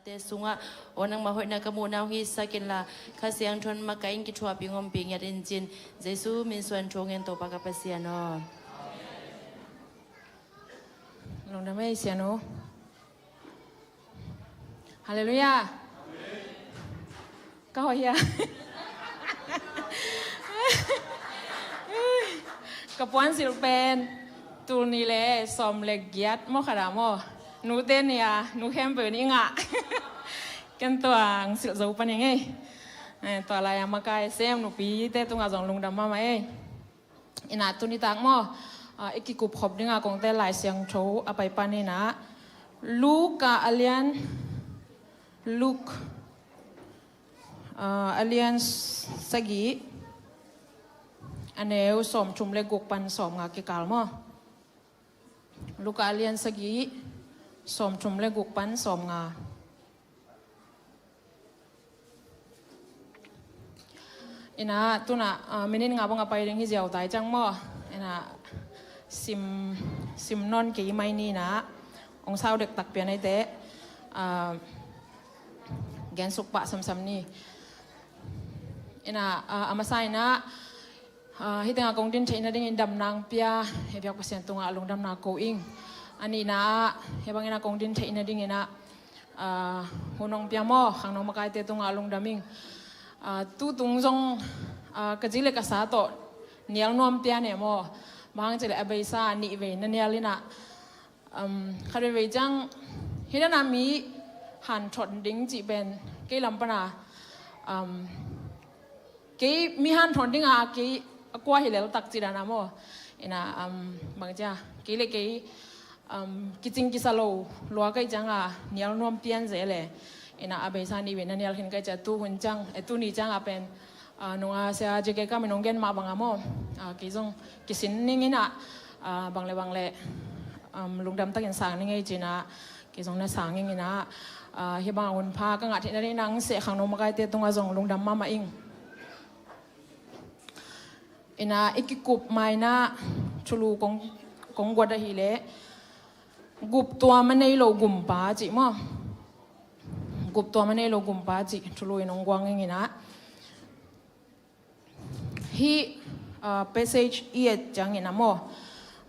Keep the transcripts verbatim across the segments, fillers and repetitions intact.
Te sungah aw nangmah hoihna ka muhna hong hisak inla, Kha Siangtho in makaih in kithuahpih in ompih ngiat in ci-in, Jesu min suang thu ngen Topa ka Pasian aw. Lungdam ei sianu. Halleluiah. Ka hoih hia? Ka puansilh pen tul nih le sawm le giat maw, khat ah maw. Nute ni a, nu khempeuh in i ngah. Ken tua hong silh zo pan ing ei. Eh, tua lai-a makai sem nupite tungah zong lungdam mahmah ei. Inah tuni tak maw, ah, i kikup khop dinga kong tel Lai Siangtho a pai pan inah, Luka a lian, Luke, ah, a lian sagih, a neu sawmthum le guk pan sawmnga kikal maw. Luka a lian sagih, sawmthum le guk pan sawmnga. Inah tunah, ah, minit nga bang a pai ding hi ziau tai ciang maw. Inah sim, sim nawn kei mai ni inah, hong sau dektak pian ei teh, ah, gensuk pah samsam ni. Inah, ah, a masa inah, ah, hih tengah kong din theih nadingin damna hong pia, hih biak Pasian tungah lungdamna ko ing. A nihna ah, hih bangin a kong din theih nading inah, ah, hun hong pia maw, khangno makaite tungah lungdam ing. Ah, tutung zong, ah, ka zi le ka sa tawh nial nuam pia ne maw. Bang hang cih leh a beisa nih vei na nial inah, um, khat veivei ciang, hih dana mi hanthot ding cih pen kei lam pana, um, kei mi hanthot dinga kei a kua hi leltak cih dana maw. Inah, um, bang cia, kei le kei, um, kicing kisa lo lua kei cianga nial nuam pian ze le. Inah a beisa nih vei na nial khin kei cia tu hun ciang, eh, tuni cianga pen, ah, nunga sia J K Kam in hong gen mah banga maw. Ah, kei zong kisin ning inah, ah, bang le bang le, um, lungdam takin sang ning ei ci inah, kei zong na sang ing inah, ah, hih banga hun pha ka ngah theih nading inah hong seh khangno makaite tungah zong lungdam mahmah ing. Inah i kikup ma inah thulu kong, kong guat ahih leh, guptuam a nei lo gumpa cih maw. Guptuam a nei lo gumpa cih thulu in hong guang ing inah. Hih, ah, passage i et ciangin ah maw,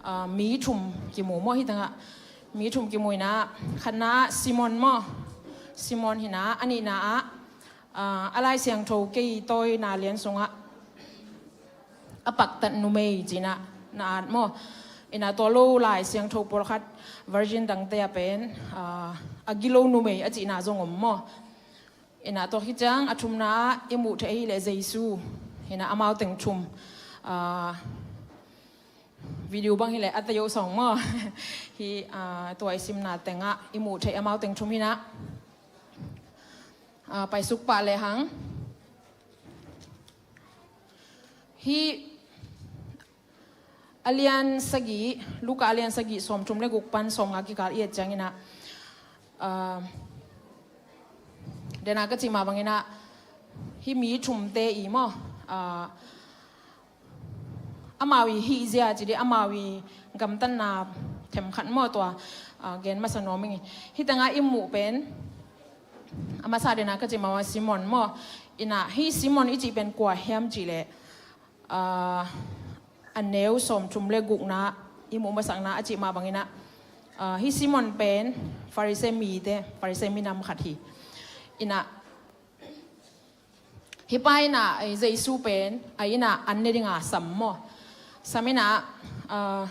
ah, mi thum kimu maw hih tengah. Mi thum kimu inah, khatna ah Simon maw. Simon hi inah, a nihna ah, ah, a Lai Siangtho kei tawina lian sungah a paktat numei ci inah na at maw. Inah tua lo Lai Siangtho pawlkhat version dangte ah pen, ah, a gilo numei a cihna zong om maw. Inah tua khit ciang a thumna ah i muh theih ahih leh Jesu hi inah, amau teng thum, ah, video bang hi leh a tei uh sawng maw. Hih, ah, tua i simna tengah i muh theih amau teng thum hi inah, ah, paisuk pah lehang. Hih a lian sagih, Luka a lian sagih sawmthum le guk pan sawmnga kikal i et ciangin ah, ah, dena ka cih mah bangin ah, hih mi thumte i maw, ah, amau i hih zia ci dih, amau i gamtatna themkhat maw tua, ah, gen masa nuam ing. Hih tengah i muh pen, a masa dena ka cih mah bang Simon maw. Inah hih Simon i cih pen kua hiam cih leh, ah, a neu sawmthum le gukna i muh masakna a cih mah bangin ah, ah, hih Simon pen Farisee mite, Farisee minam khat hi. Inah hih pa inah, eh, Jesu pen a innah an ne dinga sam maw. Sam inah, ah,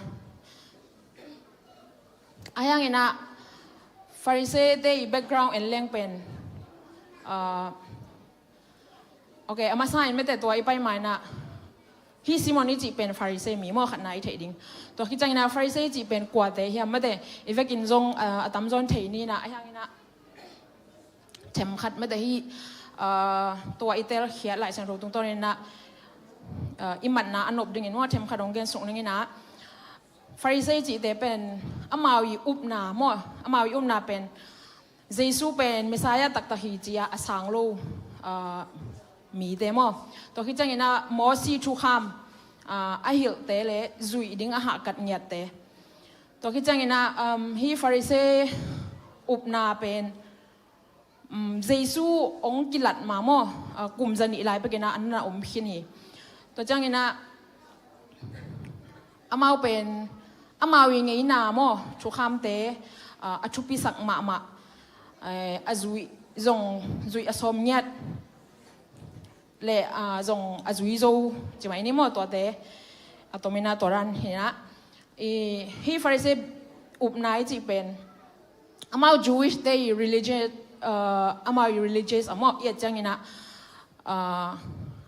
a hiang inah Farisee te i background en leng pen, ah, ok, a masa in mete tua i pai ma inah, hih Simon i cih pen Farisee mi maw, khatna i theih ding. Tua khit ciang inah Farisee i cih pen kuate hiam mete, i vekin zong, ah, a tamzaw in thei ni inah, a hiang inah themkhat mete hih, ah, tua i telkhiat Lai Siangtho tungtawn inah, ah, i matna a nop dingin maw, themkhat hong gensuk ning inah, Farisee cihte pen amau i upna maw, amau i upna pen Jesu pen Messiah taktak hi ci-a a sang lo, ah, mite maw. Tua khit ciang inah Mosi thukham, ah, a hilhte le zuih ding a hahkat ngiatte. Tua khit ciang inah, um, hih Farisee upna pen um, Jesu hong kilat ma maw, uh, kum zanih lai pekinah an na om khin hi. Tua cianginah amau pen amau i ngeina maw, thukhamte, uh, a thupisak mahmah, eh, a zui zong zui a sawm ngiat le, ah, zong a zui zo ci mai ni maw, tuate a tomin ah tua dan hinah. I, hih Pharisee upna i cih pen amau Jewish te i religious, ah, amau i religious a maw i et cianginah, ah,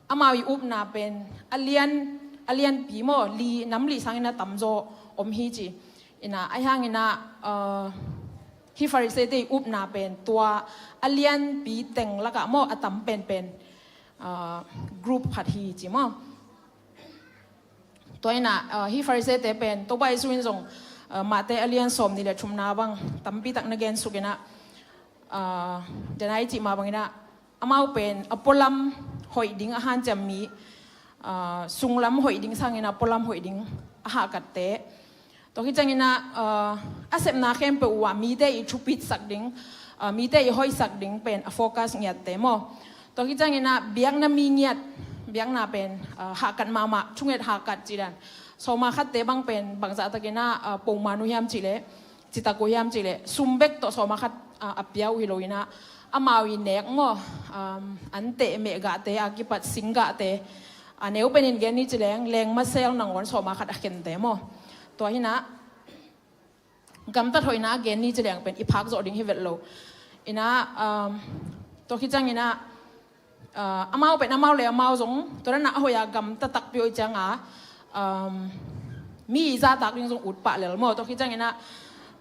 amau i upna pen a lian, a lianpi maw, li, nam li sangin a tamzaw om hi ci. Inah, ahi hanginah, ah, hih Pharisee te i upna pen tua a lianpi teng lakah maw a tam penpen, ah, group khat hi ci maw. Tua inah, ah, hih Pharisee te pen Topa Jesu in zong, ah, Mate a lian sawm nih le thumna bang tampi tak na gen sukinah, ah, dena i cih mah banginah amau pen a pualam hoih ding a hanciam mi, ah, sunglam hoih ding sangin a pualam hoih ding a hahkatte. Tua khit cianginah, ah, a sepna khempeuh uh ah mite i thupitsak ding, ah, mite i hoihsak ding pen a focus ngiatte maw. Tua khit cianginah biakna mi ngiat, biakna pen, ah, hahkat mahmah, thunget hahkat cih dan. Sawma khatte bang pen bangzahtakinah, ah, poman uh hiam cihleh, citak uh hiam cihleh, sum bek tawh sawma khat, ah, a pia uh hi loinah amau i nek maw, um, an teh mehgahte a kipat singgahte, a neu penin gen ni cileng lengmasel nangawn sawma khat a khente maw. Tua hinah gamtat hoihna a gen ni cileng pen i phak zawh ding hi vet lo. Inah, um, tua khit cianginah, ah, amau pen amau le amau zong tua danah a hoih a gamta takpi uh i cianga, um, mi i zahtak ding zong ut pah lel maw. Tua khit cianginah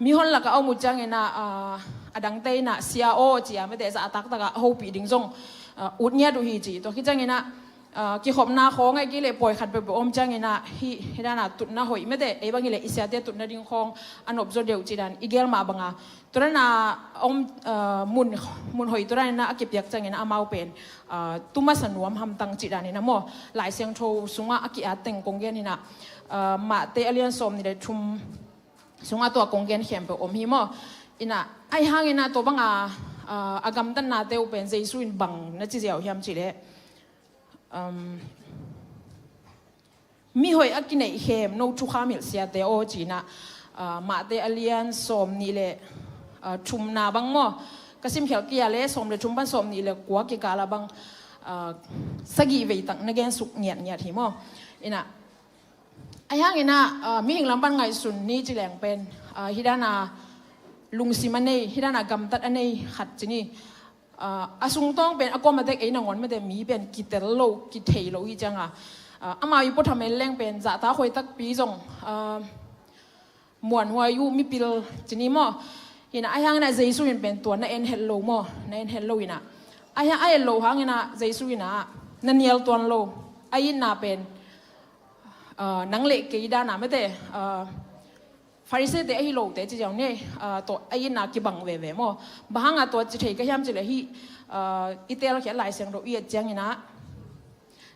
mihon lakah a om uh cianginah, ah, a dangte inah sia aw cia mete zahtak takah a hopih ding zong, ah, ut ngiat uh hi ci. Tua khit cianginah, ah, kikhopna khawng ahi kei leh pawi khat peuhpeuh om cianginah hih, hih dana tutna hoih mete ei bang hileh i siate tutna ding khawng a nopzaw deuh cih dan i gel mah banga. Tua dana om, ah, mun, mun hoih tua daninah a kipiak cianginah amau pen, ah, tu masa nuam hamtang cih daninah maw, Lai Siangtho sungah a ki-at teng kong gen hinah, ah, Mate a lian sawm nih le thum sungah tua kong gen khempeuh om hi maw. Inah, ahi hanginah tua banga, ah, a gamtatnate uh pen Jesu in bang na ci ziau hiam cihleh, um, mi hoih a kineih khem no thukham hilh siate aw cinah, ah, Mate a lian sawm nih le, ah, thumna bang maw, ka simkhial kia le sawm le thum pan sawm nih le kua kikala bang, ah, sagih veitak na gensuk ngiatngiat hi maw. Inah, ahi hanginah, ah, mihing lam pan ngaihsun ni cileng pen, ah, hih dana lungsim a nei, hih dana gamtat a nei khat ci ni. Ah, a sungtawng pen a kuamatek ei nangawn mete mi pen kitel lo, kithei lo hi cianga, ah, amau i puatham en leng pen zahtak hoih takpi zong, ah, muanhuai uh mipil ci ni maw. Hinah, ahi hanginah Jesu in pen tua na en het lo maw, na en het lo inah. Ahi hang a en lo hanginah Jesu inah na nial tuan lo, a itna pen, ah, nang le kei dana mete, ah, Pharisee te ahi lote ci ziau ni, ah, tua a itna kibang veve maw. Bang hanga tua ci thei ka hiam cihleh hih, ah, i teelkhiat Lai Siangtho i et cianginah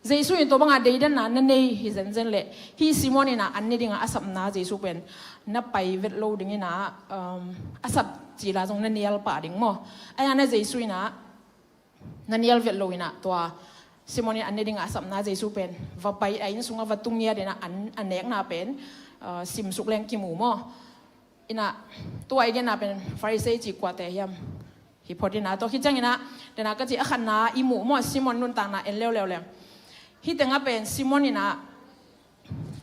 Jesu in tua banga deidanna na nei hi zenzen leh hih Simon inah an ne dinga a sapna Jesu pen na pai vet lo dinginah, um, a sap cila zong na nial pah ding maw. Ahi hanginah Jesu inah na nial vet lo inah tua Simon in an ne dinga a sapna Jesu pen va pai a inn sungah va tung ngiat inah an, a nekna pen, ah, simsuk leng kimu maw. Inah tua i genna pen Pharisee cih kuate hiam? Hih phot inah tua khit cianginah dena ka cih a khatna i muh maw, Simon nuntakna en leuleu leng. Hih tengah pen Simon inah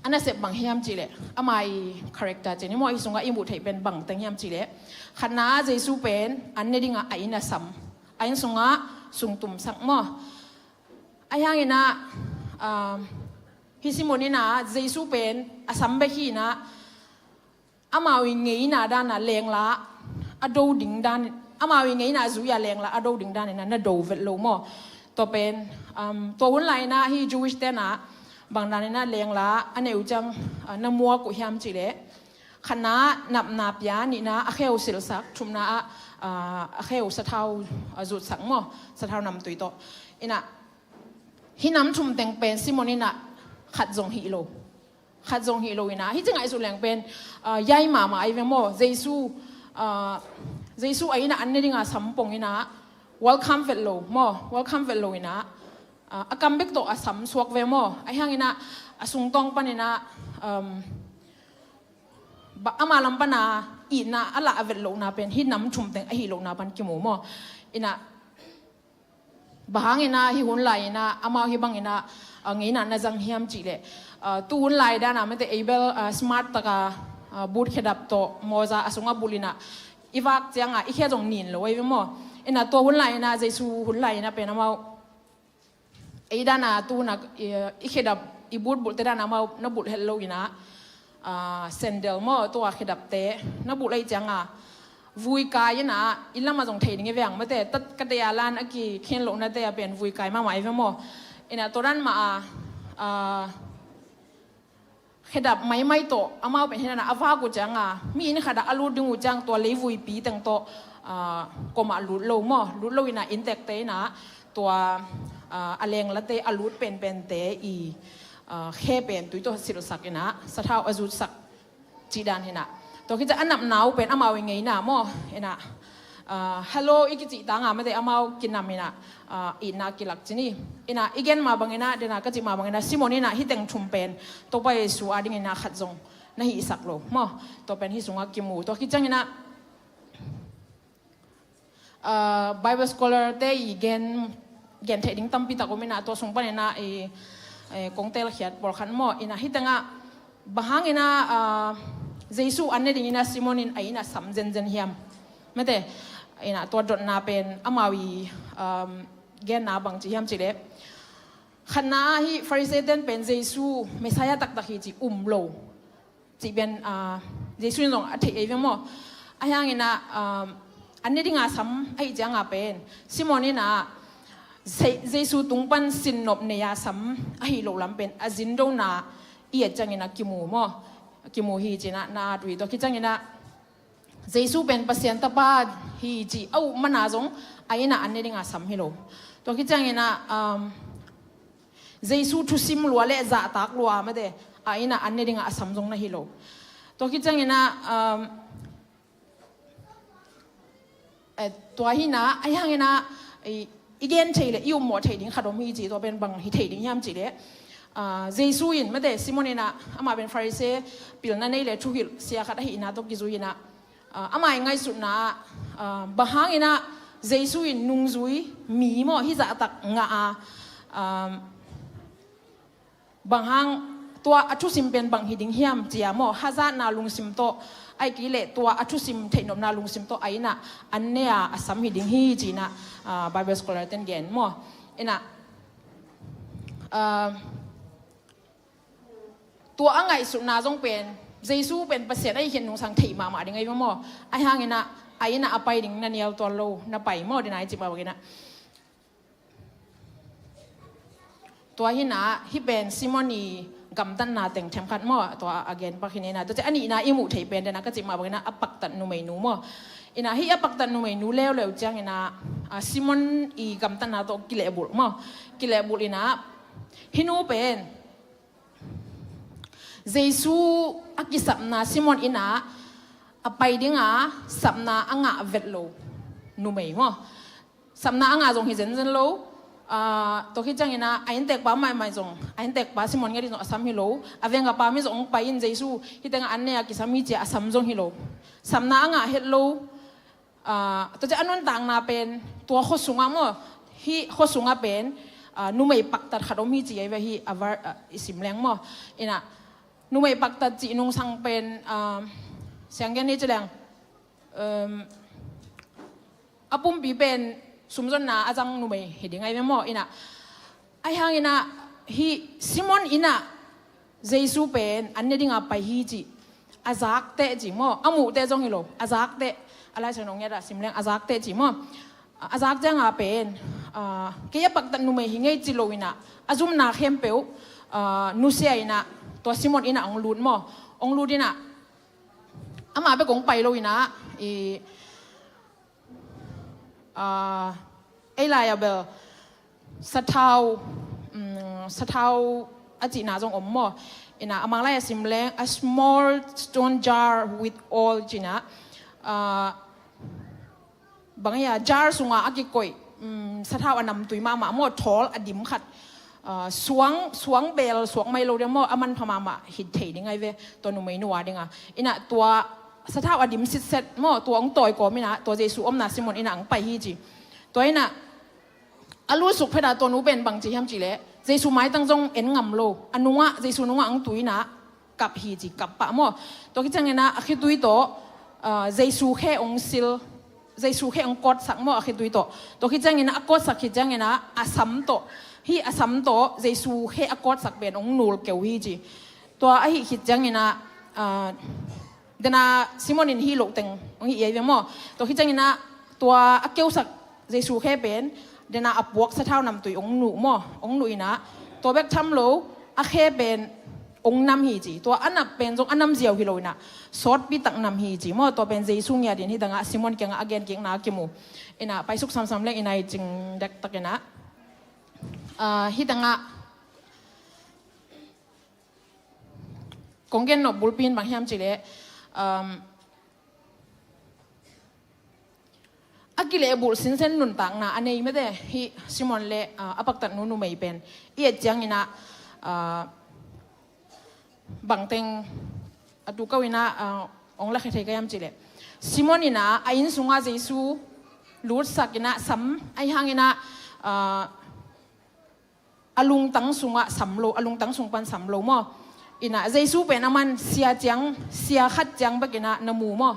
a nasep bang hiam cihleh ama i character ci ni maw, hih sungah i muh theih pen bang teng hiam cihleh, khatna Jesu pen an ne dingah a inn a sam, a inn sungah sungtumsak maw. Ahi hanginah, ah, hih Simon inah Jesu pen a sam bek hi inah amau i ngeina dana lengla a do ding dan, amau i ngeina zui a lengla a do ding daninah na do vet lo maw. Tua pen, um, tua hun lainah hih Jewish tenah bang daninah lengla a neih uh ciang, ah, na muak uh hiam cihleh, khatna napna pia, nihna a kheu silhsak, thumna ah, ah, a kheu sathau, ah, zutsak maw, sathau namtui tawh. Inah hih nam thum teng pen Simon inah khat zong hih lo. Khat zong hih lo inah hih ci ngaihsut leng pen, ah, yai mahmah ahi ve maw. Jesu, ah, Jesu a innah an ne dinga sam pong inah Welcome vet lo maw, welcome vet lo inah, ah, a kam bek tawh a sam suak ve maw. Ahi hanginah a sungtawng paninah, um, ama lam pana itna a lah a vet lohna pen hih nam thum teng ahi lohna pan kimu maw. Inah bang hanginah hih hun lai inah amau hih banginah, ah, ngeina na zang hiam cihleh, ah, tu hun lai dana mate ei bel, ah, smart taka, ah, boot khedap tawh mawza a sungah bulh inah i vak cianga i khe zong nin lo ahi ve maw. Inah tua hun lai inah Jesu hun lai inah pen amau ei dana tu huna i, i khedap i boot bulhte dana amau na bulh het lo inah, ah, sandal maw, tua khedapte na bulh ahi cianga vui kai inah i lamah zong thei ding i veng mate, tat ka tei a lan a kikhen lohnate a pen vui kai mahmah i ve maw. Inah tua dan mah a, ah, khedap maimai tawh amau pen hinana a vak uh cianga mi inn khatah a lut ding uh ciang tua leivuipi teng tawh, ah, komah lut lo maw, lut lo inah inntekte inah tua, ah, a lenglate a lut penpente i, ah, khe pen tui tawh silhsak inah sathau a zutsak cih dan hinah. Tua khit ciah a napna uh pen amau i ngeina maw inah, ah, hello i kicih tanga mate amau kinam inah, ah, itna kilak cini. Inah i gen mah banginah dena ka cih mah banginah Simon inah hih teng thum pen Topa Jesu a dinginah khat zong na hihsak lo maw. Tua pen hih sungah kimu. Tua khit cianginah, ah, Bible scholar te i gen, gen theih ding tampi tak om inah tua sung paninah i, eh, kong telkhiat pawlkhat maw. Inah hih tengah bang hanginah, ah, Jesu an ne dinginah Simon in a innah sam zenzen hiam mate. Inah tua dotna pen amau i, um, genna bang ci hiam cihleh, khatna ah hih Pharisee ten pen Jesu Messiah taktak hi ci um lo cih pen, ah, Jesu in zong a theih ei ve maw. Ahi hanginah, ah, an ne dinga sam ahi cianga pen Simon inah Je-, Jesu tung pan sinnop nei-a sam ahi loh lam pen a zindona i et cianginah kimu maw, kimu hi cinah na at uh hi. Tua khit cianginah Jesu pen Pasian Tapa hi ci a uh mana zong a innah an ne dinga sam hi lo. Tua khit cianginah, um, Jesu thusim lua le zahtak lua mate a innah an ne dinga a sam zong na hi lo. Tua khit cianginah, um, eh, tua hinah ahi hanginah i, i gen thei le i ummawh thei ding khat om hi ci, tua pen bang hi thei ding hiam cihleh, ah, Jesu in mate Simon inah amah pen Pharisee pilna nei le thuhilh sia khat ahihna tawh kizui inah, ah, amah i ngaihsutna ah, ah, bang hanginah Jesu in nungzui mi maw hih zahtak ngah a, ah, bang hang tua a thusim pen bang hi ding hiam cia maw, hazatna lungsim tawh ahih kei leh tua a thusim theihnopna lungsim tawh a innah an ne a a sam hi ding hi cinah, ah, Bible scholar ten gen maw. Inah, ah, tua a ngaihsutna zong pen Jesu pen Pasian ahi khin nungsang theih mahmah ding ahi maw. Ahi hanginah a innah a pai ding na nial tuan lo, na pai maw, dena i cih mah banginah. Tua hinah hih pen Simon i gamtatna teng themkhat maw, tua a gen pak hi inah. Tua ciah a nihna i muh theih pen dena ka cih mah banginah a paktat numeinu maw. Inah hih a paktat numeinu leuleu cianginah, ah, Simon i gamtatna tawh kilehbulh maw. Kilehbulh inah hih nu pen Jesu a kisapna Simon innah a pai dinga sapna a ngah vet lo numei maw. Sapna a ngah zong hi zenzen lo. Ah, tua khit cianginah a inntekpa maimai zong, a inntekpa Simon nget in zong a sam hi lo. A vengapa mi zong hong pai in Jesu hih tengah an ne a kisam hi cia a sam zong hi lo. Sapna a ngah het lo. Ah, tua ciah a nuntakna pen tua khua sungah maw, hih khua sungah pen, ah, numei paktat khat om hi ci ahi ve hih a var, ah, i sim leng maw. Inah numei paktat cih nungsang pen, ah, sianggen hi ci leng, um, a pumpi pen sumzonna a zang numei hi ding ahi ve maw. Inah ahi hanginah hih Simon innah Jesu pen an ne dinga pai hi cih a zakteh cih maw, a muhteh zong hi lo, a zakteh. A Lai Siangtho nong ngiat ah sim leng a zakteh cih maw. A zak cianga pen, ah, kei a paktat numei hi ngei ci lo inah a zumna khempeuh, ah, nusia inah tua Simon innah hong lut maw. Hong lut inah amah bek hong pai lo inah i, ah, ei lai-ah bel sathau, mm, sathau a cihna zong om maw. Inah a Mang lai-ah sim leng a small stone jar with oil cinah, ah, bang hia jar sungah a kikoih um, sathau a namtui mahmah maw, thawl a dim khat, uh, suang, suang bel suak mai lo ding maw, a manpha mahmah hi thei ding ahi ve, tua numeinu a ding a. Inah tua sathau a dim sitset maw, tua hong tawi kawm inah, tua Jesu omna Simon inah hong pai hi ci. Tua inah a lusuk phet a tua nu pen bang ci hiam cih leh, Jesu maitang zong en ngam lo, a nungah, Jesu nungah hong tu inah, kap hi ci, kap pah maw. Tua khit ciangin ah a khitui tawh, ah, Jesu khe hong sil, Jesu khe hong kawtsak maw a khitui tawh. Tua khit ciangin ah a kawtsak khit ciangin ah a sam tawh, hih a sam tawh Jesu khe a kawtsak pen hong nul keu hi ci. Tua ahih khit ciangin ah, ah, dena Simon in hih loh teng hong hih hi ve maw. Tua khit ciangin ah tua a keusak Jesu khe pen, dena a puak sathau namtui hong nuh maw, hong nuh inah, tua bek tham lo, a khe pen hong nam hi ci. Tua a nap pen zong a nam ziau hi lo inah, sawtpi tak nam hi ci maw. Tua pen Jesu ngiat in hih tangah Simon kiangah a genkikna kimu. Inah paisuk samsam leng inah i cing dektak inah, ah, hih tangah kong gen nop bulpi in bang hiam cih leh, um, a kilehbulh sinsen nuntakna a nei mete, hih Simon le, ah, a paktatnu numei pen i et ciangin ah, ah, bangteng a tu kau inah, ah, hong lakhia thei ka hiam cih leh, Simon inah a inn sungah Jesu lutsak inah sam, ahi hang inah, ah, a lungtang sungah sam lo, a lungtang sung pan sam lo maw. Inah Jesu pen a man sia ciang, sia khat ciang bek inah na mu maw,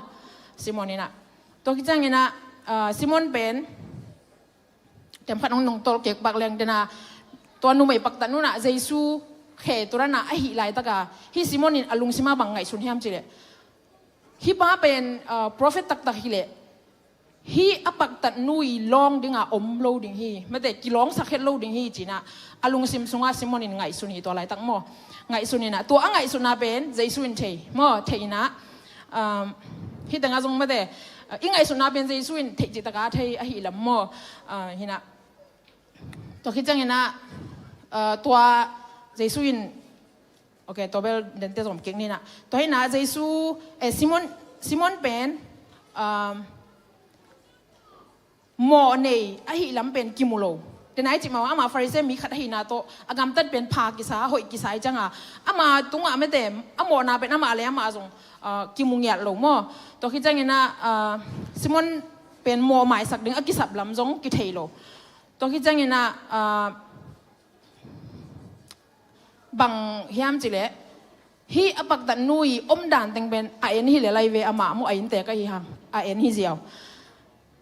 Simon inah. Tua khit ciangin ah, ah, Simon pen tem khat hong nungtolh kek bak leng dena, tua numei paktatnu inah Jesu khe turan a ahih laitaka, hih Simon in a lungsim ah bang ngaihsun hiam cih leh, hih pa pen, ah, prophet taktak hi leh, hih a paktatnu i lawng dinga om lo ding hi, mete, kilawngsak het lo ding hi ci inah a lungsim sungah Simon in ngaihsun hi tua laitak maw. Ngaihsun inah, tua a ngaihsutna pen Jesu in thei maw, thei inah, um, hih tangah zong mete, uh, i ngaihsutna pen Jesu in thei cih taka thei ahih lam maw. Uh, hi inah, tua khit ciangin ah, uh, tua Jesu in, ok, tua bel dente zom kik ni inah. Tua hi inah Jesu, eh, Simon, Simon pen, um, mawh nei ahih lam pen kimu lo. Dena i cih mah bang, amah Pharisee mi khat ahihna tawh a gamtat pen pha kisa, hoih kisa ahi cianga, ama tungah mete, a mawhna pen amah le amah zong, ah, kimu ngiat lo maw. Tua khit ciangin ah, ah, Simon pen mawh maisak ding a kisap lam zong kithei lo. Tua khit ciangin ah, ah, bang hiam cih leh, hih a paktatnu i omdan teng pen a en hi lel ahi ve, amah maw a inntek ahi hang, a en hi ziau.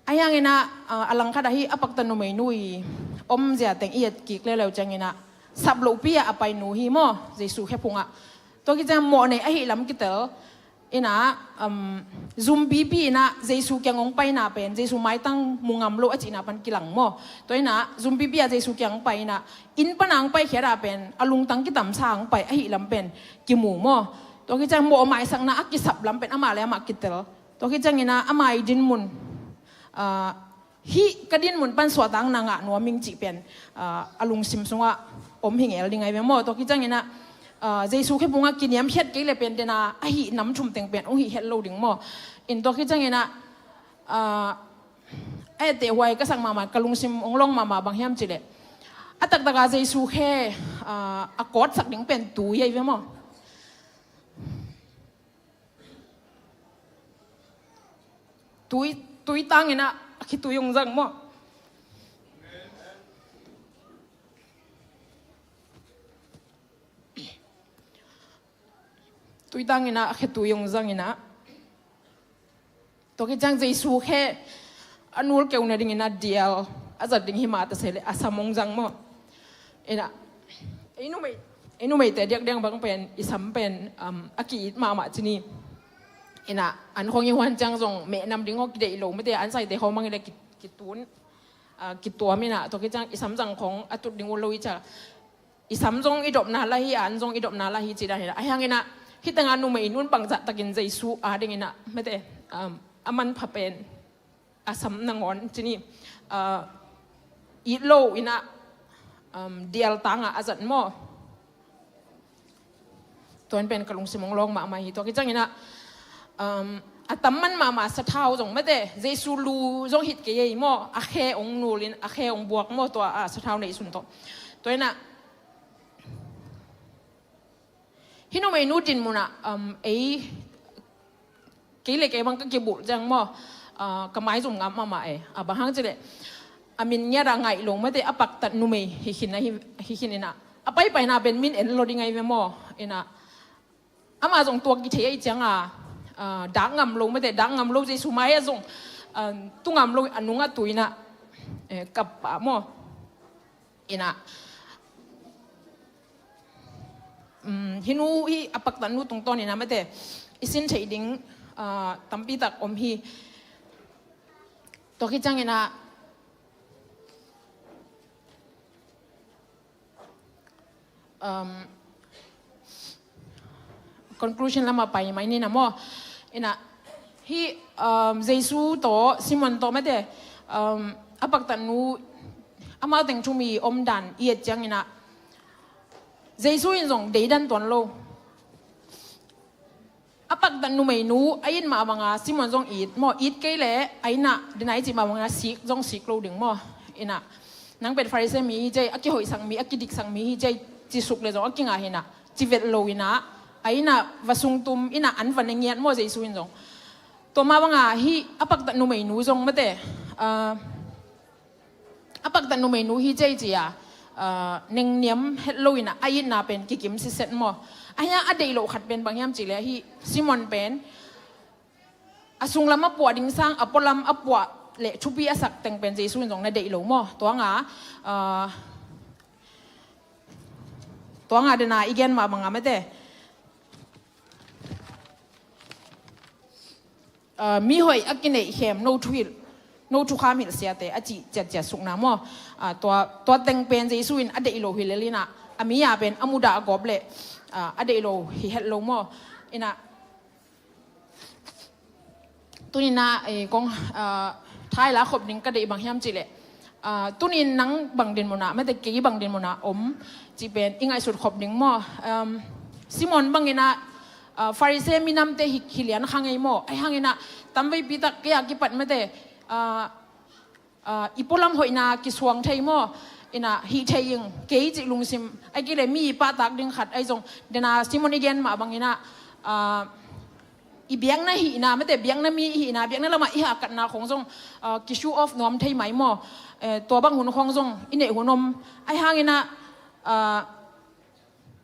Ahi hangin ah, ah, a langkhat ah hih a paktat numeinu i omzia teng i et kik leuleu ciangin ah, sap lohpi ah a painu hi maw, Jesu khe phungah. Tua khit ciang mawh nei ahih lam kitel, inah, um, zumpipi inah Jesu kiang hong paina pen, Jesu maitang mu ngam lo a cihna pan kilang maw. Tua inah zumpipi ah Jesu kiang hong pai inah, inn pana hong paikhiat ah pen a lungtang kitamsa hong pai ahih lam pen kimu maw. Tua khit ciang mawh maisakna a kisap lam pen amah le amah kitel. Tua khit ciangin ah ama i dinmun, ah, hih ka dinmun pan suahtakna ngah nuam ing cih pen, ah, a lungsim sungah om hi ngel ding ahi ve maw. Tua khit ciangin ah, ah, Jesu khe phungah kiniamkhiat kei le pen dena ahih nam thum teng pen hong hih het lo ding maw. In tua khit ciangin ah, ah, a etteh huai ka sak mahmah, ka lungsim hong lawng mahmah bang hiam cih leh, a taktakah Jesu khe, ah, a kawtsak ding pen tui ahi ve maw. Tui, tui tangin ah a khitui hong zang maw. Tui tangin ah a khitui hong zang inah, tua khit ciang Jesu khe a nul keu nadingin ah dial a zat ding hi mah ta se leh a sam hong zang maw. Inah, ei numei, ei numeite diakdiak bang pen i sam pen, um, a ki-it mahmah ci ni. Inah an khawng i huan ciang zong mehnam ding haw kideih lo, mete, an saite haw mang i le ki, kitun, ah, kituam inah, tua khit ciang i sam zang khawng a tut ding uh lo i cia. I sam zong i dopna lah hi, an zong i dopna lah hi ci dan hi inah. Ahi hangin ah hih tengah numei nun bangzah takin Jesu a dingin ah, mete, um, a manpha pen a sam nangawn ci ni, ah, it lo inah, um, dial tangah a zat maw. Tuan pen ka lungsim hong lawng mahmah hi. Tua khit ciangin ah, um, a tam man mahmah sathau zong mate, Jesu lu zong hit kei ei maw, a khe ong nulin, a khe ong buak maw, tua a sathau neihsun tawh. Tua inah hih numeinu din munah, um, ei, kei le kei bang ka kibulh ciang maw, uh, ka maizum ngam mahmah e. A bang hang cileh, a min ngiat a ngaih lo mate, a paktat numei hi khin a hi, hi khin inah, a paipaina pen min en lo ding ahi ve maw. Inah ama zong tua kithei ahi cianga, uh, dak ngam lo mate, dak ngam lo Jesu mai-ah zong, uh, tu ngam lo a nungah tu inah, eh, kap pah maw. Inah, um, hih nu, hih a paktat nu tungtawn inah mate, i sin theih ding, uh, tampitak om hi. Tua khit ciang inah, um, conclusion lamah pai mai ni na maw. Inah, hih, um, Jesu tawh, Simon tawh mate, um, a paktat nu, amau teng thu mi om dan i et ciang inah, Jesu in zong deidan tuan lo. A paktat numeinu a it mah banga Simon zong it maw, it kei leh a inah dena i cih mah banga sik zong sik lo ding maw. Inah, nang pen Pharisee mi hi ciai, a kihoihsak mi, a kidiksak mi hi ciai, cisuk le zong a kinga hinah, civet lo inah, a inah va sungtum inah an va ne ngiat maw Jesu in zong. Tua mah banga hih a paktat numeinu zong mate, uh, a paktat numeinu hi ciai cia, uh, nengniam het lo inah a itna pen kikim siset maw. A hia a deih loh khat pen bang hiam cileh, hih Simon pen a sunglam a puah ding sang a pualam a puah le thupi a sak teng pen Jesu in zong na deih lo maw. Tuanga, uh, tuanga dena i gen mah banga mate, uh, mi hoih a kineih khem, no thuhilh, no thukham hilh siate a cih ciatciat sukna maw. Uh, tua, tua teng pen Jesu in a deih lo hi lel inah, a mi-a pen a mudah a gawp leh, uh, a deih lo hi het lo maw. Inah, tuninah, eh, kong, uh, thaila khop ding ka deih bang hiam cileh, uh, tunin nang bang din munah mate, kei bang din munah om cih pen i ngaihsut khop ding maw. Um, Simon banginah, uh, Pharisee minamte hi, hi lian kha ngei maw. Ahi hanginah tamveipitak kei a kipat mate, uh, uh, i pualam hoihna kisuang thei maw. Inah hih thei ing kei cih lungsim, ahi kei leh mi i pahtak ding khat ahi zong, dena Simon i gen mah banginah, uh, i biakna hihna mate, biakna mi i hihna, biakna lamah i hahkatna khong zong, uh, ki show off nuam thei mai maw. Eh, tua bang hun khong zong i neih hun om. Ahi hanginah, uh,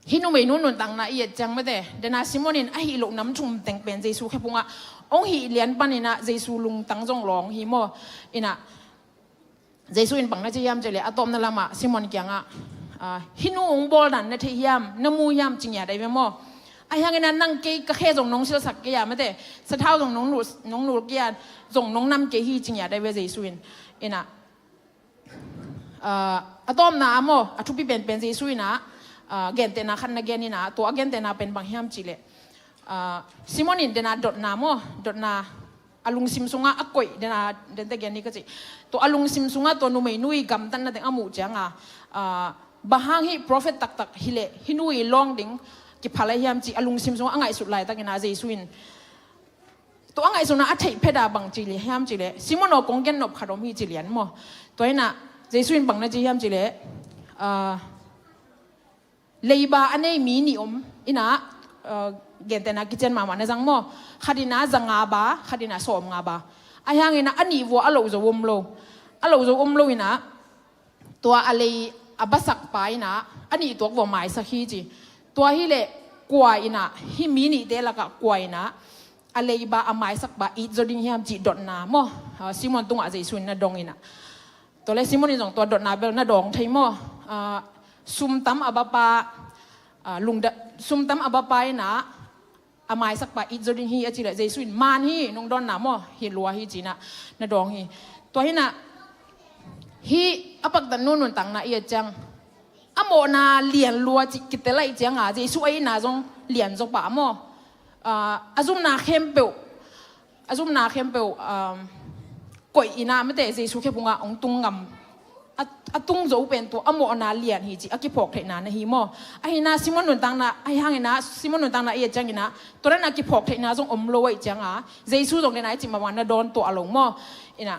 hih numeinu nuntakna i et ciang mate, dena Simon in a hih loh nam thum teng pen Jesu khephungah ong hih lian paninah Jesu lungtang zong lawng hi maw. Inah, Jesu in bang na ci hiam cileh, a tawpna lamah Simon kiangah, ah, hih nu ong bawl dan na thei hiam, na mu hiam ci ngiat ahi ve maw. Ahi hanginah nang kei ka khe zong nong silsak kei a mate, sathau zong nong nul, nong nul kei a, zong nong nam kei hi ci ngiat ahi ve Jesu in. Inah, ah, a tawpna a maw, a thupi penpen Jesu inah, ah, gentehna khat na gen inah, tua a gentehna pen bang hiam cileh, ah, Simon in dena dotna maw, dotna a lungsim sungah a koih dena, dente gen ni ka cih. Tua a lungsim sungah tua numeinu i gamtatna teng a muh cianga, ah, bang hang hih prophet taktak hileh hih nu i lawng ding kiphal ahi hiam cih a lungsim sungah a ngaihsut laitakinah Jesu in, tua a ngaihsutna a theih pheta bang ci hiam cileh, Simon aw, kong gen nop khat om hi ci lian maw. Tua inah Jesu in bang na ci hiam cileh, ah, leiba a nei mi nih om inah, ah, gentehna kician mahmah na zang maw. Khat inah za nga ba, khat inah sawm nga ba. Ahi hanginah a nih vua a loh zo om lo. A loh zo om lo inah, tua a lei a basak pa inah a nih tuak vua maisak hi ci. Tua hileh kua inah, hih mi nihte lakah kua inah a leiba a maisak pa it zaw ding hiam cih dotna maw, ah, Simon tungah Jesu in na dong inah. Tua le Simon in zong tua dotna bel na dawng thei maw. Ah, sumtam a bapa, ah, lungda, sumtam a bapa inah a maisak pa it zaw ding hi a cileh Jesu in man hi, nong dawnna maw, hi lua hi cinah na dawng hi. Tua hinah hih a paktat nu nuntakna i et ciang, a mawhna lian lua cih kitel ahih cianga Jesu a itna zong lian zaw pah maw. Ah, a zumna khempeuh, a zumna khempeuh, um, koih inah mate Jesu khephungah ong tung ngam. A, a tung zo pen tua a mawhna lian hi cih a kiphawk theihna na hi maw? Ahi na Simon nuntakna, ahi hang ina Simon nuntakna i et ciang ina tua dan a kiphawk theihna zong om lo ahih cianga Jesu zong dena i cih mah bang na dawn tuah lo maw? Ina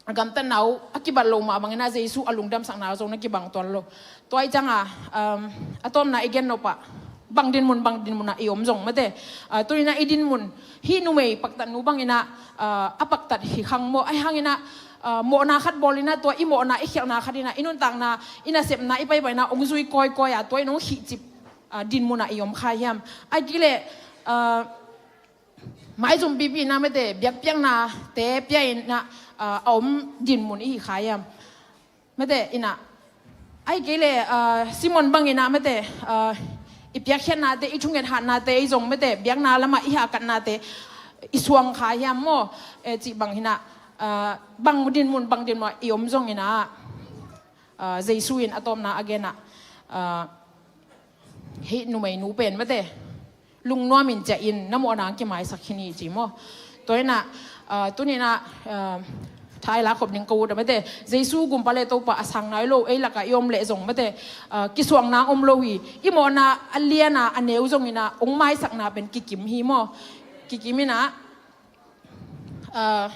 a gamtatna uh a kibat lo mah bang ina Jesu a lungdamsakna zong na kibang tuan lo. Tua ahih cianga, um, a tawpna i gen nop ah bang dinmun bang dinmun ah i om zong mate, uh, tu ina i dinmun hih numei paktatnu bang ina, uh, a paktat hi khang maw? Ahi hang ina, uh, mawhna khat bawl ina tua i mawhna i khialhna khat ina i nuntakna i nasepna i paipah ina hong zui kawikawi a tua in hong khihcip, uh, dinmun ah i om kha hiam? Ahih kei leh, uh, maizum pipi ina mate biakpiaknate pia ina, uh, a om dinmun i hi kha hiam? Mate ina, ahih kei leh, ah, Simon bang ina mate, ah, i piakkhiatnate, i thunget hatnate, i zong mate biakna lamah i hahkatnate i suang kha hiam maw? Eh, cih bang hi ina, ah, bang dinmun bang dinmun i om zong ina, ah, Jesu in a tawpna a gen ah, ah, hih numeinu pen mate lungnuam in ciah in na mawhna ang kimaisak khin hi ci maw? Tua ina, ah, tuni ina, ah, tha i lak khop ding ka ut a mate Jesu gumpa le Topa a sang nai lo ei lakah i om leh zong mate, ah, kisuakna om lo hi. I mawhna a lian a a neu zong ina hong maisakna pen kikim hi maw? Kikim ina, ah,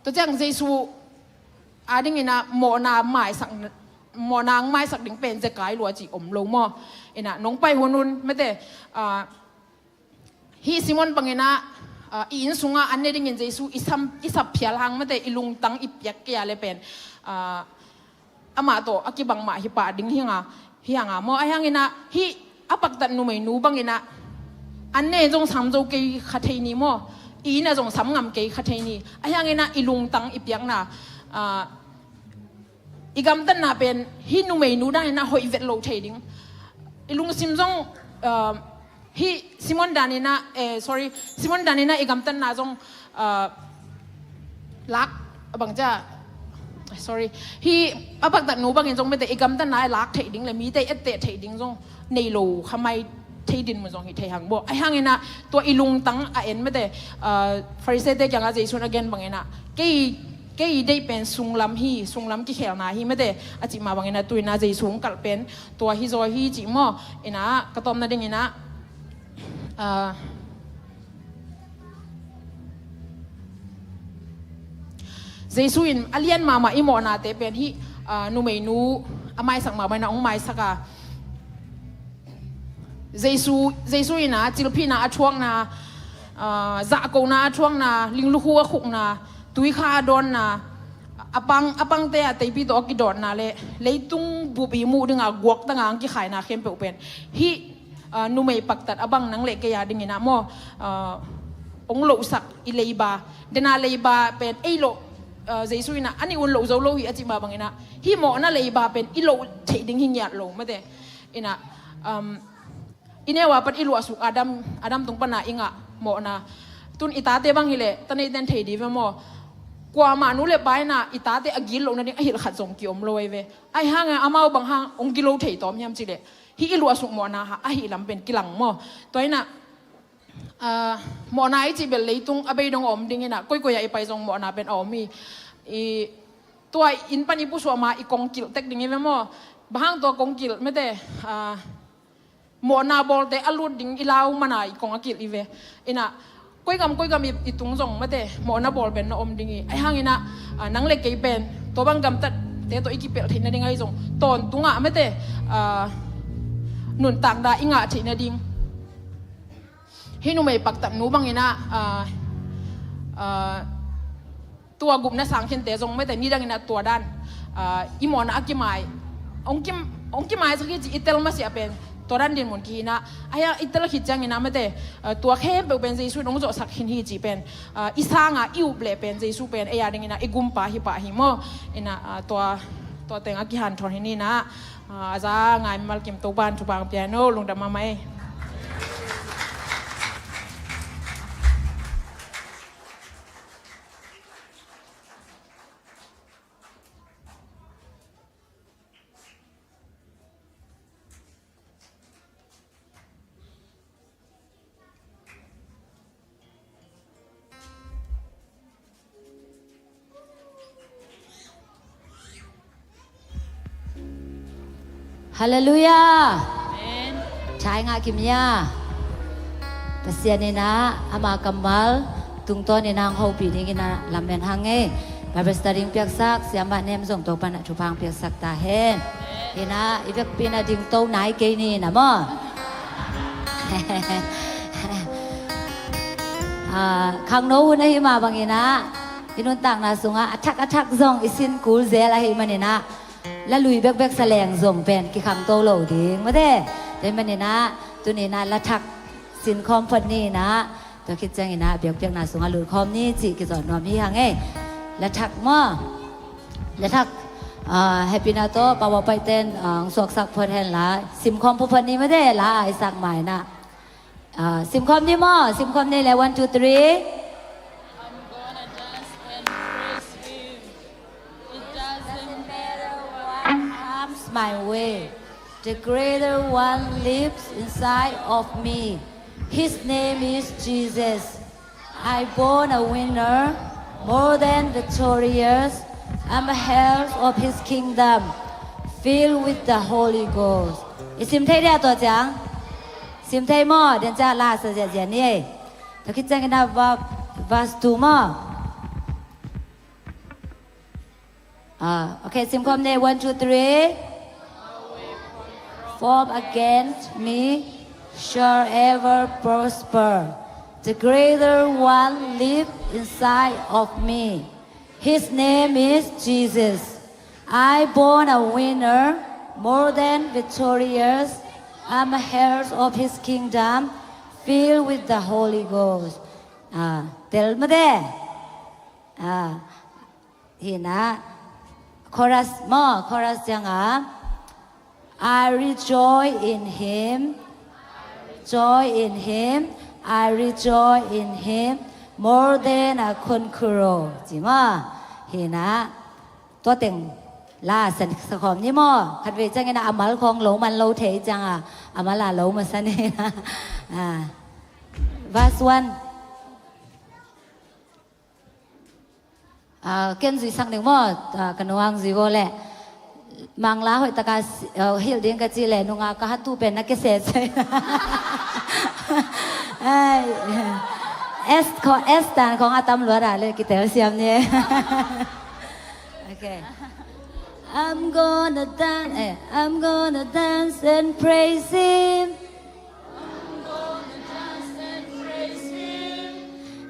tua ciang Jesu a ding ina mawhna maisak, mawhna ang maisak ding pen zekai lua cih om lo maw? Ina nong pai hun un mate, ah, hih Simon bang ina, ah, i inn sungah an ne dingin Jesu i sam, i sap phial hang mate i lungtang i piak kei a le pen, ah, amah tawh a kibang mah hi pah ding hi hang a, hi hang a maw? Ahi hang ina hih a paktat numeinu bang ina an ne zong sam zo kei kha thei ni maw? I inn ah zong sam ngam kei kha thei ni. Ahi hang ina i lungtang i piakna, ah, i gamtatna pen hih numeinu dan ina hoih vet lo thei ding. I lungsim zong, ah, hih Simon dan ina, eh, sorry, Simon dan ina i gamtatna zong, ah, lak, a bang cia, sorry, hih a paktatnu bangin zong mate i gamtatna i lak theih ding le mite etteh theih ding zong nei lo kha mai thei dinmun zong hi thei hang maw? Ahi hang ina tua i lungtang a en mate, ah, Farisee-te kiangah Jesu in a gen bang ina kei, kei i deih pen sunglam hi, sunglam kikhelna hi mate a cih mah bang ina tu ina Jesu hong kalh pen tua hi zaw hi cih maw? Ina ka tawpna ding ina, ah, Jesu in a lian mahmah i mawhnate pen hih, ah, numeinu a maisak mah bang ina hong maisak a, Jesu, Jesu ina cilphihna a thuakna, ah, zahkona a thuakna, linglukhu a khukna, tuikha a dawnna, a pang, a pangte a teipi tawh a kidawtna le leitung bup i muh dinga guaktanga ang kikhaina khempeuh pen hih, ah, numei paktat a bang nang le kei a ding ina maw, ah, hong lohsak i leiba, dena leiba pen ei loh, ah, Jesu ina a nih un loh zo lo hi a cih mah bang ina hih mawhna leiba pen i loh theih ding hi ngiat lo mate. Ina, um, i neu a pat i luahsuk Adam, Adam tung pana i ngah mawhna. Tun i tate bang hi leh ta neiten thei di ve maw? Kuamah nu le pa ina i tate a gilo nading a hilh khat zong kiom lo ei ve. Ahi hang amau bang hang hong gilo thei tawm hiam cih leh hih i luahsuk mawhna a hih lam pen kilang maw? Tua ina, ah, mawhna i cih bel leitung a bei dong a om ding ina koikoi ah i pai zong mawhna pen a om hi. I tua inn pan i pusuah ma i kong kilh tek ding hi ve maw? Bang hang tua kong kilh mate, ah, mawhna bawlte a lut ding i lau mana i kong a kilh hi ve. Ina koi gam koi gam i, i tung zong mate mawhna bawl pen na om ding hi. Ahi hang ina, ah, nang le kei pen tua bang gamtatte tawh i kipelh theih nading ahi zong tawntungah mate, ah, nuntakna i ngah theih nading hih numei paktatnu bang ina, ah, ah, tua gupna sang khinte zong mate nidang ina tua dan, ah, i mawhna a kimai, hong kim, hong kimaisak hi ci i tel masiah pen tua dan dinmun kihi ina. Ahi a i tel khit ciang ina mate, ah, tua khempeuh pen Jesu in hong zawhsak khin hi ci pen, ah, i sanga i up leh pen Jesu pen ei a ding ina i gumpa hi pah hi maw? Ina, ah, tua, tua teng a kihanthawn hi ni ina, ah, a za ngai mimal kim Topan thupha pia no lungdam mahmah ei. Halleluiah. Amen. Thai ngah kim ia. Pasian in ah ama kammal tungtawn in ah hong hopih dingin ah lamen hang e. Bible study piaksak, siamah nem zong Topa'n ah thupha piaksak ta hen. In ah i vekpi in ah dingto nai kei ni na maw. Ah, khangno hun ahih mah bangin ah i nuntakna sungah a thak a thak zong i sin kul zel ahih manin ah la lui bekbek sa leng zong pen kikhangto lo ding maw te. Tua ahih manin ah tuni in ah la thak sin khawm phot ni in ah, tua khit ciangin ah biakpiakna sungah lut khawm ni cih kizawh nuam hi hang e. La thak maw. La thak, ah, hehpihna tawh power point ten, ah, hong suaksak phot hen la, sim khawm phot phot ni maw te, la a i sak ma in ah. Ah, sim khawm ni maw, sim khawm ni le, one, two, three. I'm gonna dance and praise him. It doesn't matter what comes my way. The greater one lives inside of me. His name is Jesus. I born a winner, more than victorious. I'm a heir of his kingdom, filled with the Holy Ghost. I sim thei dia tua ciang? Sim thei maw, den ciang la sa ziahziah ni e. Tua khit ciangin ah va-, verse two maw. Ah, okay, sim khawm ni, one, two, three. Form against me shall ever prosper. The greater one live inside of me. His name is Jesus. I born a winner, more than victorious. I'm a heir of his kingdom, filled with the Holy Ghost. Ah, tel maw te. Ah, hi in ah. Chorus maw, chorus ciang ah. I rejoice in him, joy in him, I rejoice in him, more than a conqueror. Ci maw, hi in ah. Tua teng la sa, sa khawm ni maw. Khatvei ciangin ah a mal khawng lo man lo thei ciang ah, a mal a lo masa ni. Ah. Verse one. Ah, ken zui sak ning maw, ah, ka nuang zui vo le. Mangla hoih taka si-, ah, hilh ding ka ci le, nunga ka hatu pen na ke se se. Ai. S kho, S tan khong a tam luat a le kitel siam ni. Okay. I'm gonna dance, eh, I'm gonna dance and praise him.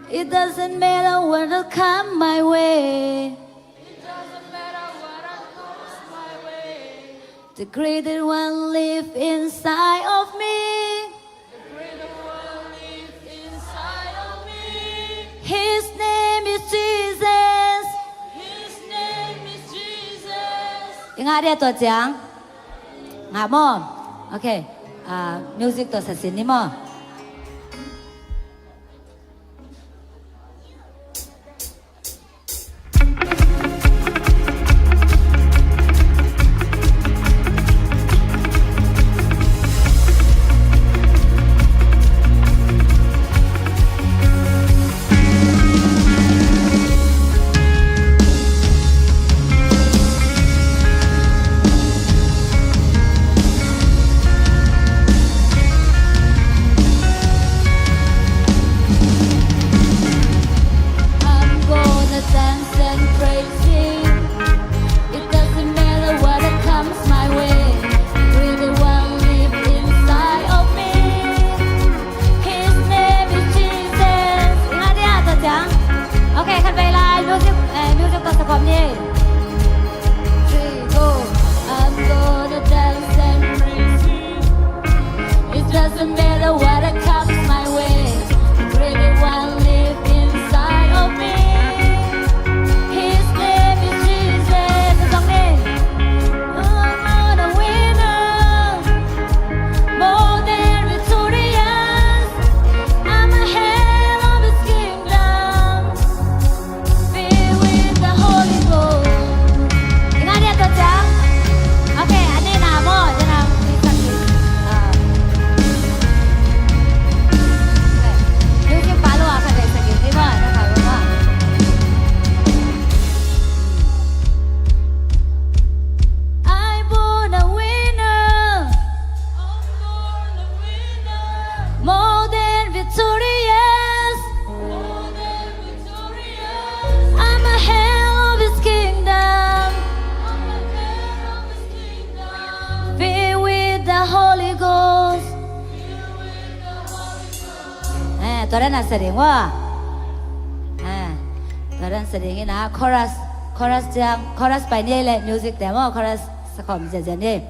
It doesn't matter what will come my way. It doesn't matter what comes my way. The greater one live inside of me. The greater one live inside of me. His name is Jesus. His name is Jesus. I ngah dia tua ciang? Ngah maw? Okay. Ah, music tawh sa sin ni maw? I'm gonna dance and praise him. It doesn't matter what comes my way. Greater one live inside of me. His name is Jesus. I ngah dia tua ciang? Okay, khatvei lai, music, eh, music tawh sa khawm ni. Three, go. I'm gonna dance and praise him. It doesn't matter what comes my way. The greater one live inside of me. His name is Jesus. Sa sawng ni. I'm a winner, more than victorious. I'm a heir of his kingdom, filled with the Holy Ghost. I ngah dia tua ciang? Okay, a nihna maw, a nihna. Ah. Tua dan a sa ding maw. Ah, tua dan sa ding in ah, chorus, chorus ciang, chorus pai ni ei leh music te maw, chorus sa khawm ziazia ni ei.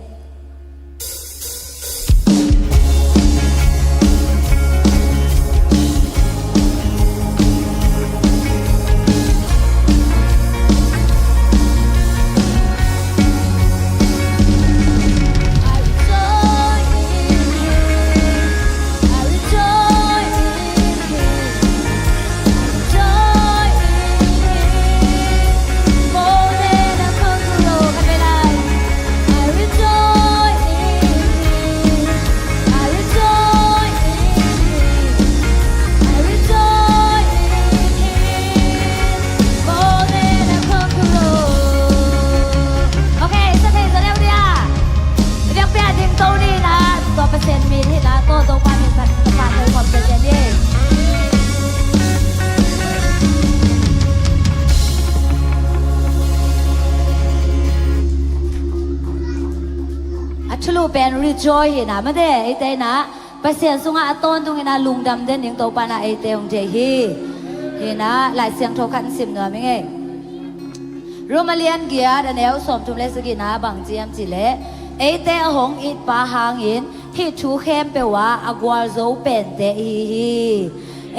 Okay, sa thei zaw deuh dia. Biakpiak ding to ni na, tua Pasian min hi na, tua Topa min phat, phat thei khawm tete ni. A thulu pen rejoice hi na, mate, eite na, Pasian sungah a tawntung in ah lungdam den ding Topa in ah eite hong deih hi. Hi in ah Lai Siangtho khat in sim nuam ing ei. Rom a lian giat a neu sawmthum le sagihna bang ci hiam cih leh, eite a hong itpa hangin hih thu khempeuh ah a gualzo pente i hi hi.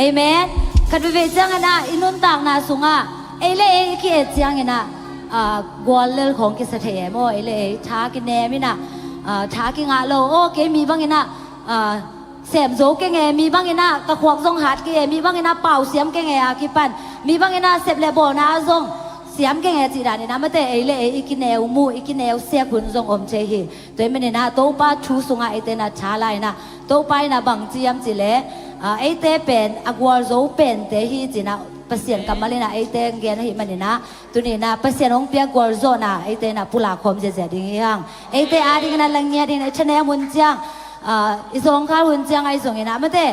Amen. Khat veivei ciangin ah i nuntakna sungah ei le ei i ki-et ciangin ah, ah, gual lel khawng kisa thei e maw, ei le ei tha kinem in ah, ah, tha kingah lo, aw kei mi bangin ah, ah, sem zo keng e, mi bangin ah ka khuak zong hat kei e, mi bangin ah pau siam keng e a kipan, mi bangin ah sep le bawlna ah zong siam keng e cih danin ah mate ei le ei i kineu muh, i kineu sek hun zong om thei hi. Tua ahih manin ah Topa thu sungah eite in ah tha la in ah, Topa in ah bang ci hiam cih leh, ah, eite pen a gualzo pente hi ci in ah Pasian kammal in ah eite hong gen ahih manin ah, tuni in ah Pasian hong piak gualzawhna eite in ah pulak khawm ziazia ding hi hang. Eite adingin ah langnya dingin ah i thanem hun ciang, ah, i zawngkhal hun ciang ahi zongin ah mate,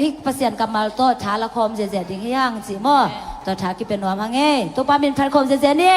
i Pasian kammal tawh tha la khawm ziazia ding hi hang ci maw. Tua tha kipia nuam hang ei. Topa min phat khawm ziazia ni.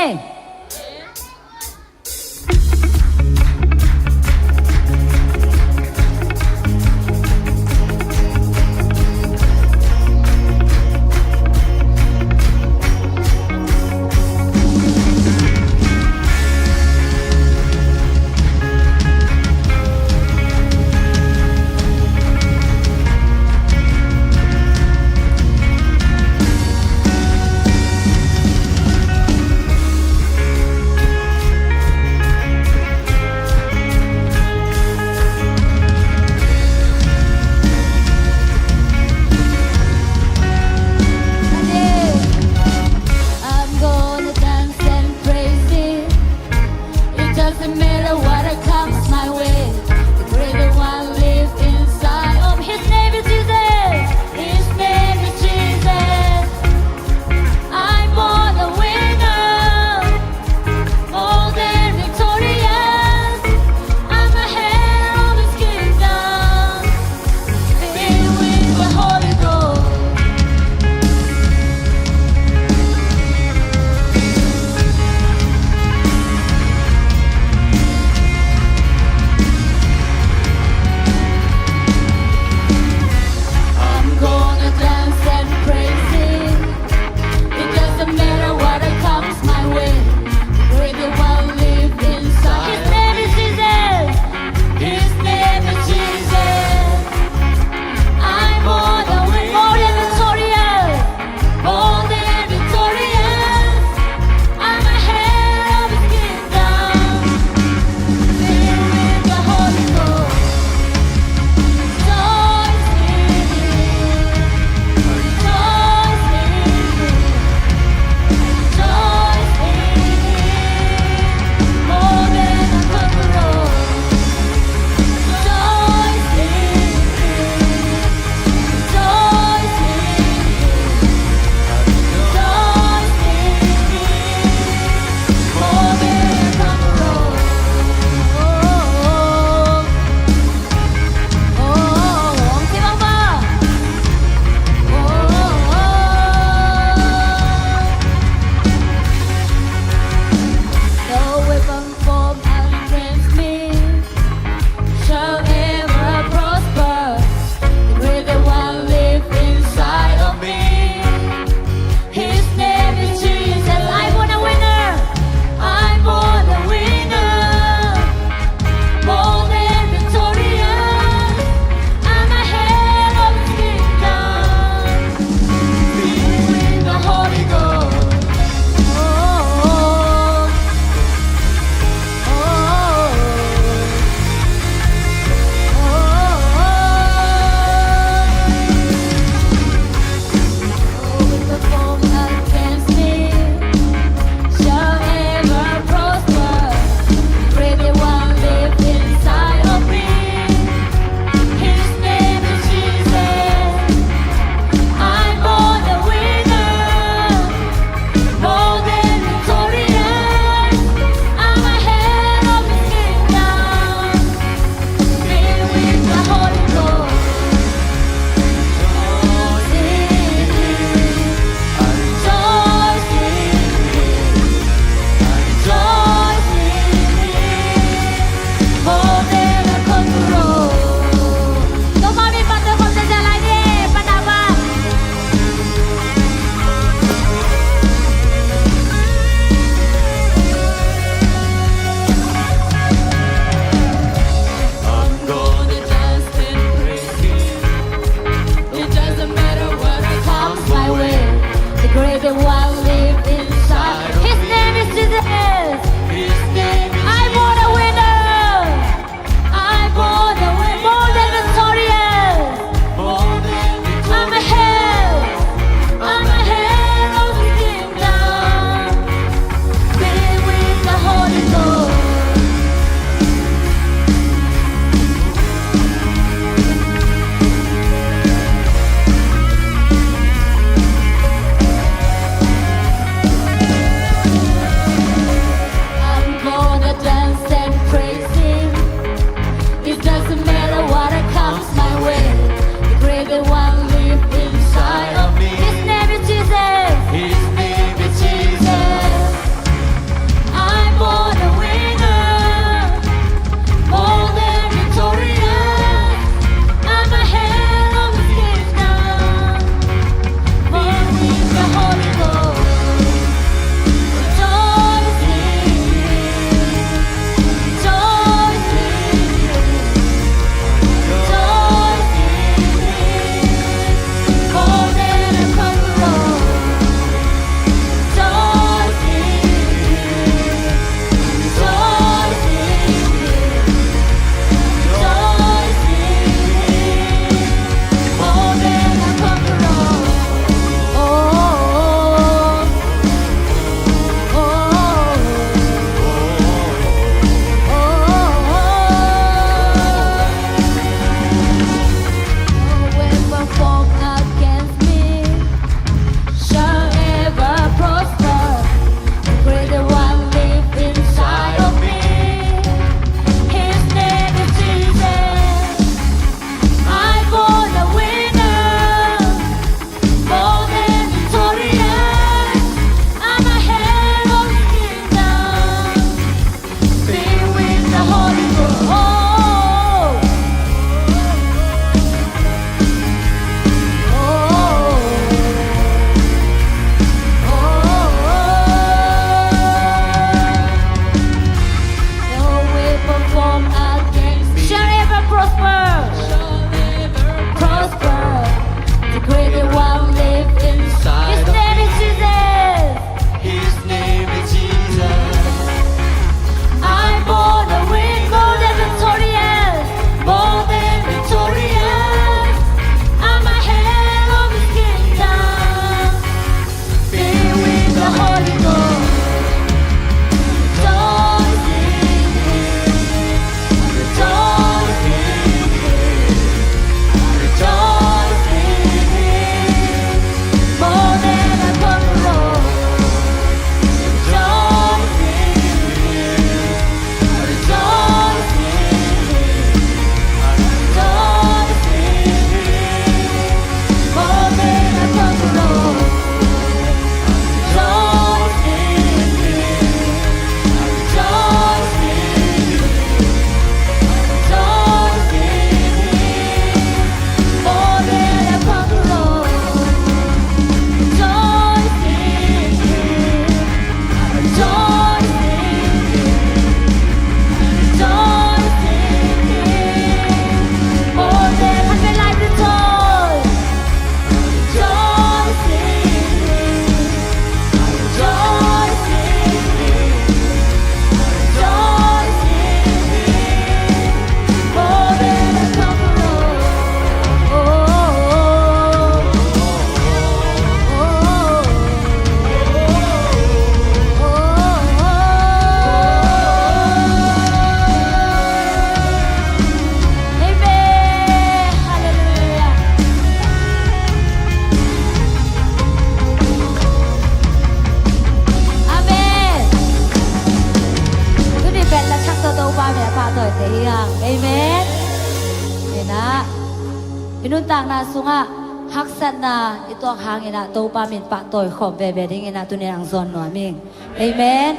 I nuntakna sungah haksatna i tuak hangin ah Topa min pahtawi khawm veve dingin ah tuni-in hong zawn nuam ing. Amen.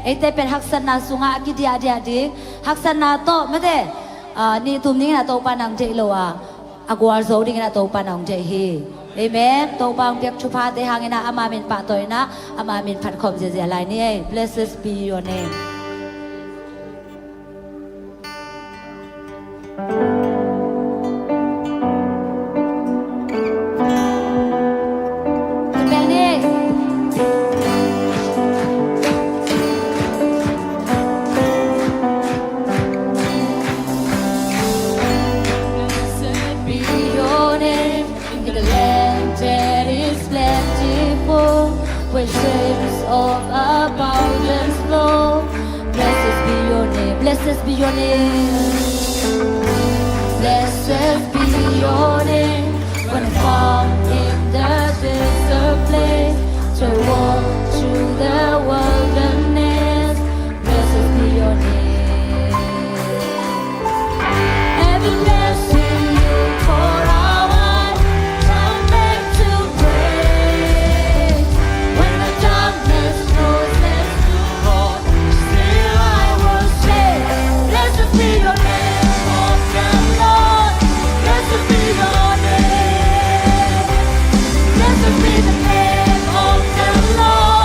Eite pen haksatna sungah a kidiahdiah ding, haksatna tawh mate, ah, nih tum dingin ah Topa in hong deih lo a, a gualzo dingin ah Topa in hong deih hi. Amen. Topa hong piak thuphate hangin ah ama min pahtawi in ah ama min phat khawm ziahziah lai ni ei. Blessed be your name. Blessed be your name. In the land there is plentiful, where streams of abundance flow. Blessed be your name, blessed be your name. Blessed be your name. When I found in the desert place, to walk through the wilderness. Blessed be your name. Every blessing you pour out, I come back to praise. When the darkness closes to God, still I will say, blessed be your name, oh the Lord. Blessed be your name. Blessed be the name of the Lord.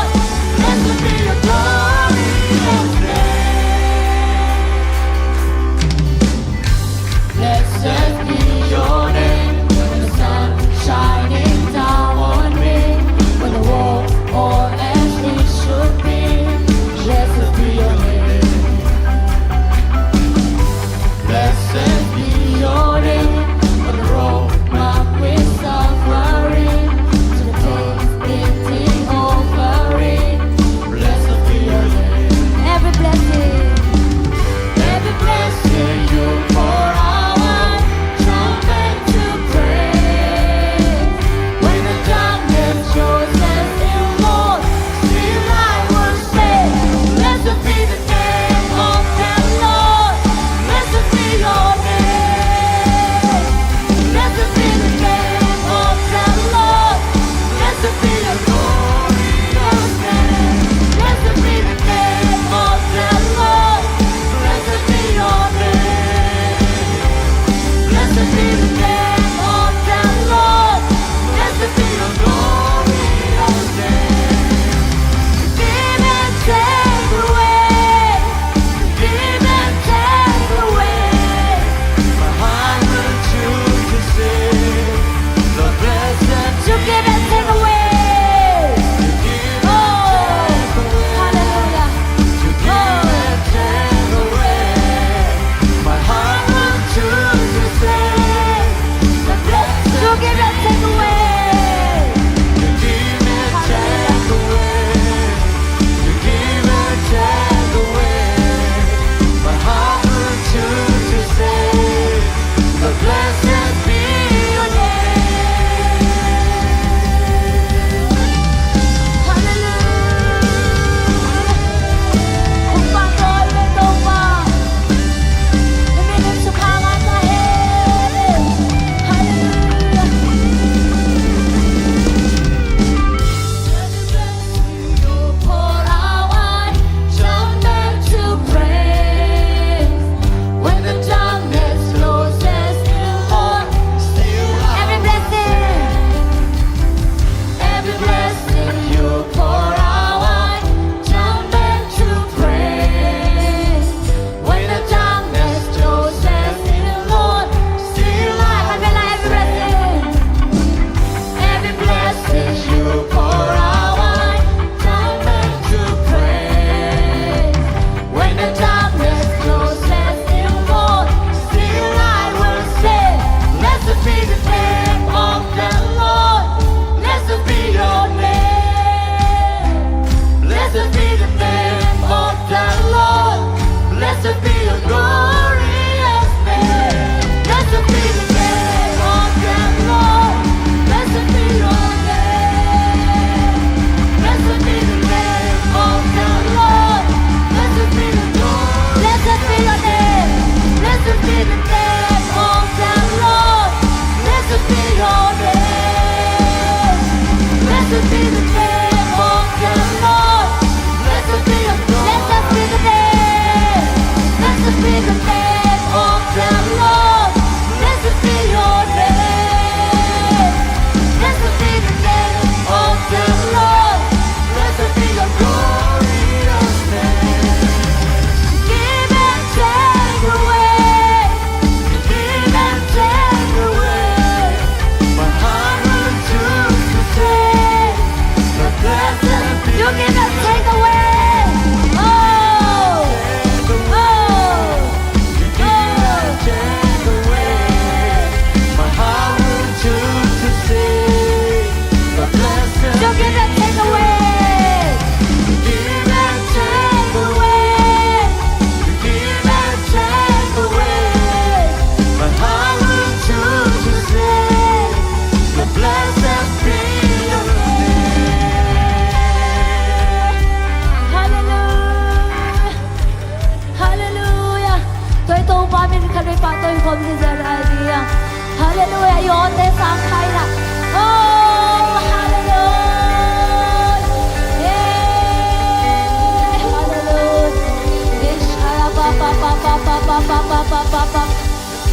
Pa, pa, pa.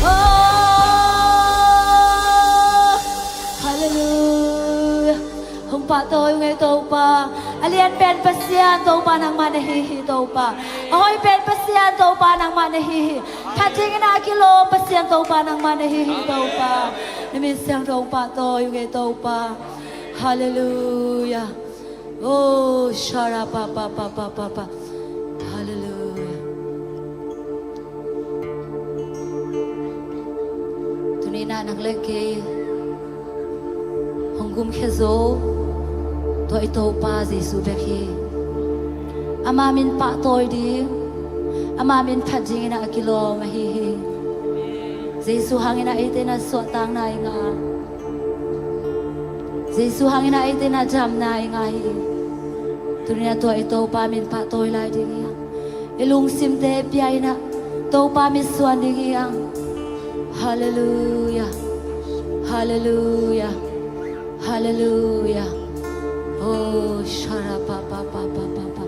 Oh, hallelujah. Hong pahtawi ung ei Topa. A lian pen Pasian Topa nangmah na hi hi Topa. A hoih pen Pasian Topa nangmah na hi hi. Phat dingin a kilawm Pasian Topa nangmah na hi hi Topa. Na min siangtho hong pahtawi ung ei Topa. Hallelujah. Oh, shara pa, pa, pa, pa, pa, pa. Hallelujah. Tuni-in ah nang le kei hong gumkhia zo tua i Topa Jesu bek hi. Ama min pahtawi ding, ama min phat dingin ah a kilawm ahi hi. Jesu hangin ah eite in ah suahtakna i ngah. Jesu hangin ah eite in ah damna i ngah hi. Tuni-in ah tua i Topa min pahtawi lai ding hi hang. I lungsimte pia in ah Topa mitsuan ding hi hang. Hallelujah. Hallelujah. Hallelujah. Oh, shara pa, pa, pa, pa, pa, pa.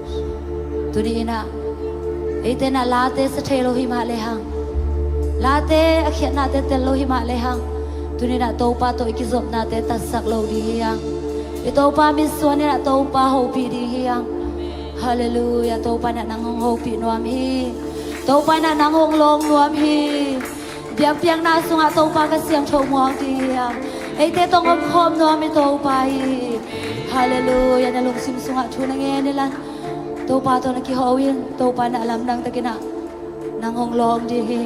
Tuni-in ah eite in ah late sa thei lo hi mah lehang, late a khiatnate tel lo hi mah lehang, tuni-in ah Topa tawh i kizopnate tatsak lo ding hi hang. I Topa mitsuan in ah Topa hopih ding hi hang. Hallelujah. Topa in ah nang hong hopih nuam hi. Topa in ah nang hong lawng nuam hi. Biakpiakna sungah Topa Kha Siangtho muang ding hi hang. Eite tawh omkhawm nuam i Topa hi. Hallelujah. Na lungsim sungah thu na ngen i lan. Topa tawh na kiho in, Topa in ah lamdang takin ah nang hong lawng ding hi.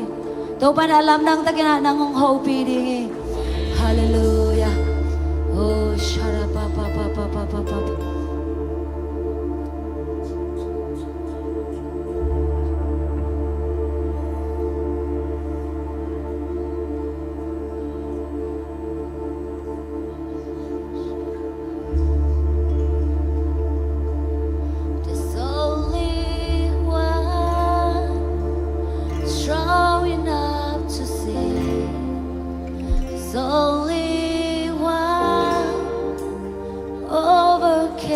Topa in ah lamdang takin ah nang hong hopih ding hi. Hallelujah. Oh, shara pa, pa, pa. There's only one strong enough to save. There's only one overcame.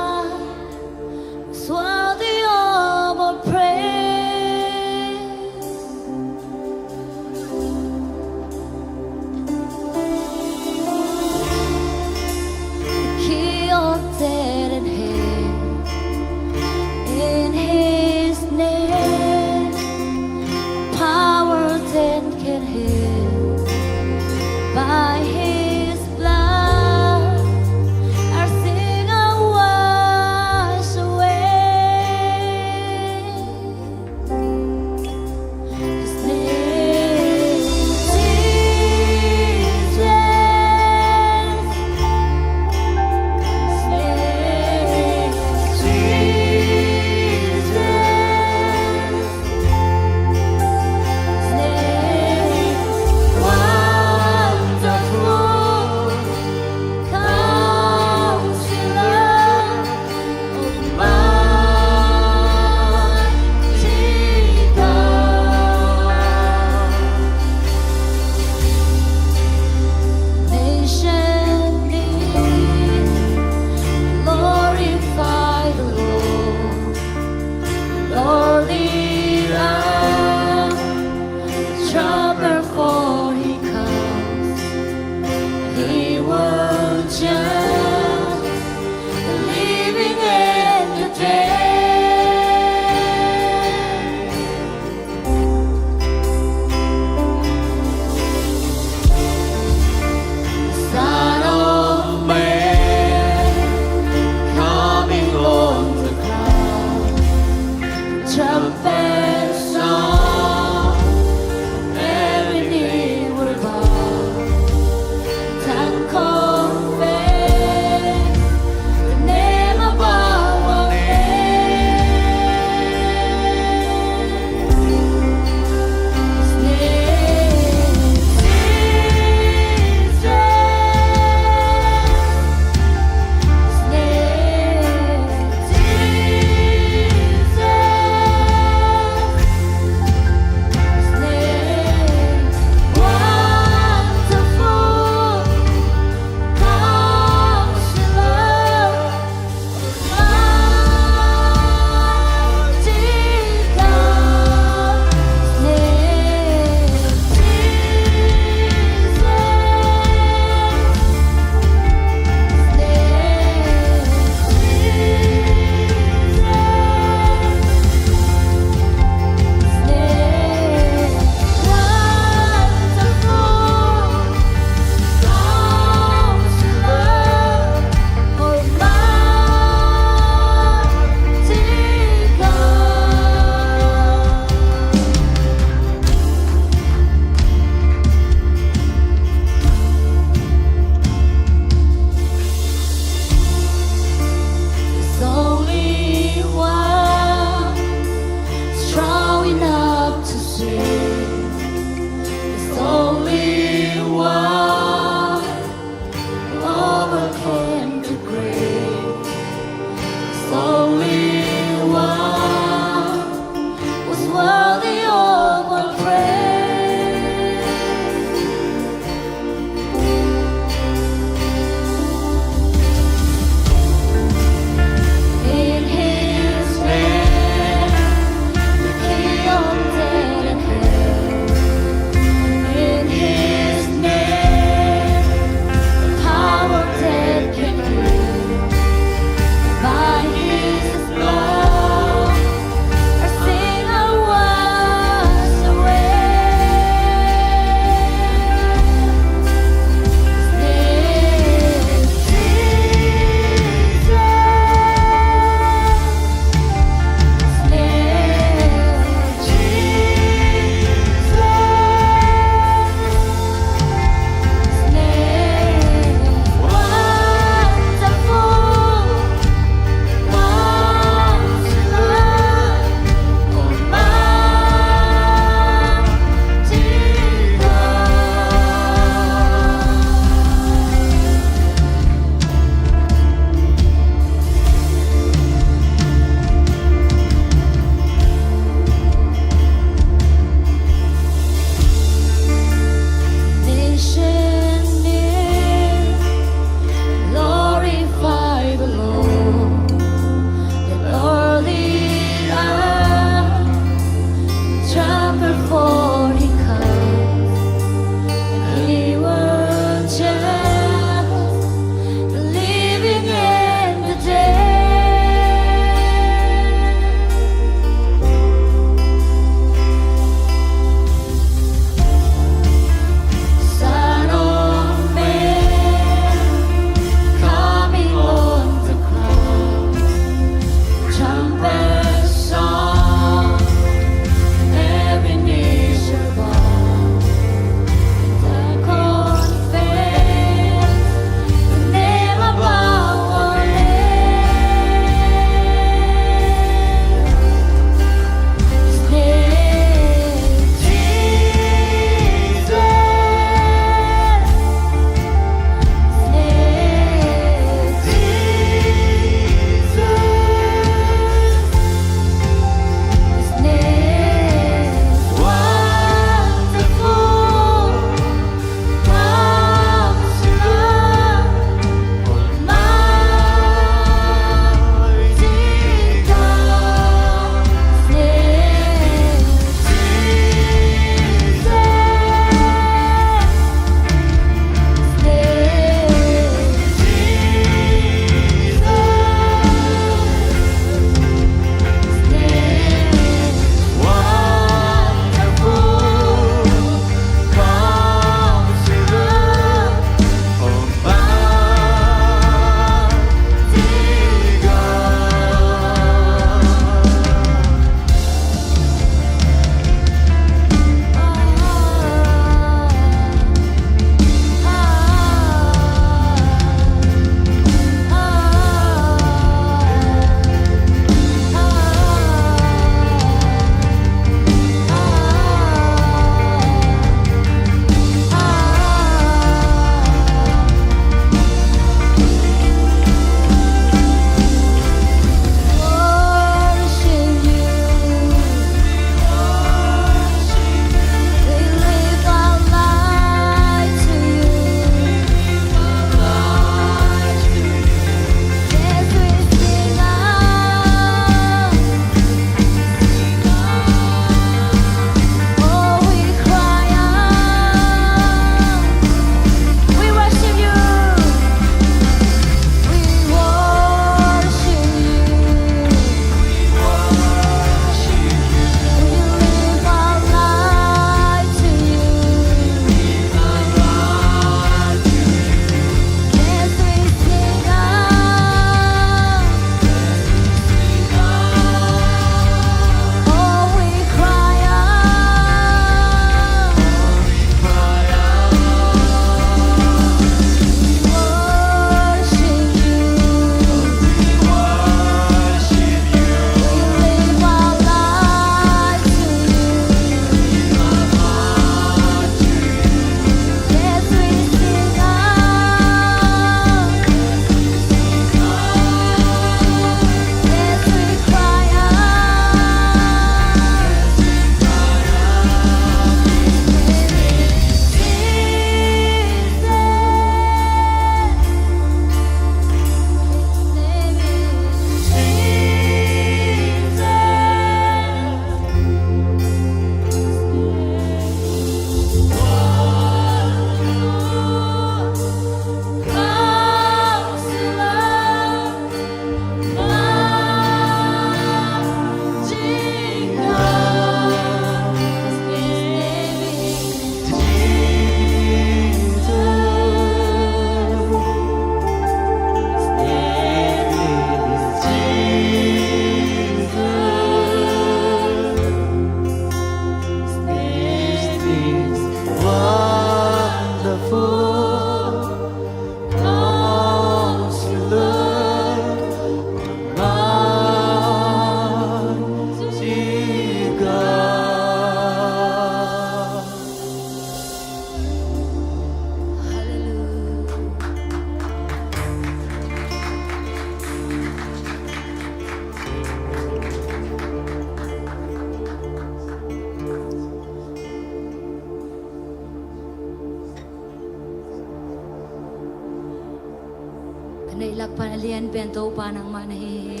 Neih lak pan a lian pen Topa nangmah na hi hi.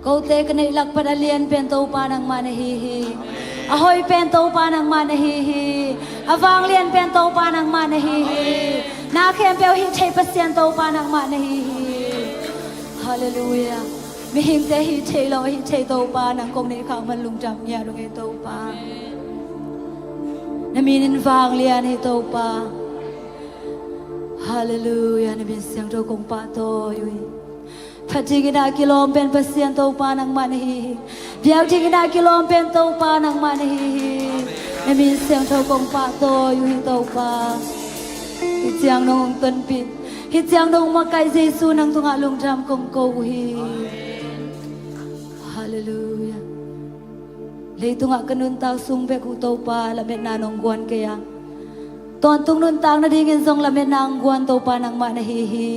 Kote ka neih lak pan a lian pen Topa nangmah na hi hi. A hoih pen Topa nangmah na hi hi. A vanglian pen Topa nangmah na hi hi. Na khempeuh hih thei Pasian Topa nangmah na hi hi. Halleluiah. Mihingte hih thei lo, hih thei Topa, nang kong neih khak man lungdam ngiat uh ngei Topa. Na min in vanglian hi Topa. Halleluiah, na min siangtho kong pahtawi uh hi. Phat dingin a kilawm pen Pasian Topa nangmah na hi hi. Biak dingin a kilawm pen Topa nangmah na hi hi. Na min siangtho kong pahtawi uh hi Topa. Hih ciang nong hong tonpih, hih ciang nong makaih Jesu nang tungah lungdam kong ko uh hi. Halleluiah. Leitungah ka nuntak sung bek uh Topa lametna nong guan kei a, tawntung nuntak nadingin zong lametna hong guan Topa nangmah na hi hi.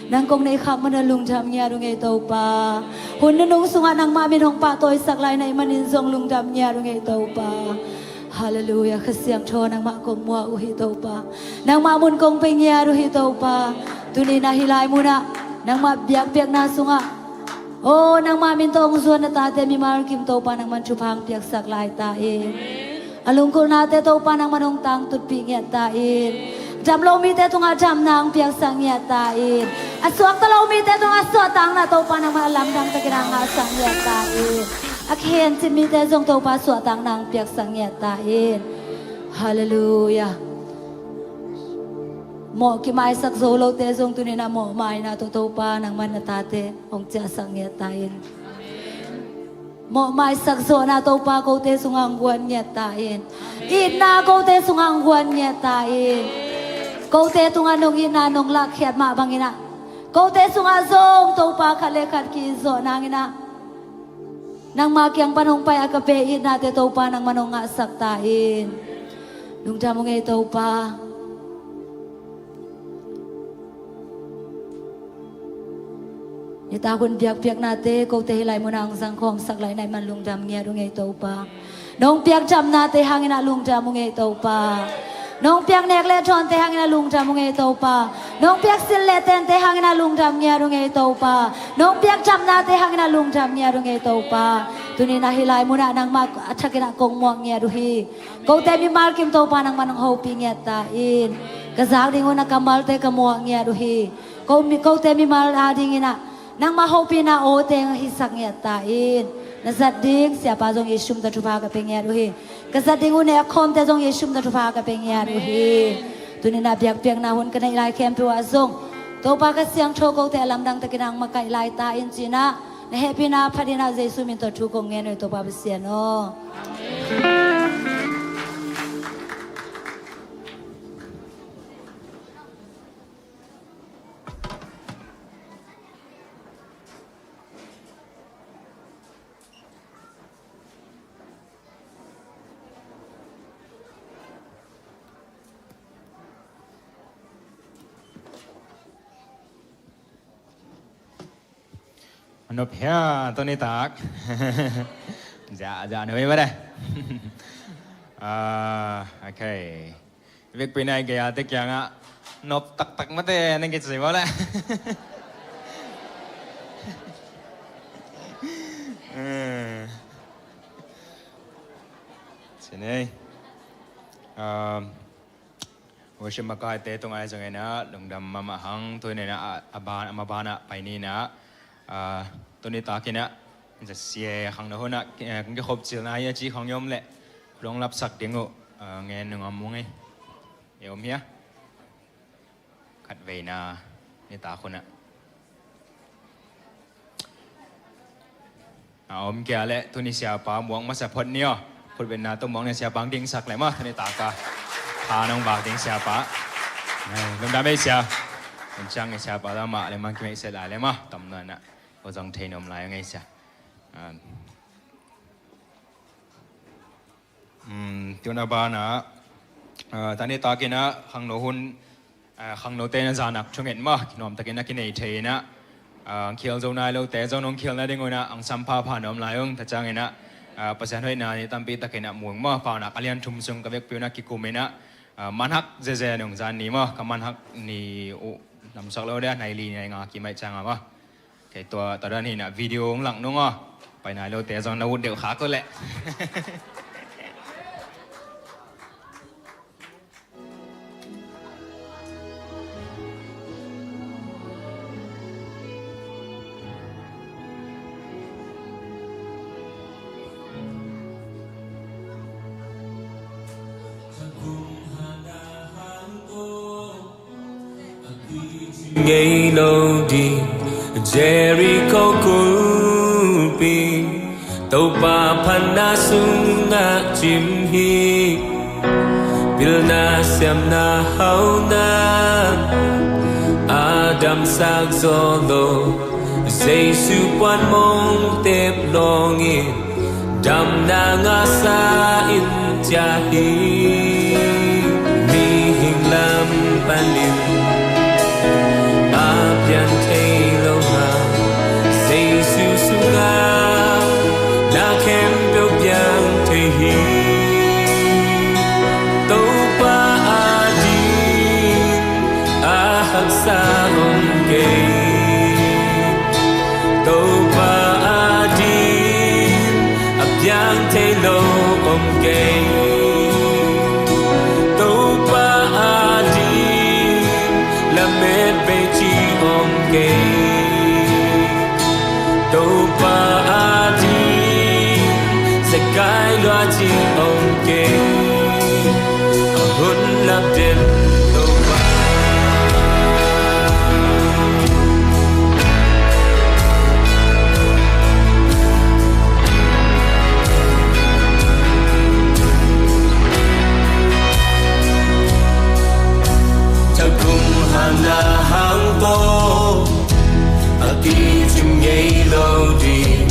Nang kong neih khak man a lungdam ngiat uh ngei Topa. Hun nunung sungah nangmah min hong pahtawisak lai na hih manin zong lungdam ngiat uh ngei Topa. Halleluiah. Kha Siangtho nangmah kong muak uh hi Topa. Nangmah mun kong pia ngiat uh hi Topa. Tuni-in a hih lai munah nangmah biakpiakna sungah, aw, nangmah min tawh hong zuan na tate mimal kim Topa nangman thupha hong piaksak lai ta in. A lungkimnate Topa nangman hong tangtutpih ngiat ta in. Dam lo mite tungah damna hong piaksak ngiat ta in. A suakta lo mite tungah suahtakna Topa nangman a lamdang takin hong ngahsak ngiat ta in. A khencip mite zong Topa suahtakna hong piaksak ngiat ta in. Halleluiah. Mawh kimaisak zo lote zong tuni-in a mawhmaina tawh Topa nangman na tate hong ciahsak ngiat ta in. Mawhmaisak zawhna Topa kote sungah hong guan ngiat ta in. Itna kote sungah hong guan ngiat ta in. Kote tungah nong itna nong lakkhiat mah bangin ah, kote sungah zong Topa khat le khat ki-it zawh nangin ah, nangma kiang pan hong pai a ka pe itnate Topa nangman hong ngahsak ta in. Lungdam uh ngei Topa. Nitak hun biakpiaknate kote hih lai munah hong zangkhawmsak lai na hih man lungdam ngiat uh ngei Topa. Nong piak damnate hangin ah lungdam uh ngei Topa. Nong piak nek le dawnte hangin ah lungdam uh ngei Topa. Nong piak silh le tente hangin ah lungdam ngiat uh ngei Topa. Nong piak damnate hangin ah lungdam ngiat uh ngei Topa. Tuni-in a hih lai munah nangmah a thakin ah kong muak ngiat uh hi. Kote mimal kim Topa nangman hong hopih ngiat ta in. Ka zak ding un a kammalte ka muak ngiat uh hi. Ko mi, kote mimal adingin ah nangmah hopihna awte hong hisak ngiat ta in. Na zat ding siapa zong Jesu min tawh thupha ka pia ngiat uh hi. Ka zat ding uh ne a khawmte zong Jesu min tawh thupha ka pia ngiat uh hi. Tuni-in a biakpiakna hun ka neih lai khempeuh ah zong Topa Kha Siangtho kote a lamdang takin hong makaih lai ta in ci-in ah, na hehpihna phat in ah Jesu min tawh thu kong ngen uh hi Topa Pasian aw. Nop hia, Tony tak. Ja, ja, nop hia mah deh. Ah, okay. Vekpi nai gaya te kiangah nop taktak mate na kici mawk leh. Eh. Sini. Um, worship makaite tungah zong inah lungdam mahmah hang, tu inah a, a ban, a mabanah pai ni inah, ah, tuni takinah zasia khangno hunah, eh, kong kikhop cilna hi a ci khong i om leh kong lapsak ding uh, ah, ngen nung om ung ei. I om hia? Khatveina nitak hunah. A om kia leh tuni siapa muak masa phot ni aw. Khutbetna tawh muak ni siapa hong dingsak leh maw, tuni taka. Pha nong vak ding siapa. Ai, lungdam ei sia. Hong ciang ni siapa lamah leh mang kimeih sia lai leh maw. Tam nuanah. Ko zong thei nuam lai ung ei sia. Ah. Um, tuna banah, ah, tani takinah khangno hun, ah, khangnote na zanak thunget maw, kinuamtakinah kinei thei inah, ah, ang khial zo nai lote zong nong khial nading unah ang sampha pha nuam lai ung, ta cianginah, ah, Pasian hoihna ni tampi takinah mu ung maw, paunak a lian thum sung ka vekpi unah kikum inah, Ah, manhak zeze nung zan ni maw, ka manhak ni uh namsak lo dia, nai li nai nga kimaih ciang a maw. Kei tua, tua dan hi na video hong lang nung aw. Pai nai lo te zong na ut deuh khak uh leh. Ngei lo ding Jericho kulpi, Topa phatna sungah cim hi. Pilna siamna hauhna a damsak zaw lo, Jesu puan mong tep lawngin damna ngahsa in ciah hi. Mihing lam panin a piang thei lo hang, Jesu sungah na khempeuh piang thei hi. Topa ading a haksa om kei. Topa ading a piang thei lo om kei. Topa ading lamet bei ci om kei. Topa ading zekai lua ci om kei. A hun lap den Topa. Thagum hana hang po a kicim ngei lo ding.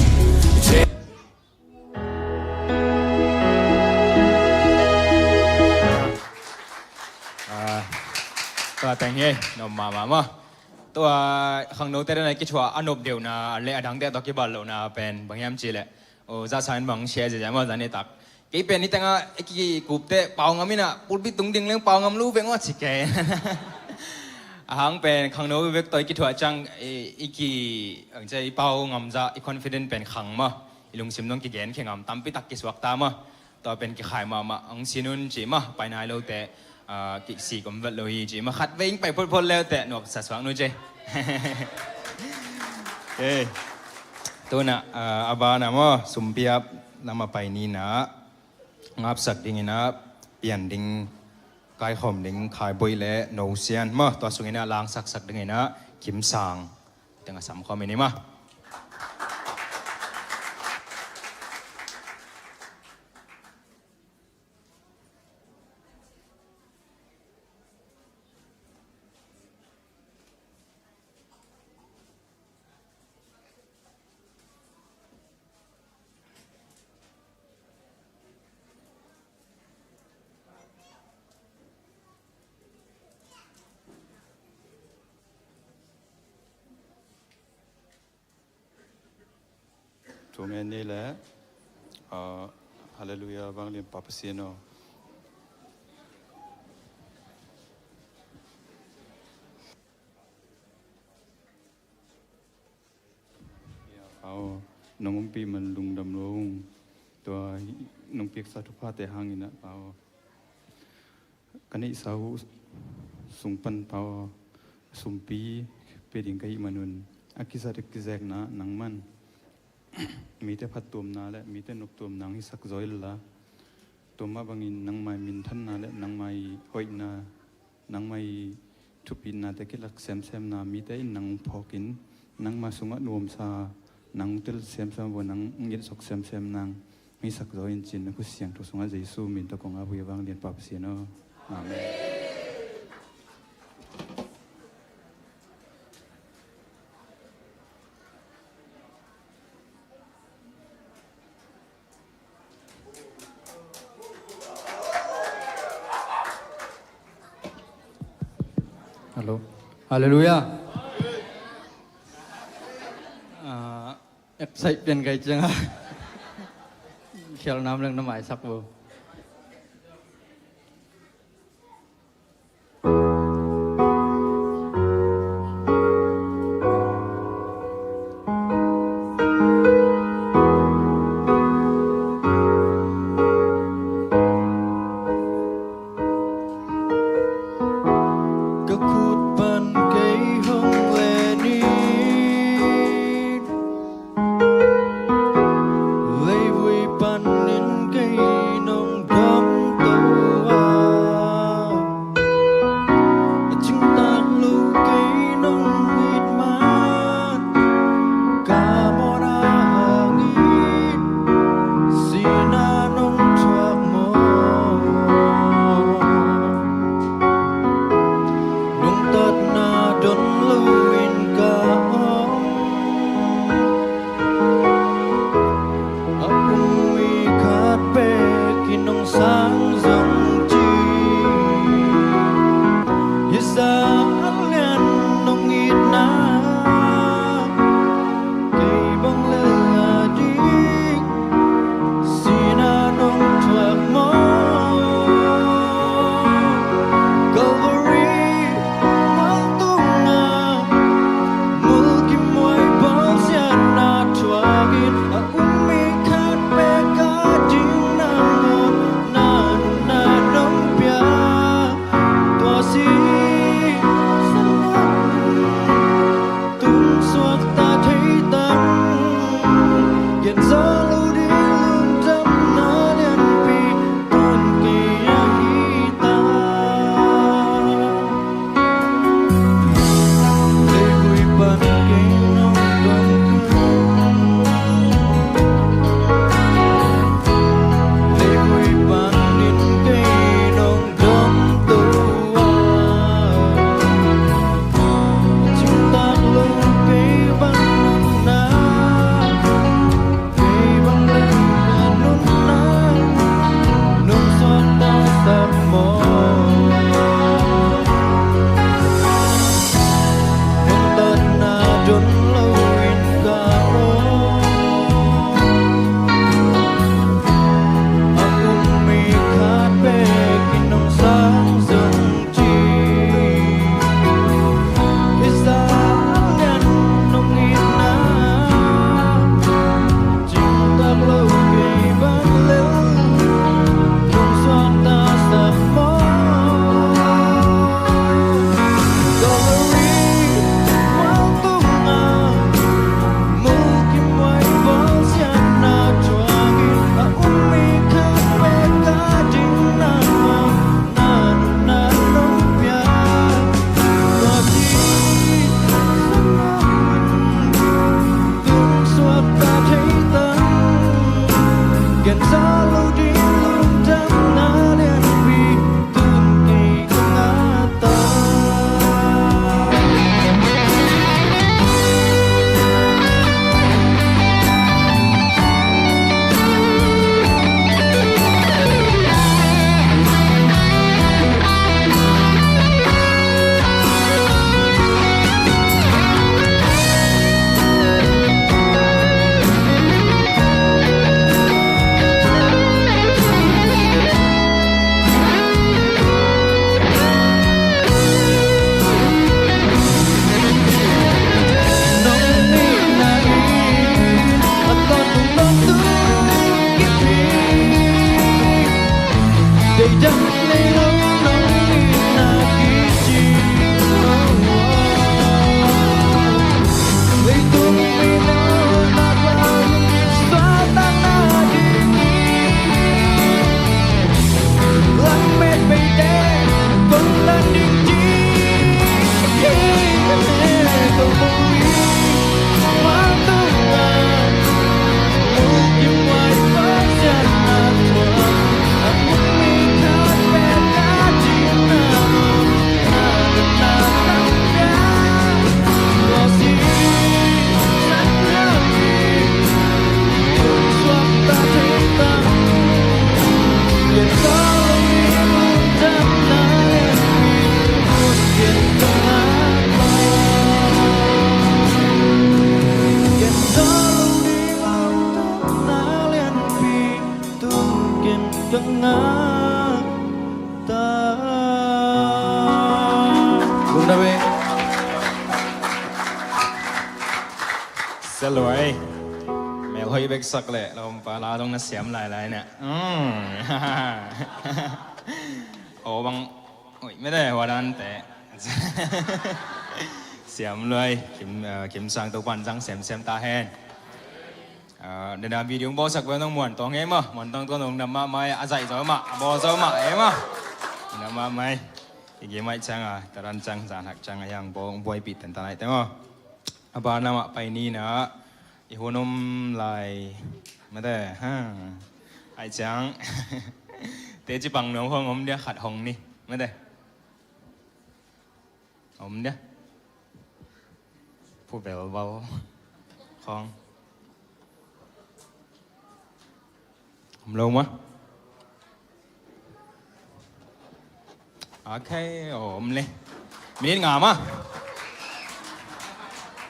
Ah, tua teng hi, nuam mahmah maw. Tua khangnote dan a kithuah a nop deuhna le a dangte tawh kibal lohna pen bang hiam cih leh, oh, zahsa in bang share ziahziah maw, zan nitak. Kei pen niteng a kikupte pau ngam in ah, pulpit tung ding leng pau ngam lo veng aw ci kei. A hang pen khangno vek tawh i kithuah ciang i, i ki, ang cia i pau ngam zah, i confident pen khang maw. I lungsim dong kigen khe ngam, tampi tak kisuak ta maw. Tua pen kikhai mahmah hong sin un ci mah, pai nai lote, ah, kisik om vet lo hi ci mah, khat vei hong pai photphot leute nuam sa suak nu ci. Eh, tuna, ah, a bana maw, sumpiap lam a pai nina, ngapsak dingina, pian ding, kaikhawm ding, Khaiboih le Nosian maw, tua sungina langsaksak dingina, Kimsang. Teng a sam khawm i ni maw. Thu ngen ni le, ah, Halleluiah, vanglian pa Pasian aw. Aw, nong ompih man lungdam lo ung. Tua nong piaksa thuphate hangin ah, aw. Ka neihsa uh sung pan tawh sumpi pia ding ka hih manun a kizat a kizekna nangman mite phattuamna le mite noptuamna hong hisak zaw inla, tua mah bangin nangmai minthanna le nangmai hoihna, nangmai thupitnate kilak semsemna mite in nang phawkin nangma sungah nuamsa nang tel semsem uh nang ngiat sok semsem nang. Hong hisak zaw in cin na khut siangtho sungah Jesu min tawh kong ap uh hi, vanglian pa Pasian aw. Amen. Hello. Halleluiah. Ah, Excite pian kai cianga khial nam leng na maisak bo. Lungdam ei. Sia luai. Melhoih bek sak leh lawmpa la dong na siam lailai na. Mm. Aw bang. Ui, mede hua dan te. Siam luai. Kim, eh, Kim Sang Topan zang siamsiam ta hen. Ah, dena video bawlsak bel nong muan tawng ei maw, muan tawng tuan nong nam mahmah ei, a zaih zaw mah, a bawl zaw mah ei maw. Nam mahmah ei. I game aih ciang a, taran ciang, zan hak ciang a hiang bawl, buaipih tentan aih te maw. A ban lamah pai ni na, i hun om lai, mate, ha. Aih ciang, teci pang nuam hong om dia khat hong ni, mate. Om dia. Pu Bel Bal. Khong. Om lo ma. Ok, om le. Minit nga ma.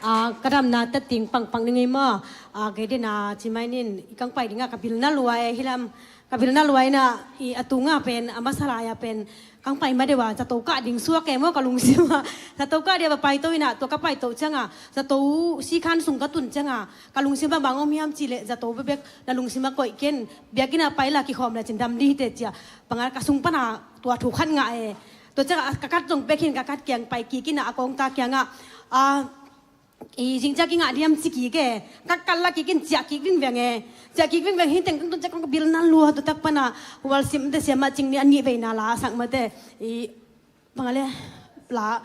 Ah, ka damna tating pangpang ning ei maw. Ah, kei dena ci mai nin, i kang pai dinga ka bilna luai hilam. Ka bilna luai na, i a tunga pen, a masa lai a pen, kang pai ma deuh a, zato kah ding suak e maw ka lungsim a. Zato kah deuh a paito ina, tua ka paito cianga, zato sikhan sung ka tun cianga, ka lungsim bangbang om hiam cileh, zato bebek na lungsim a koih ken, biakinn a pai la kikhawm la cin dam dih te cia, banga ka sung pana tua thu khat ngah e. Tua cianga ka kat zong pek hin ka kat kiang pai kik ina a kawngta kianga, a, I zing ciak i ngah diam ci kik e. Ka kal la kik in ciah kik vingveng e. Ciah kik vingveng hi teng tun ciak kong ka bil na lua tu tak pana. Worship te siama cing ni a nih veina la sak mate. I bang a le la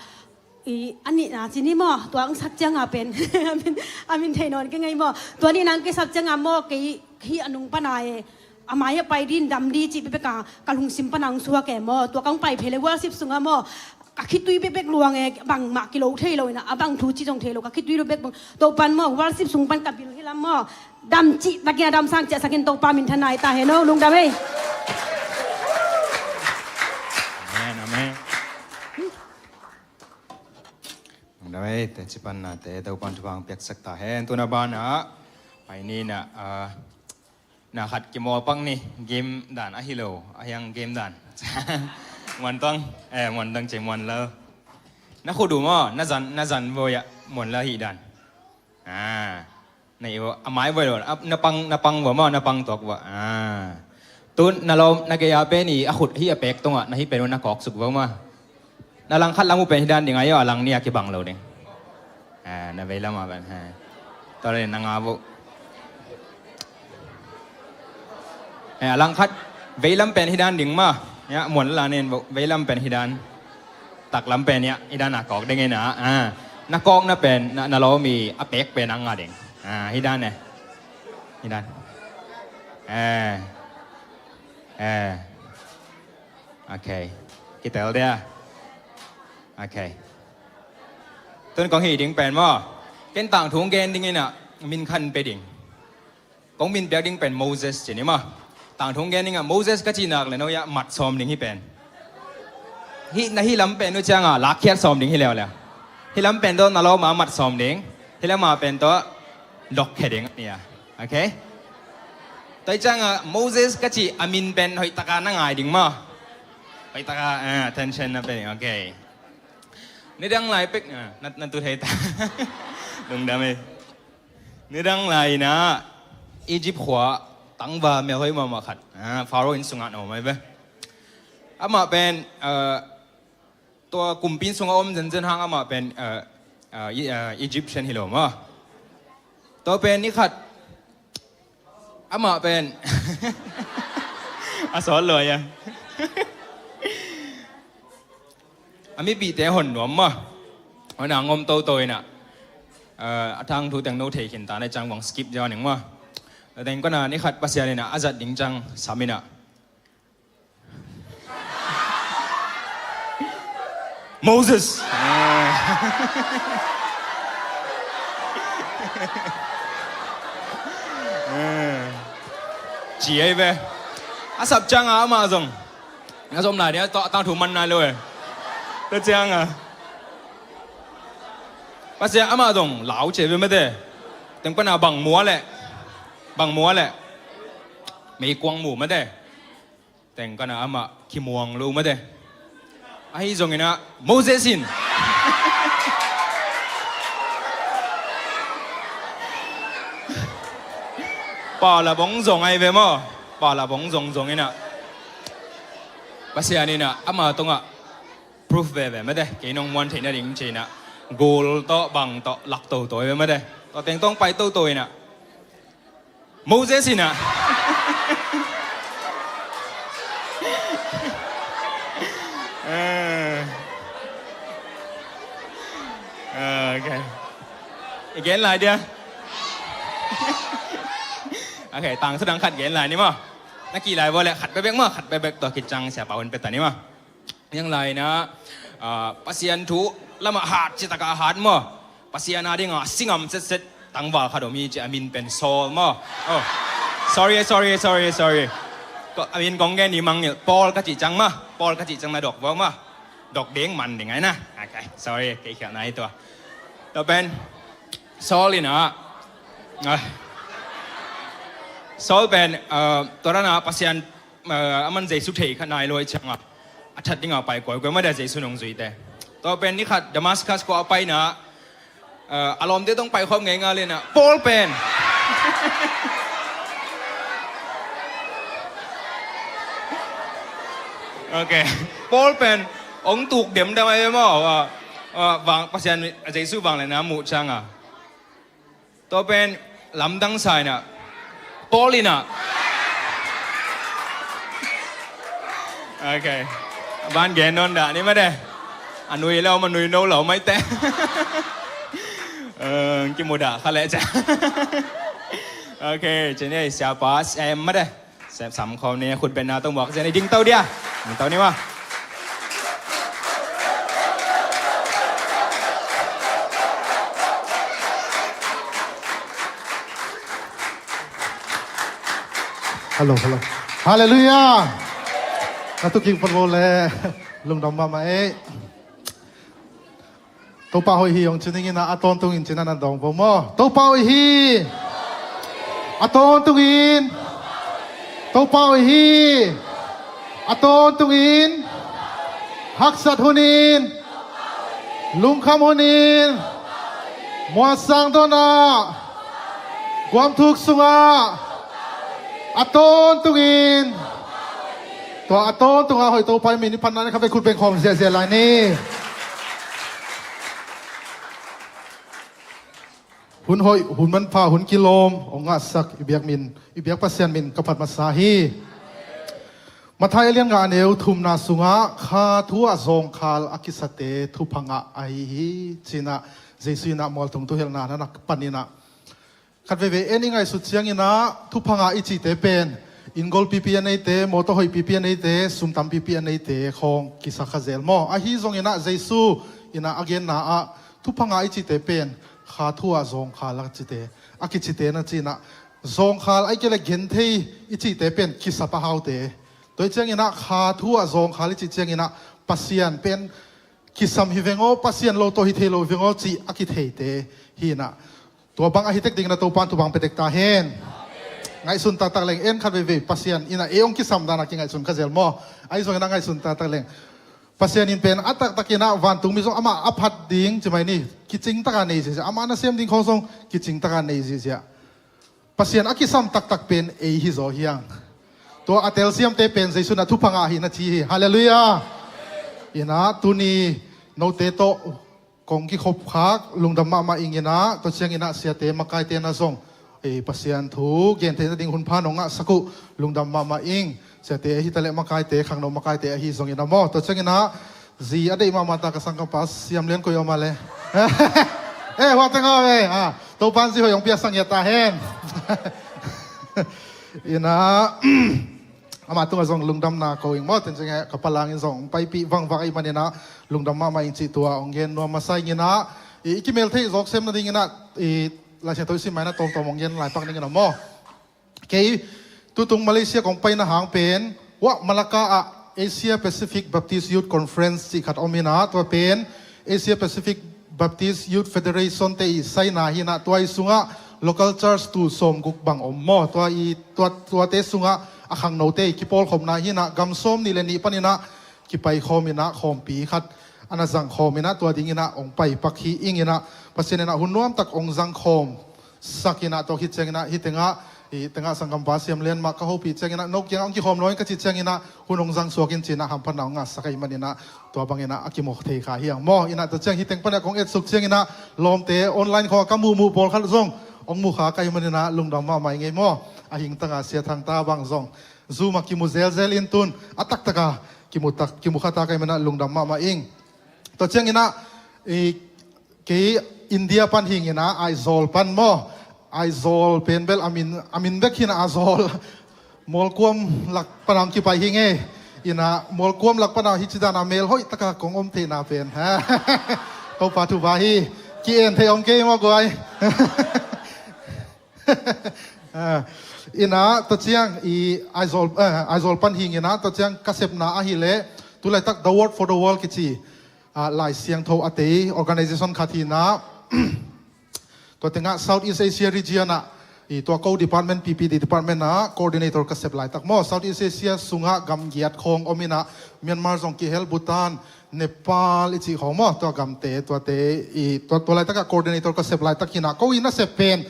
i a nihna ci ni maw. Tua ang sak cianga pen. A min, a min thei nawn kei ngei maw. Tua nihna ang kei sak cianga maw kei hi a nung pana e. A mai a pai din dam di ci pepeka ka lungsim pana ang suak e maw. Tua kang pai phei le worship sunga maw. Ka khitui bekbek luang e, bangmah kilo thei lo ina, a bang thu ci zong thei lo, ka khitui lo bekbek. Topan maw, worship sung pan ka bil hilam maw. Dam cih takin a dam sang ciah sakin Topa minthanna hi ta hen o, lungdam ei. Amen, amen. Lungdam ei, teci panna te, Topan thupha piaksak ta hen, tuna bana, pai ni na, ah, Na khat kimawl pak ni, game dan ahi lo, a hiang game dan. Muantang, eh, muantang cei muanlal. Na khut uh maw, na zan, na zan voi ah, muanlal hih dan. Ah, na i vo, a mai voi lo, a, na pang, na pang vo maw, na pang tuak vo. Ah. Tun, na lawm, na gei a pen i, a khut hih a pek tungah, na hih pen uh na kawk suk vo maw. Na langkhat lam uh pen hi dan ding a, a lang ni a kibang lo ding. Eh, na veilam a pen, eh. Tua le na nga vo. Eh, a langkhat veilam pen hi dan ding ma. Ya, muan la nen vo, veilam pen hi dan. Taklam pen ya, hi dan a kawk ding ina. Ah, na kawk na pen, na, na lawm i a pek pen a nga ding. Ah, hi dan e. Hi dan. Eh. Eh. Ok. Kitel dia. Ok. Tun kong hih ding pen maw. Ken tangthung gen ding ina min khan pe ding. Kong min piak ding pen Moses ci ni maw. Tangthung gen ding a Moses ka ci nak le no ya mat sawm ding hi pen. Hih na hih lam pen uh cianga lakkhiat sawm ding hi leuleu. Hih lam pen tawh na lawm a mat sawm ding. Hih lam a pen tawh dokkhe ding a nia. Ok? Tua hi cianga Moses ka cih a min pen hoih taka na ngai ding maw? Hoih taka, ah, attention na pe ding. Ok. Nidang lai pek, ah, na, na tu thei ta. Lungdam ei. Nidang lai ina Egypt khua tangva melhoih mahmah khat. Ah, Pharaoh inn sungah na om ai ve. Amah pen, ah, Tua kumpi inn sungah om zenzen hang amah pen, eh, eh, E-, eh, Egyptian hi lo maw. Tua pen ni khat amah pen a sawt luai a. A mipihte hon nuam maw. Hon a ngom toto ina. A tangthu teng no thei khin ta na ciang vang skip ziau ning maw. Teng kona ni khat Pasian in a zat ding ciang sam in a Moses. Ci ai ve. A sap ciang a amah zong a zom lai dia tawh a tangthu man nai lo e. Tua ciang a Pasian amah zong lau ci ai ve mate. Teng pana bang mua le bang mua le meikuang mu mate. Teng kana amah kimuang lo mate. Ahi zongin a Moses in pala bong zong ai ve maw. Pala bong zong zongin a Pasian in a ama tungah proof veve mate. Kei nong muan theih nading ci in a gul tawh bang tawh lak toto ai ve mate. Tua teng tong pai toto in a Moses in a Eh. Eh, okay. I gen lai dia. Okay, tang sudang khat gen lai ni maw. Na ki lai vua le khat bebek maw, khat bebek tua kicang siapa hun peta ni maw. Yang lai na Pasian thu lamah hat citaka hat maw. Pasian a dinga singam setset tangval khat om hi ci a min pen Saul maw. Oh. Sorry, sorry, sorry, sorry. A min kong gen ni mangngilh Paul ka cih ciang maw. Paul ka cih ciang na dok vua maw. Dok ding man ding ai na. Okay, sorry, kei khialh na hi tua. Tua pen Saul in a Saul pen tua dana Pasian a man Jesu thei kha nai lo i cianga a that dinga pai kuaikuai mah dia Jesu nungzuite. Tua pen ni khat Damascus khua a paina a lawmte tong paikhawm ngeingai lena Paul pen Okay. Paul pen ong tuk demdam ai maw. Vang Pasian Jesu vang lena muh cianga Tua pen lamdang sa ina Paul ina. Okay. Van gen non dah ni mah de. A nui lo ma nui no lo mai te. Kimu dah kha le ca. Okay, cini siapa sem mah de. Sem sam khawm ni khut benna tong muak zen i ding to dia. Ding to ni mah. Hello, hello. Halleluiah. Ka tuking palo le lungdam mahmah ei. Topa hoih hi hong ci ning ina a tawntungin cina nan dawng bo maw? Topa hoih hi. A tawntungin. Topa hoih hi. A tawntungin. Haksat hunin. Lungkham hunin. Muasang dona. Guamthuk sunga. A tawntungin. Tua a tawntunga hoih Topa i min i phatna ni kha vei khut beng khawm ziahziah lai ni. Hun hoih, hun manpha, hun kilawm hong ngahsak i biak min, i biak Pasian min ka phat masa hi. Matthai a lian nga a neu thumna sungah kha thu ah zawngkhal a kisate thupha ngah ahi hi. Cinah Jesu inah mualthung thuhelna na nak paninah Khat veivei en i ngaihsut cianginah thupha ngah i cihte pen inn gol pipi a neite, mawtaw hoih pipi a neite, sum tam pipi a neite khawng kisa kha zel maw? Ahi zonginah Jesu inah a genna ah thupha ngah i cihte pen kha thu ah zawngkhal a cite, a kicite na cinah zawngkhal a i kele genthei i cihte pen kisap a haute. Tua i cianginah kha thu ah zawngkhal i cih cianginah Pasian pen kisam hi veng aw, Pasian lo tawh hi thei lo hi veng aw cih a kitheite hinah tua bang ahi tek dingin a Topan thupha hong pia tek ta hen. Ngaihsun taktak leng en khat veivei Pasian inah ei hong kisam dan a kingaihsun kha zel maw? Ahi zongin a ngaihsun taktak leng Pasian in pen a taktakinah vantung mi zong amah a phat ding ci mai ni. Kicing taka nei ziahziah, amah na sem ding khawng zong kicing taka nei ziahziah. Pasian a kisam taktak pen ei hi zaw hiang. Tua a telsiamte pen Jesu na thupha ngah hi na ci hi. Halleluiah. Inah tuni note tawh kong kikhop khak lungdam mahmah inginah tua cianginah siate makaite na zong ei Pasian thu gentheihna ding hun pha nong ngahsak uh lungdam mahmah ing. Siate ahi taleh makaite khangno makaite ahi zongin a maw? Tua cianginah zi a deih mahmah ta ka sang ka pa Siam Lian Koi om a le Eh, hua teng aw eh. Ah, Topan zi hoi ong pia sang ya ta hen. Ina, ama tunga zong lungdamna ko ing maw, ten zing eh, ka palangin zong ong paipi vangvang ai manina, lungdam mahmah ing ci tua ong gen nuam masa ing ina, i, i kimel thei zok sem na ding ina, i, Laisiangtho i sim maina tomtom ong gen lai pak ning ina maw. Kei tutung Malaysia kong paina hang pen, Wah Malacca ah Asia Pacific Baptist Youth Conference cih khat om ina, tua pen Asia Pacific Baptist Youth Federation te i saina hina, tua i sunga local church tu sawm guk bang om maw, tua i, tua, tuate sunga a khangnote i kipawlkhopna hina, gam sawm nih le nih panina kipai khawm ina, khawmpi khat ana zang khawm ina, tua ding ina ong pai pak hi ing ina, Pasian ina hun nuam tak ong zang khawm sak ina, tua khit ciang ina, hi tenga, hi tenga sanggampa Siam Lian mah ka hopih ciang ina, no kiang ong kikhawm lo in ka cih ciang ina, hun ong zang suak in ci ina, hamphatna ong ngahsak ai man ina, tua bang ina a kimu thei kha hi ang maw. Ina tua ciang hi teng pana kong etsuk ciang ina, lawmte online khawng ka muhmuh pawlkhat zong ong mu kha ka hi man ina, lungdam mahmah ing ei maw. A hing tanga Sia Thang ta bang zong Zoom a kimu zelzel in tun a taktaka kimu tak, kimu kha ta ka hi man ina, lungdam mahmah ing. Tua ciang ina, i, kei India pan hing ina, Aizawl pan maw. Aizawl pen bel a min, a min bek hina Aizawl. Mualkuam lak pana ong kipai hing ei. Ina, Mualkuam lak pana hi ci dana mel hoih taka kong om theihna pen, ha. Topa thu ba hi. Ki en thei om kei maw guai. Ah, ina, tua ciang i Aizawl, eh, Aizawl pan hing ina, tua ciang ka sepna ahi le, tulaitak The Word for the World kici, ah, Laisiangtho a tei organization khat hina, tua tenga South East Asia region ah, i tua ko department, P P D department ah coordinator ka sep laitak maw. South East Asia sunga gam giat khawng om ina, Myanmar zong kihel, Bhutan, Nepal i cih khawng maw, tua gamte, tuate, i, tua, tua laitaka coordinator ka sep laitak hina, ko ina sep pen,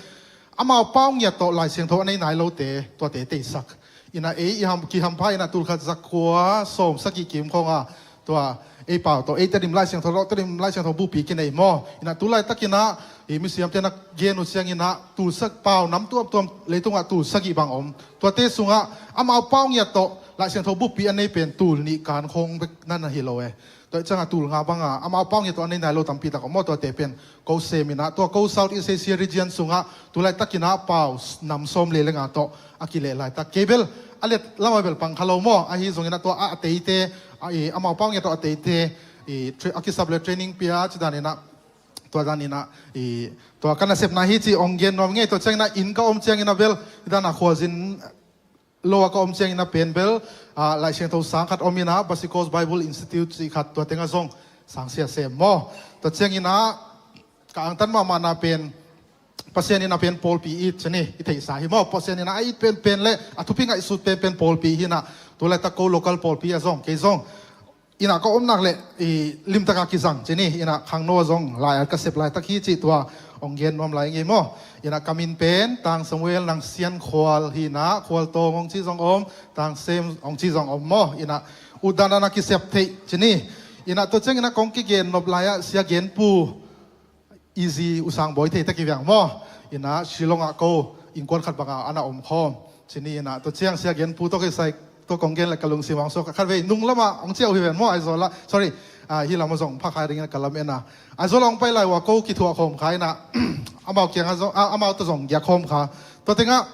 amau pau ngiat tawh Laisiangtho a nei nai lote, tuate teisak. Ina ei, i ham, kihampha ina tulkhat zakua, sawm sagih kim khawnga, tua, ei pau tawh, ei Tedim Laisiangtho tawh, Tedim Laisiangtho bupi kinei maw. Ina tulaitak ina, i misiamte na gen uh ciang ina, tulsak pau nam tuamtuam, leitungah tulsagih bang om. Tuate sungah, amau pau ngiat tawh, Laisiangtho bupi a nei pen, tul nih kan khawng bek na na hi lo e. Tua ciangah tul nga banga, amau pau ngiat tawh a nei nai lo tampi tak om maw, tuate pen, ko sem ina, tua ko South East Asia region sungah, tulaitak ina pau nam sawm le le nga tawh a kileh laitak. Kei bel a let lamah bel pang kha lo maw, ahi zong ina tua a, a teite, a, i, amau pau ngiat tawh a teite, i, tra-, a kisap le training pia, ci dan ina, tua dan ina, i, tua ka nasepna hi ci ong gen nuam ing ei. Tua ciang ina inn ka om ciang ina bel, i dana khualzin lo a ka om ciang ina pen bel, ah, Laisiangtho sang khat om ina, Basic Course Bible Institute cih khat, tua tenga zong sang sia sem maw. Tua ciang ina, ka angtan mahmahna pen, Pasian ina pen pawlpi it ci ni, i theihsa hi maw. Pasian ina a it penpen le a thupi ngaihsut penpen pawlpi hina, tulaitak ko local pawlpi a zong, kei zong ina ka om nak le, i, limtaka kizang ci ni, ina khangno a zong lai a ka sep laitak hi ci tua ong gen nuam lai ing ei maw. Ina ka min pen Tang Samuel Nang Sian Khual hina, Khual Tawng ong ci zong om, Tang Sem ong ci zong om maw. Ina utdan dana kisep theih ci ni. Ina tua ciang ina kong kigen nop lai ah Sia Gen Pu Easy U Sang Bawi thei tak i viang maw. Ina Shillong ah ko innkuan khat banga ana om khawm ci ni. Ina tua ciang Sia Gen Pu tawh kisai tawh kong gen le ka lungsim ong suak, khatvei nung lama ong ciah uh hi ven maw, Aizawl ah, sorry, ah, hi lama zong pha kha ding ina ka lam ena. Aizawl ah ong pai lai ua ko kithuah khawm kha ina, amau kianga zong, ah, amau tawh zong giak khawm kha. Tua tenga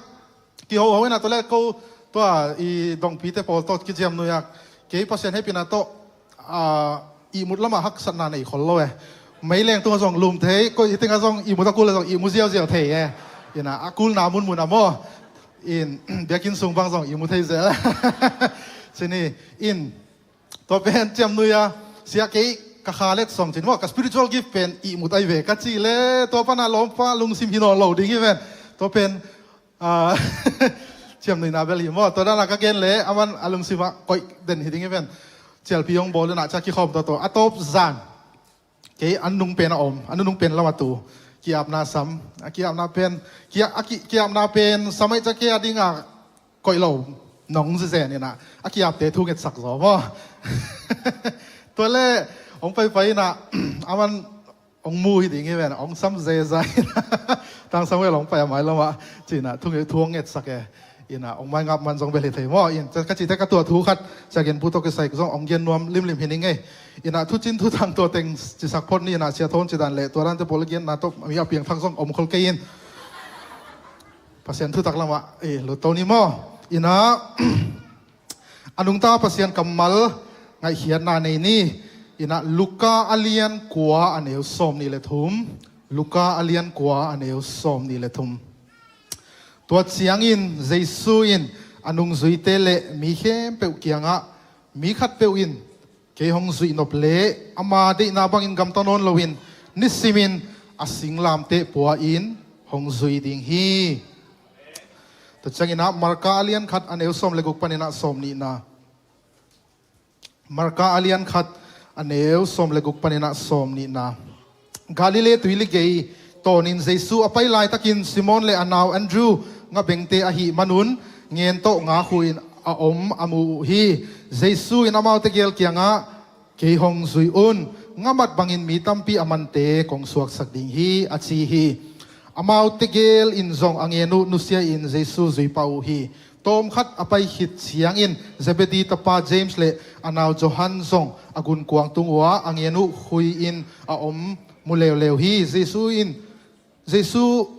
kiho ho ina, tua le ko tua i dongpite pawl tawh kiziam nui a, kei Pasian hehpihna tawh, ah, ihmut lamah haksatna nei khol lo e. Meileng tunga zong lum thei, ko i tenga zong ihmut a kul le zong ihmu ziauziau thei e. Ina a kulna munmun a maw. In biakinn sung bang zong ihmu thei zel. Ci ni, in tua pen ciam nui a, Sia, kei ka kha let song ci ni maw, ka spiritual gift pen ihmut ai ve ka ci le, tua pana lawmpa lungsim hi nawn lo ding hi ven. Tua pen, ah, ciam nuina bel hi maw, tua dana ka gen le, aman a lungsim ah koih den hi ding hi ven. Cialpi hong bawl ina cia kikhawm tawh tawh, a tawp zan kei a nunung pen a om, a nunung pen lam a tu. Kiapna sam, a kiapna pen, kia-, a ki-, kiapna pen sam ai cia kei a dinga koih lo nong zezen ina, a kiapte thu ngetsak zaw maw. Tua le, ong paipai ina, aman ong mu hi ding hi ven, ong sam zeza ina. Tang Samuel ong pai a mai lamah, ci ina, thu nge-, thu ong ngetsak e. Ina ong mai ngap man zong bel hi thei maw. In ka cite ka tua thu khat, Sia Gen Pu tawh kisai zong ong gen nuam limlim hi ning ei. Ina thucin thutang tua teng cisak phot ni, ina Sia Thon cidan le tua dante pawl a genna tawh mi a piangthak zong om khol kei in. Pasian thutak lamah i lut to ni maw. Ina a nungta Pasian kammal ngaihkhiatna nei ni. Ina Luka a lian kua a neu sawm nih le thum. Luka a lian kua a neu sawm nih le thum. Tua ciangin Jesu in a nungzuite le mi khempeuh kiangah, mi khatpeuh in kei hong zuih nop leh ama deihna bangin gamta nawn loin nisimin a singlamteh pua-in hong zui ding hi. Tua cianginah Marka a lian khat a neu sawm le guk paninah sawm nihna. Marka a lian khat a neu sawm le guk paninah sawm nihna. Galilee tuili gei tawnin Jesu a pai laitakin Simon le a nau Andrew ngabengte ahih manun ngen tawh nga khuhin a om a mu uh hi. Jesu in amaute gel kiangah, kei hong zui un, ngamat bangin mi tampi a mante kong suaksak ding hi, a ci hi. Amaute gel in zong a ngen uh nusia-in Jesu zui pah uh hi. Tawmkhat a pai khit ciangin Zebedee tapa James le a nau Johan zong a gunkuang tung uhah a ngen uh khui-in a om mu leuleu hi. Jesu in, Jesu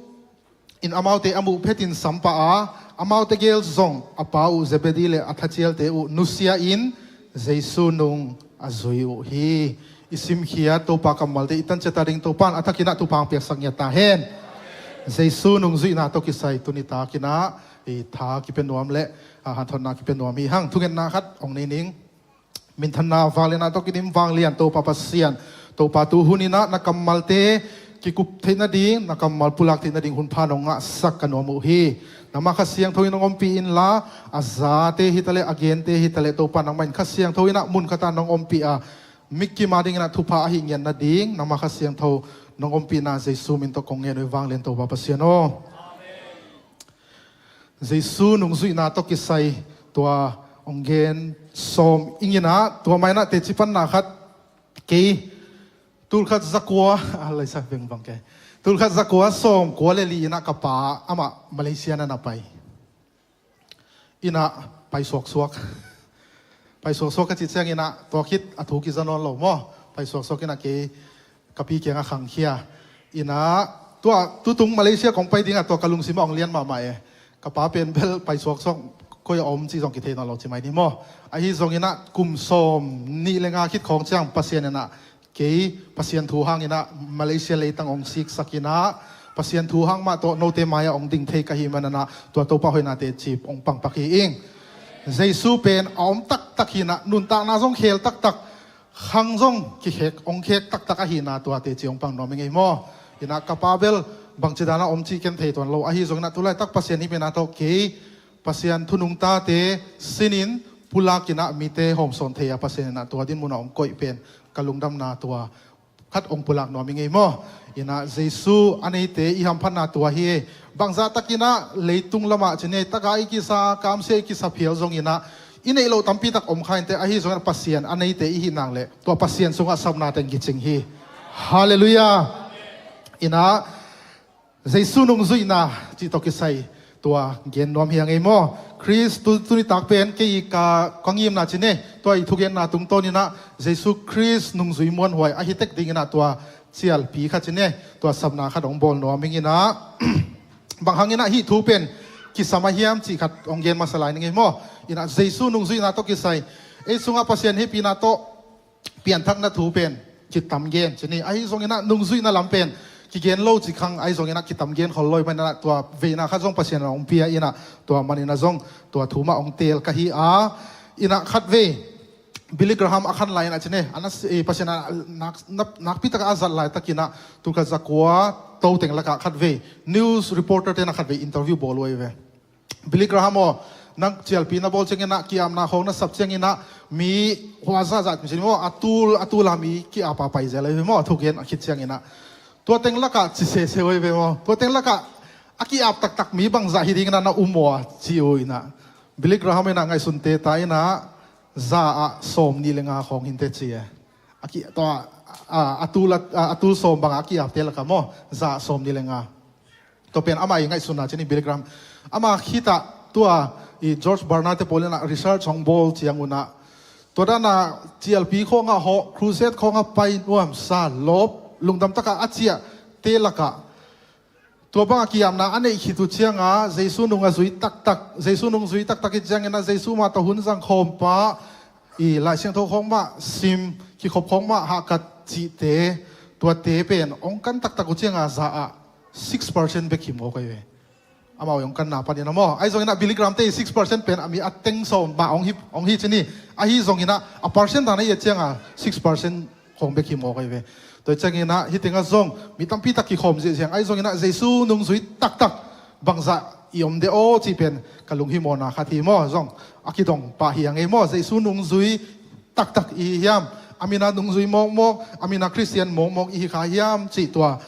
in amaute a muh phetin sampah a, amaute gel zong a pa uh Zebedee le a thacialte uh nusia-in Jesu nung a zui uh hi. I simkhiat Topa kammalte i tanciat a ding Topa in a thakinah thupha hong piaksak ngiat ta hen. Jesu nungzuihna tawh kisai tuni takinah i tha kipia nuam le a hanthotna kipia nuam hi hang. Thungetna khat hong nei ning. Minthanna vanglianah tawh kidim vanglian Topa Pasian, Topa tu huninah na kammalte kikup theih nading, na kammal pulak theih nading hun pha nong ngahsak ka nuam uh hi. Nangmah Kha Siangtho in nong ompih inla, a zate hitaleh a gente hitaleh Topa nangmah in Kha Siangtho inah mun khatah nong ompih a, mikim a dinginah thupha ahi ngiat nading Nangmah Kha Siangtho nong ompihna Jesu min tawh kong ngen uh hi vanglian Topa Pasian aw. Jesu nungzuihna tawh kisai tua hong gen sawm inginah tua mainah teci panna khat kei tulkhat zakua a laisa vengbang kei tulkhat zakua sawm kua le li inah ka pa amah Malaysia na na pai. Inah pai suaksuak. Pai suaksuak ka cih cianginah tua khit a thu kiza nawn lo maw. Pai suaksuak inah kei ka pi kiangah khangkhia. Inah tua tutung Malaysia kong pai dingah tua ka lungsimah hong lian mahmah e. Ka pa pen bel pai suaksuak koi a om cih zong kithei nawn lo ci mai ni maw. Ahi zonginah kum sawm nih le nga khit khawng ciang Pasian inah kei Pasian thu hanginah Malaysia leitang hong siksakinah Pasian thu hang mah tawh note mai-ah hong ding thei ka hih mananah tua Topa hoihnate cip hong pangpak hi ing. Jesu pen a om taktak hinah nuntakna zong khel taktak, khang zong kikhek hong khek taktak ahihna tuate ci hong pang nuam ing ei maw. Inah ka pa bel bangci danah om cih ken thei tuan lo ahi zonginah tulaitak Pasian hih penah tawh kei Pasian thunungtate sinin pulakinah mite hawmsawn thei a Pasian inah tua dinmunah hong koih pen ka lungdamna tua khat hong pulak nuam ing ei maw. Inah Jesu a neite i hamphatna tua hi. Bangzah takinah leitung lamah ci ni, taka i kisa, kamsia i kisa phial zonginah i neih loh tampitak om kha inteh, ahi zongin Pasian a neite i hih nak leh tua Pasian sungah sapna teng kicing hi. Halleluiah. Inah Jesu nungzuihna cih tawh kisai tua gen nuam hi ing ei maw. Khrist tu, tunitak pen kei ka, ka ngimna ci ni, tua i thugenna tungtawninah Jesu Khrist nungzui muanhuai ahi tek dinginah tua cialpi khat ci ni, tua sapna khat hong bawl nuam inginah bang hanginah hih thu pen kisam a hiam cih khat hong gen masa lai ning ei maw. Inah Jesu nungzuihna tawh kisai ei sungah Pasian hehpihna tawh pianthakna thu pen kitam gen ci ni. Ahi zonginah nungzuihna lam pen kigen lo cih khang ahi zonginah kitam gen khol lo ih maninah tua veina khat zong Pasian in hong pia inah tua maninah zong tua thu mah hong teel ka hi a. Inah khatvei Billy Graham a khan lai inah ci ni, a na, eh, Pasian a nak, nak, nakpi takah a zat laitakinah tulkhat zakua toteng lakah khatvei news reporter tenah khatvei interview bawl uh ahi ve. Billy Graham aw, nang cialpi na bawl cianginah, ki-apna khawng na sap cianginah mi huazahzah mi ci ni maw, a tul a tula mi ki-apa pai zel ahi ve maw, a thugen a khit cianginah. Tua teng lakah ci sese uh ahi ve maw, tua teng lakah a ki-ap taktak mi bangzah hi dinginah na um aw a ci uh inah. Billy Graham inah ngaihsun teta inah za ah sawm nih le nga khawng hinteh ci e. A ki, tua, a, a tul a, a, a tul sawm bangah a ki-apte lakah maw, za ah sawm nih le nga. Tua pen amah i ngaihsunna ci ni, Billy Graham. Amah khitah Tua i George Barna te pawl in ah research hong bawl ciangun ah, tua dan a C L P khawng ah hawh, crusade khawng ah pai nuamsa, lawp, lungdam tak a a ciah te lakah tua bang a ki-apna a neih khit uh ciang a Jesu nung a zui taktak, Jesu nung zui taktak i ciangin ah Jesu mah tawh hun zang khawm pa, i Lai Siangtho khawng mah sim, kikhop khawng mah hahkat cihte, tuate pen hong kan taktak uh ciang a za ah six percent bek hi mawk ahi ve. Amau hong kanna panin ah maw. Ahi zongin ah Billy Graham te six percent pen a mi a teng sawm mah hong hi, hong hi ci ni. Ahi zongin ah a percent dan a i et ciang a six percent khawng bek hi mawk ahi ve. Tua hi ciangin ah hih teng ah zong mi tampi tak kikhawm ziahziah. Ahi zongin ah Jesu nungzui taktak bangzah i om de aw cih pen ka lunghimawhna khat hi maw. Zong a kidong pah hi a ngei maw. Jesu nungzui taktak i hi hiam? A min a nungzui mawkmawk, a min a Khristian mawkmawk i hi kha hiam cih tua,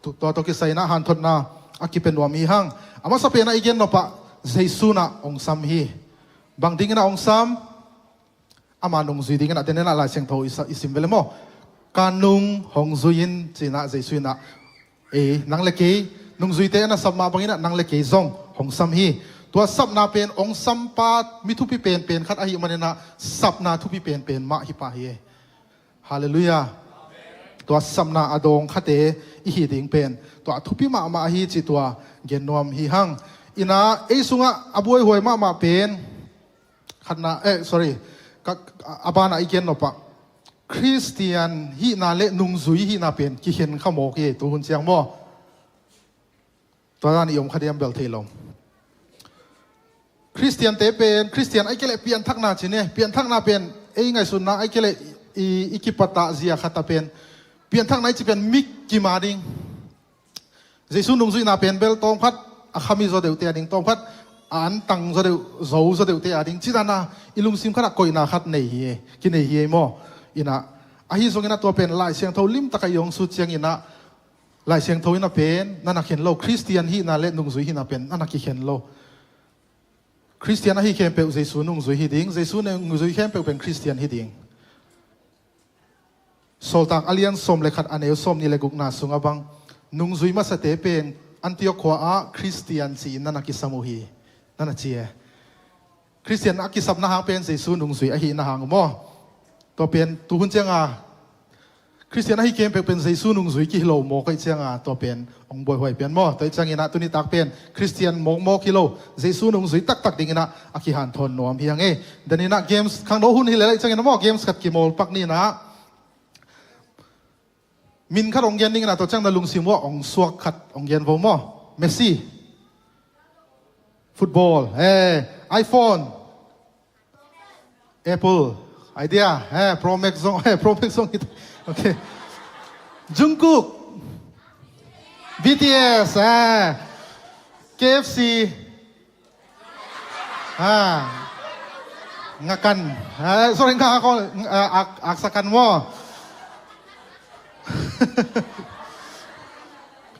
tu-, tua tawh kisai in ah hanthotna a kipia nuam i hi hang. A masa pen ah i gen nop ah Jesu in ah hong sam hi. Bang dingin ah hong sam? Ama nungzui dingin ah, den in ah Lai Siangtho i sa-, i sim ve le maw. Ka nung hong zui in ci-in ah Jesu in ah, e, nang le kei, nungzuite na sap mah bangin ah nang le kei zong hong sam hi. Tua sapna pen hong sam pa mi thupi penpen khat ahih manin ah sapna thupi penpen mah hi pah hi. Halleluiah. Tua sapna a dawng khate i hi ding pen tua a thupi mahmah ahi cih tua gen nuam hi hang. In ah ei sungah a buaihuai mahmah pen khatna, eh, sorry, ka, a, a banah i gen nop ah Khristian hihna le nungzui hihna pen kikhen kha mawk hi, tu hun ciang maw. Tua dan i om kha diam bel thei lo. Khristiante pen, Khristian ahih kei leh pianthakna ci ni, pianthakna pen ei ngaihsutna ahih kei leh i, i kipatah zia khat a pen pianthakna i cih pen mik kim a ding. Jesu nungzuihna pen bel tawmkhat a khami zaw deuhte a ding, tawmkhat a antang zaw deuh, zo zaw deuhte a ding, ci dan a i lungsim khat ah koihna khat nei hi, kinei hi ei maw. In ah, ahi zongin ah tua pen Lai Siangtho limtak ah i hong sut ciangin ah Lai Siangtho in ah pen na na khen lo, Khristian hihna le nungzui hihna pen na na kikhen lo. Khristian ahi khempeuh Jesu nungzui hi ding, Jesu nungzui khempeuh pen Khristian hi ding. Sawltak a lian sawm le khat a neu sawmnih le gukna sungah bang, nungzui masate pen Antiok khua ah Khristian ci-in na na kisam uh hi, na na ci e. Khristian a kisapna hang pen Jesu nungzui ahihna hang uh maw. Tua pen tu hun ciang a Khristian ahi khempeuh pen Jesu nungzui kihi lo mawk ahih ciang a tua pen hong buaihuai pian maw. Tua ahih ciangin ah tuni tak pen Khristian mawkmawk hi lo, Jesu nungzui taktak dingin ah a kihanthawn nuam hi hang e. Den in ah games khangno hun hi lel ahih ciangin ah maw, games khat kimawl pak ni in ah. Min khat hong gen dingin ah tua ciang na lungsim uh ah hong suak khat hong gen vo maw. Messi. Football. Eh, iPhone. Apple. Idea. Eh, Pro Max zong. Eh, Pro Max zong. Okay. Jungkook. B T S. Eh. K F C. Ah. Ngakan. Ah, sorry, nga ako, ah, ak-, aksakan maw.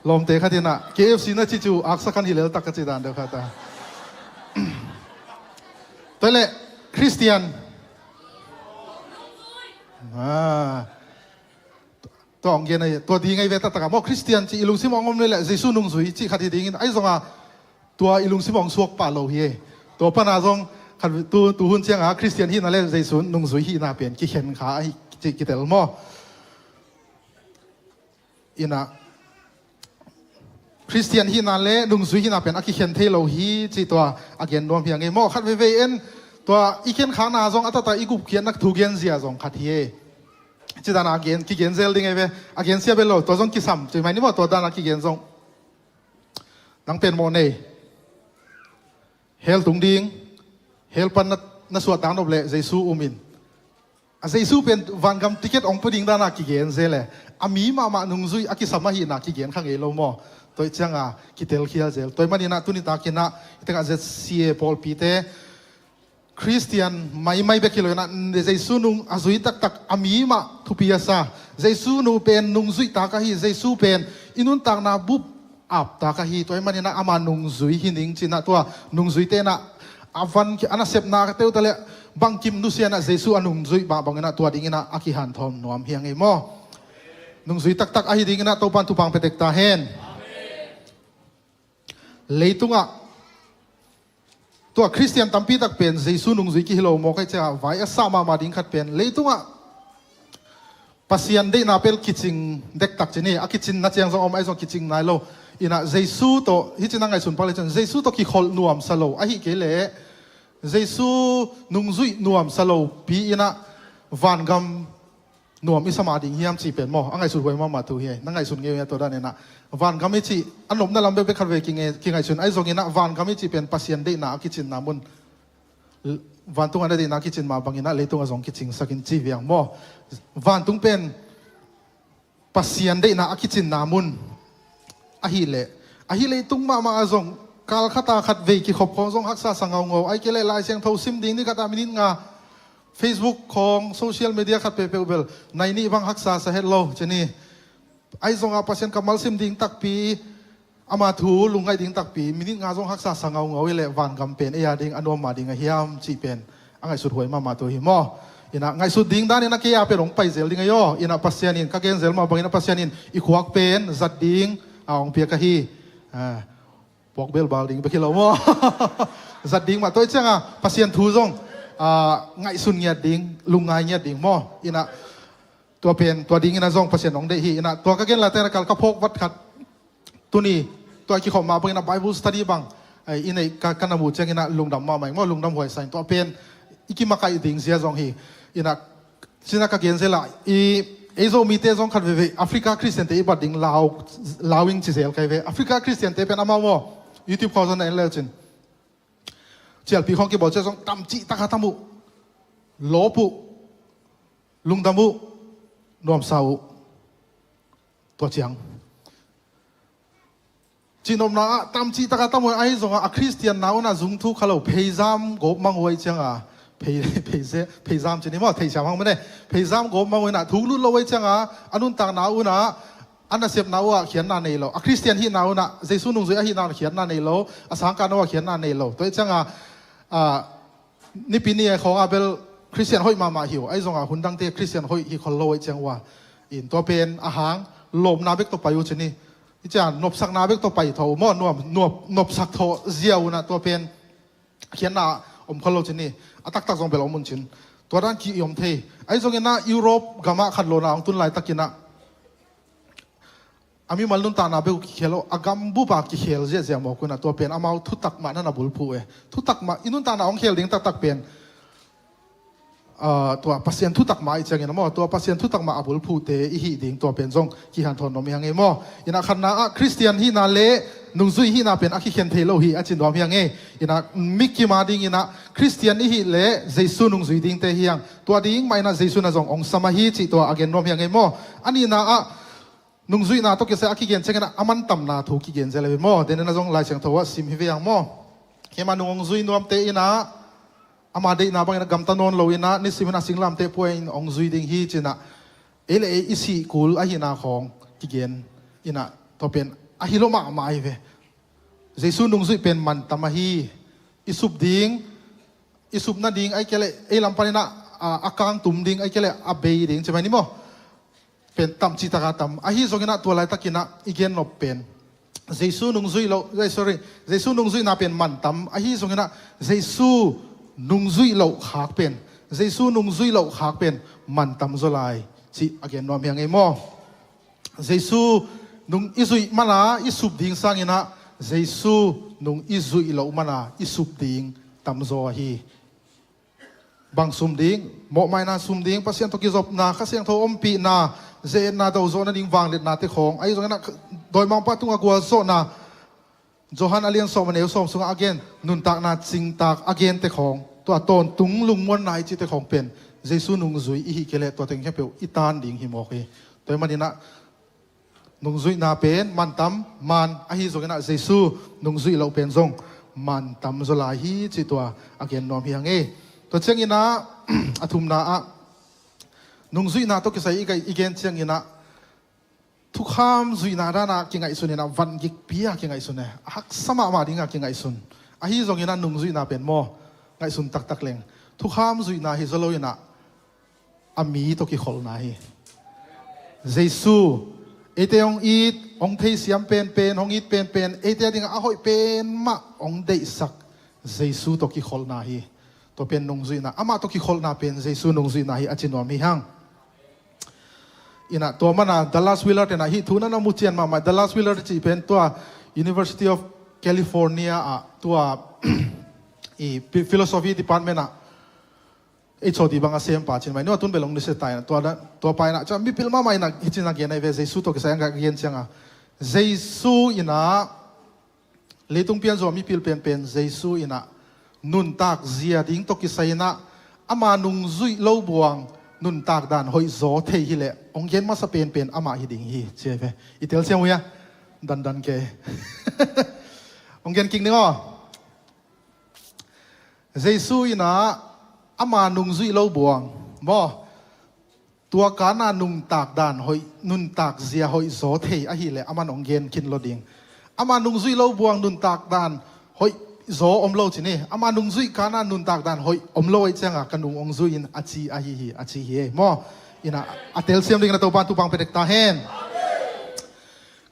Lawmte khat in ah K F C na ci cu aksakan hi lel tak ka ci dan deuh khat a. Tua leh Khristian. Ah. Tua hong gen ahi, tua ding ahi ve taktak a maw, Khristian cih i lungsim hong om le leh Jesu nungzui cih khat hi dingin, ahi zong a tua i lungsim hong suak pah lo hi. Tua pan a zong khat tu, tu hun ciang a Khristian hihna le Jesu nungzui hihna pen kikhen kha ahi cih kitel maw. In ah Khristian hihna le nungzui hihna pen a kikhen thei lo hi cih tua a gen nuam hi a ngei maw. Khat veivei en tua i khenkhakna zong a taktak i gupkhiatna thu genzia zong khat hi e. Ci dan a gen, kigen zel ding e ve. A gen sia bel lo, tua zong kisam ci mai ni maw, tua dan a kigen zong. Nang pen mawh nei. Hell tung ding. Hell pan na, na suah tang nop leh Jesu um in. A Jesu pen vangam ticket hong pia ding dan a kigen zel e. A mi mahmah nungzui a kisam ahihna kigen kha ngei lo maw. Tua ciang a kitel khial zel. Tua ahih manin ah tuni takin ah i tengah Z C A pawlpite Khristian maimai bek hi lo in ah, Jesu nung a zui taktak, a mi mah thupi a sa, Jesu nung pen nungzuih tak ahi, Jesu pen i nuntakna bup ap tak ahi. Tua ahih manin ah ama nungzui hi ning ci-in ah tua nungzuite in ah a van a nasepna ka teuh ta leh bangkim nusia in ah Jesu a nungzuih mah bangin ah tua dingin ah a kihanthawn nuam hi a ngei maw. Nungzui taktak ahi dingin ah Topa'n thupha pia tek ta hen. Leitungah Tua Khristian tampi tak pen Jesu nungzui kihi lo mawk ahi ciangah vai a sah mahmah ding khat pen leitungah Pasian deihna pel kicing dektak ci ni, a kicinna ciang zong om ahi zong kicing nai lo. Inah Jesu tawh hicin a ngaihsun pak le cin Jesu tawh kikholh nuamsa lo ahi kei leh Jesu nungzuih nuamsa lo pi inah vangam nuam i sa mah ding hiam cih pen maw a ngaihsut huai mahmah thu hi. Na ngaihsun ngei uh hia tua dan inah vangam i cih a nopna lam bekbek khat vei kinge- kingaihsun ahi zong inah vangam i cih pen Pasian deihna a kicinna mun, vantung a na deihna a kicin mah bang inah leitung a zong kicingsak in ci viang maw. Vantung pen Pasian deihna a kicinna mun ahi leh ahi leitung mahmah a zong kal khat a khat vei kikhop khawng zong haksa sa ngaungau ahi kei leh Lai Siangtho sim ding ni khat a minit nga Facebook khawng social media khat peuhpeuh bel nai nih bang haksa sa het lo ci ni. Ahi zongah Pasian kammal sim ding takpi ama thu lungngaih ding takpi minit nga zong haksa sa ngaungau i leh vangam pen ei a ding a nuam mah ding a hiam cih pen a ngaihsut huai mahmah thu hi maw. Inah ngaihsut ding dan inah kei a pen hong pai zel ding ahi aw. Inah Pasian in ka gen zel mah bangin a Pasian in i khuak pen zat ding a hong piak ahi. Puak bel bal ding bek hi lo maw. Zat ding mah tua i cianga Pasian thu zong ngaihsun ngiat ding lungngai ngiat ding maw. Inah tua pen tua ding inah zong Pasian hong deih hi. Inah tua ka gen lai tena kal ka phawk vat khat tuni tua kikhop mah bang inah Bible study bang i neih ka na muh ciang inah lungdam mahmah ing maw, lungdam huai sa in tua pen i kimakaih ding zia zong hi. Inah cina ka gen zel ah i ei Zomite zong khat veivei Africa Christian te i bat ding lau lau ing ci zel kai ve. Africa Christian te pen amau maw YouTube khawng zong na en leu cin cialpi khawng kibawl cia zong tam cih taka tam uh, lawp uh, lungdam uh, nuamsa uh. Tua ciang cihnopna ah tam cih taka tam uh ahi zongah a Khristian na unah zung thu kha lo pheizam gawp mang uh ahi cianga phei- pheize- pheizam cini maw theisiam hang mane pheizam gawp mang uh inah thuk lut lo ahi cianga a nuntakna unah a nasepna uh ah khiatna nei lo. A Khristian hihna unah Jesu nungzui ahihna unah khiatna nei lo. A sangkahna uh ah khiatna nei lo. Tua ahi cianga nipi ni a khawng a bel Khristian hoih mahmah hi uh ahi zongah hundangte Khristian hoih hi khol lo ahi ciang uh ah in tua pen a hang lawpna bek tawh pai uh cini. I cian nopsakna bek tawh pai thaw uh maw, nuam nuam nopsak thaw zia unah tua pen khiatna om khol lo cini. A taktak zong bel om un cin tua dan ki i om thei. Ahi zong inah Europe gamah khat lawna hong tun laitakinah a mimal nuntakna bek uh kikhel lo a gambup a kikhel ziahziah mawk unah tua pen amau thutak mah na na bulphuh e. Thutak mah i nuntakna hong khel ding taktak pen tua Pasian thutak mah i ciangin a maw tua Pasian thutak mah a bulphuhte i hih ding tua pen zong kihanthawn nuam i hang ei maw. Inah khatna ah Khristian hihna le nungzui hihna pen a kikhen thei lo hi a ci nuam hi hang ei. Inah mi kim a ding inah Khristian i hih le Jesu nungzui dingte hi hang. Tua ding mah inah Jesu na zong hong sam ahi cih tua a gen nuam hi hang ei maw. A nihna ah nungzuihna tawh kisai a kigen ciangin a mantamna thu kigen zel a ve maw. Denena zong Lai Siangtho ah sim hi ve ang maw. Keima nung hong zui nuamte inah ama deihna bangin a gamta nawn lo inah nisim in a singlamteh pua in hong zui ding hi cinah ei le ei i sih kul ahihna khawng kigen inah tua pen ahi lo mahmah ahi ve. Jesu nungzuih pen mantam ahi. I sup ding i sup nading ahi kei leh ei lam paninah a kangtum ding ahi kei leh a bei ding ci mai ni maw. Pen tam cih taka tam ahi zonginah tua laitakinah i gen nop pen Jesu nungzuih loh, eh, sorry, Jesu nungzuihna pen mantam ahi zonginah Jesu nungzuih loh khak pen, Jesu nungzuih loh khak pen mantam zaw lai cih a gen nuam hi a ngei maw? Jesu nung i zuih mana i sup ding sanginah Jesu nung i zuih loh mana i sup ding tamzaw ahi. Bang sum ding, mawhmaina sum ding, Pasian tawh kizopna, Kha Siangtho ompihna, ze-etna do zawh nading vangliatnate khawng ahi zonginah dawimangpa tungah gualzawhna, Johan a lian sawm a neu sawm sungah a gen nuntakna cingtak a gente khawng, tua tawntung lungmuanna i cihte khawng pen Jesu nungzui i hih kei leh tua teng khempeuh i tan ding hi mawk hi. Tua hi maninah nungzuihna pen mantam man ahi zonginah Jesu nungzuih loh pen zong mantam zaw lai hi cih tua a gen nuam hi a ngei. Tua cianginah a thumna ah nungzuihna tawh kisai i gen cianginah thukham zuihna danah kingaihsun inah van gikpi a kingaihsun e, a haksa mahmah dingah kingaihsun. Ahi zonginah nungzuihna pen maw ngaihsun taktak leng thukham zuihna hi zaw lo inah a mi tawh kikholhna hi. Jesu eite hong it, hong theisiam penpen, hong it penpen, eite a dingah a hoih pen mah hong deihsak Jesu tawh kikholhna hi. Tua pen nungzuihna, amah tawh kikholhna pen Jesu nungzuihna hi a ci nuam hi hang. Inah tua mana Dallas Willard tenah hih thu na na mu cian mahmah. Dallas Willard cih pen tua University of California ah tua i philosophy department ah H O D bang a sempa cin mai. Nua tun belong ni se tai na tua, tua pai na ca mipil mahmah inah hicin a gen ai ve. Jesu tawh kisai ang ka gen cianga Jesu inah leitung pianzua mipil penpen Jesu inah nuntak zia ding tawh kisai inah ama nungzuih lo buang nuntak dan hoih zaw thei hileh hong gen masa penpen amah hi ding hi ci ai ve. I telsiam uh ia dandan ke hong gen kik ning aw. Jesu inah ama nungzuih lo buang maw, tua kana nuntak dan hoih, nuntak zia hoih zaw thei ahileh aman hong gen khin lo ding. Ama nungzuih lo buang nuntak dan hoih zaw om lo ci ni. Ama nungzuih kana nuntak dan hoih om lo aih cianga ka nung hong zui in a ci ahi hi a ci hi ei maw. Inah a telsiam dingin a Topan thupang pia dek ta hen.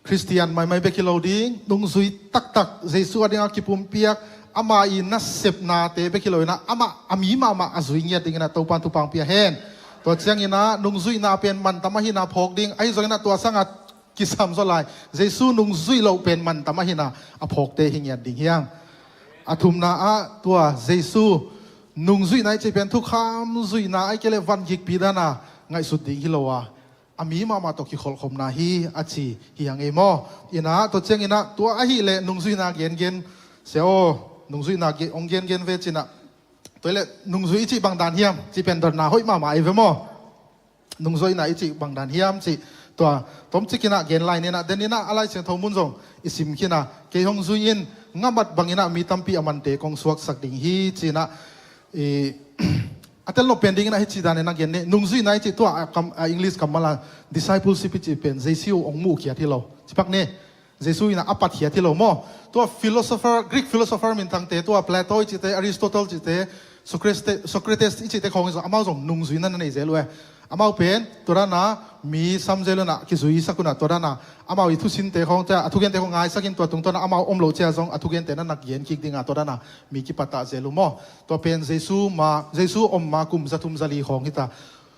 Khristian maimai bek hi lo ding, nungzui taktak Jesu a dinga kipumpiak ama i nasepnate bek hi lo inah amah a mi mahmah a zui ngiat dingin a Topan thupang pia hen. Tua cianginah nungzuihna pen mantam ahina phawk ding, ahi zonginah tua sanga kisam zaw lai Jesu nungzuih loh pen mantam ahina a phawkte hi ngiat ding hiang. A thumna ah tua Jesu nungzuihna i cih pen thukham zuihna ai kei leh van gikpi dana ngaihsut ding hi lo a a mi mahmah tawh kikholhkhopna hi a ci hi hang ei maw. Inah tua cianginah tua ahileh nungzuihna gengen sia aw, nungzuihna hong gengen ve cinah tua hileh nungzui i cih bang dan hiam cih pen dotna hoih mahmah ei ve maw. Nungzuihna i cih bang dan hiam cih tua tomcikinah gen lai ninah deninah a Lai Siangtho mun zong i sim khinah kei hong zui in ngamat banginah mi tampi a mante kong suaksak ding hi cinah i a telnop pen dingin ahi cih danin a gen ni. Nungzuihna i cih tua a kam, a English kammal a discipleship i cih pen Jesu hong muhkhiat hi lo. Cipak ni. Jesu inah a patkhiat hi lo maw. Tua philosopher, Greek philosopher minthangte tua Plato i cihte, Aristotle cihte, Socrates, Socrates i cihte khawng hi zong amau zong nungzuihna na nei zel uh e. Amau pen tua dana mi sam zel unah kizuisak unah tua dana amau i thusinte khawng cia a thugente khawng ngaisakin tua tungtawna amau om lo cia zong a thugente na nak gen kik dinga tua dana mi kipattah zel uh maw. Tua pen Jesu ma, Jesu om ma kum zathum zali khawng hita.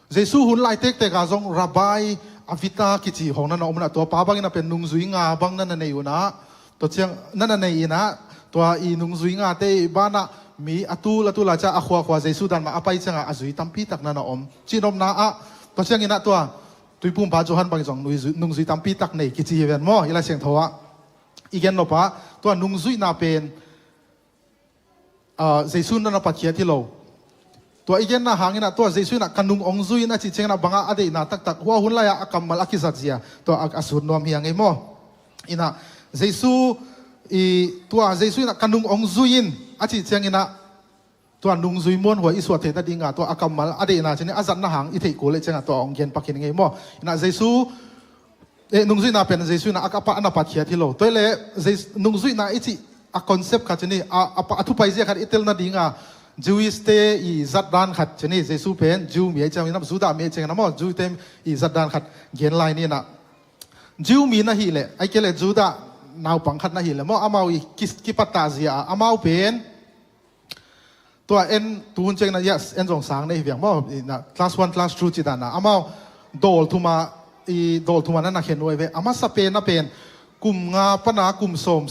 Jesu hun lai tektek a zong Rabbi Avita kici khawng na na om unah tua pa bangin a pen nungzui nga bang na na nei unah tua ciang na na nei inah tua i nungzui ngate i banah mi a tul a tul a ca a khuakhua Jesu dan mah a pai cianga a zui tampi tak na na om. Cihnopna ah tua cianginah tua Tuiphumpa Johan bangin zong nungzui, nungzui tampi tak nei kici hi ven maw i Lai Siangtho ah. I gen nopah tua nungzuihna pen Jesu na na patkhiat hi lo. Tua i genna hanginah tua Jesu inah ka nung hong zui in a cih cianginah bangah a deihna taktak hua hun lai-ah a kammal a kizat zia tua a, a sut nuam hi hang ei maw. Inah Jesu i tua Jesu inah ka nung hong zui in a cih cianginah tua nungzui muanhuai i suah theihna dinga tua a kammal a deihna ciangin a zatna hang i theih kul leh ciangah tua hong gen pakin ngei maw. Inah Jesu eh, nungzuihna pen Jesu inah a, a, a na patkhiat hi lo. Tua hileh nungzuihna i cih a concept khat ciangin a, a, a thupai zia khat i telna dinga Jewish te i zatdan khat ciangin Jesu pen Jew mi ahi ciangin a Judah mi ahi ciangin a maw Jew te i zatdan khat gen lai ninah Jew mi na hileh ahi kei leh Judah naupang khat na hileh maw amau i ki, kipattah zia a amau pen tua en tuhun ciangin a yes en zong sang nei hi viang maw. Inah class one class two ci dana amau dawl thuma i dawl thuma na na khen uh ahi ve. A masa pen a pen kum nga pana kum sawm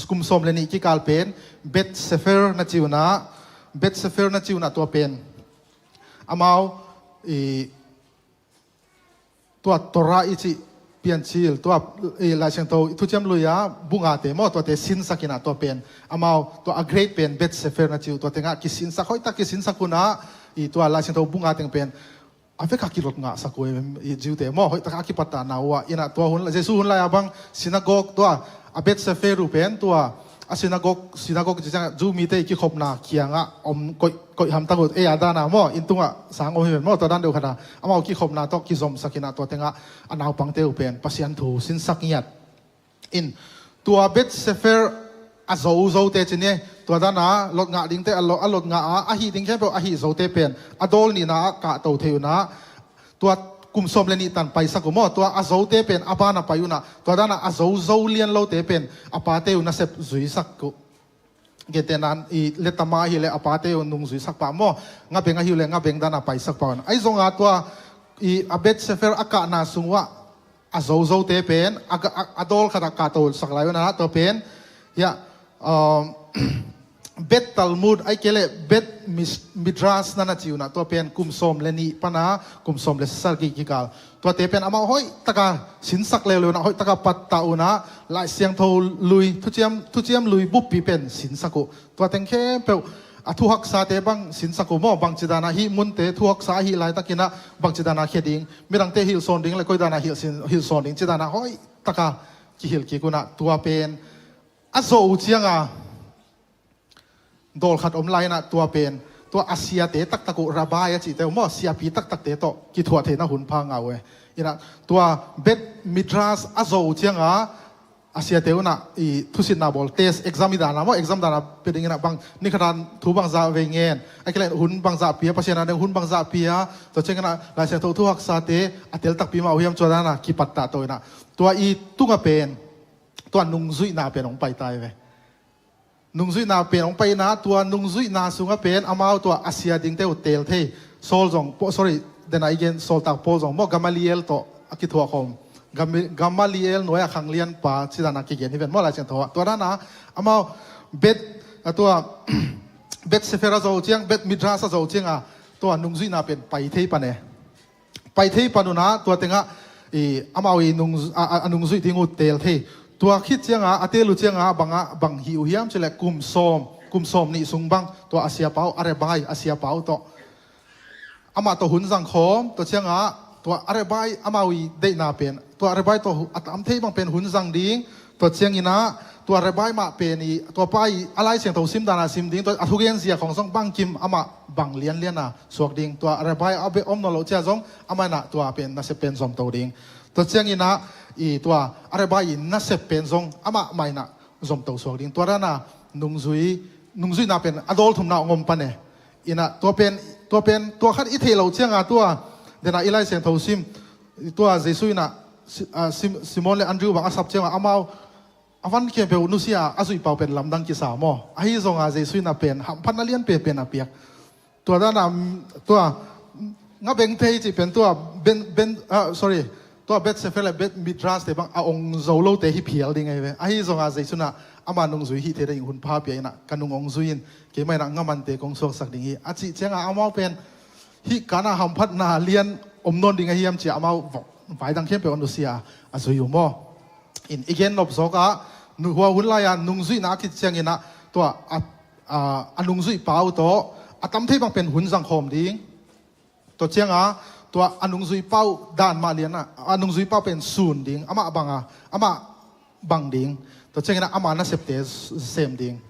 kum sawm le nih kikal pen Bet Sefer na ci unah Bet Sefer na ci unah tua pen amau i tua Torah i cih Piancil tua i Lai Siangtho i Thuciam Lui-a bu ngate maw tuate sinsak inah tua pen amau tua a grade pen Bet Sefer na ci uh tua tengah kisinsak hoihtak kisinsak unah i tua Lai Siangtho bu nga teng pen a vekah kilot ngahsak uh i Jew te maw hoihtak a kipattahna uh ah inah tua hun Jesu hun lai-a bang synagogue tua a Bet Sefer uh pen tua a synagogue synagogue ci ciangah Jew mite i kikhopna kiangah om koih koih hamtang uh ei a dana maw inn tungah sang om hi ven maw tua dan deuh khatah amau kikhopna tawh kizomsak inah tua tengah a naupangte uh pen Pasian thu sinsak ngiat in tua Bet Sefer a zo zote ci ni tua dana lot ngah dingte a lot ngah a ahi ding khempeuh ahi zote pen a dawl nihna ah kahto thei unah tua kum sawm le nih tan paisak uh maw tua a zote pen a bana pai unah tua dana a zo zo lian lote pen a pate uh nasep zuisak uh Gentehna in i letama ahih leh a pate uh nungzuisak pah maw, ngabeng ahih leh ngabeng dana paisak pah un. Ahi zongin tua i a Bet Sefer a kahna sung uah a zozote pen a, a, a dawl khatah kahtosak lai un ah, tua pen hiah, um, Bet Talmud ahih kei leh Bet Mis-, Midrash na na ci un ah, tua pen kum sawm le nih pana kum sawm le sagih kikal. Tuate pen amau hoih taka sinsak leuleu un ah, hoih taka pattah un ah, Lai Siangtho lui, thuciam, thuciam lui buppi pen sinsak uh. Tua teng khempeuh a thuhaksate bang sinsak uh maw, bangci dana hih munte thuhaksa ahih laitakin ah bangci dana khia ding, midangte hilhsawn ding le koi dana hilh sin, hilhsawn ding ci dana hoih taka kihilh kik un ah, tua pen a zoh uh cianga dawl khat om lai in ah, tua pen tua a siate taktak uh, rabbi a cihte uh maw, siapi taktakte tawh kithuah theihna hun pha ngah uh e. In ah tua Bet Midrash a zoh uh cianga a siate un ah i thusitna bawl, test, exam i dana maw, exam dana pia dingin ah bang, ni khat a thu bangzah vei ngen, ahih kei leh hun bangzah pia, Pasian a ding hun bangzah pia, tua ciangin ah Lai Siangtho thuhaksate a tel takpi mah uh hiam, tua dana kipattah to in ah, tua i tunga pen tua nungzuihna pen hong pai ta hi ve. Nungzuihna pen hong pai in ah, tua nungzuihna sungah pen amau tua a sia dingte uh teel thei. Saul zong, po-, sorry, dena i gen, sawltak Paul zong maw, Gamaliel tawh a kithuah khawm. Gami-, Gamaliel nuai-a khanglianpa ci dana kigen hi ven maw, Lai Siangtho ah. Tua dana amau Bet, a tua Bet Sefer a zoh ciang, Bet Midrash a zoh cianga tua nungzuihna pen pai thei pan e. Pai thei pan un ah, tua tengah i amau i nung, a, a, a nungzuih ding uh teel thei. Tua khit cianga a teel uh cianga bangah, bang hih uh hiam cih leh kum sawm, kum sawm nih sung bang tua a siapa uh, a rabbi a siapa uh tawh amah tawh hun zang khawm, tua cianga tua a rabbi amau i deihna pen, tua a rabbi tawh a tam thei bang pen hun zang ding, tua ciangin ah tua rabbi mah pen i, tua pa i a Lai Siangtho sim dana sim ding, tua a thugen zia khawng zong bangkim amah bang lianliana suak ding, tua rabbi a beh om nawn loh cia zong amah in ah tua pen nasep pen zomto ding. Tua ciangin ah i tua a rabbi i nasep pen zong amah mah in ah zomto suak ding. Tua dana nungzui, nungzuihna pen a dawl thumna hong om pan e. In ah tua pen, tua pen, tua khat i theih loh cianga tua dena i Lai Siangtho sim, tua Jesu in ah Si-, a, Sim-, Simon le Andrew bang a sap cianga amau a van khempeuh nusia a zuihpa uh pen lamdang kisa maw. Ahi zonga Jesu in ah pen hamphatna lianpen pen a piak. Tua dana, mm, tua, mm, ngabeng thei cih pen tua Ben, Ben, ah, sorry, tua Bet Sefer le Bet Midrash te bang a ong zo lote hi phial ding ahi ve. Ahi zonga Jesu in ah ama nungzui hih thei ding hun pha pia in ah, ka nung ong zui in, keimah in ah ngamante kong suaksak ding hi a cih cianga amau pen hih kana hamphatna lian om nawn ding ahi hiam cia amau vok, vai dang khempeuh a nusia a zui uh maw. In i gen nop zawkah, nu-, hua hun lai-a nungzuihna a khit ciangin ah tua a, a, a nungzuihpa uh tawh a tam thei bang pen hun zang khawm ding. Tua cianga tua a nungzuihpa uh dan mah lian ah, a nungzuihpa pen sun ding, amah banga, amah bang ding. Tua ciangin ah ama nasepte sem ding.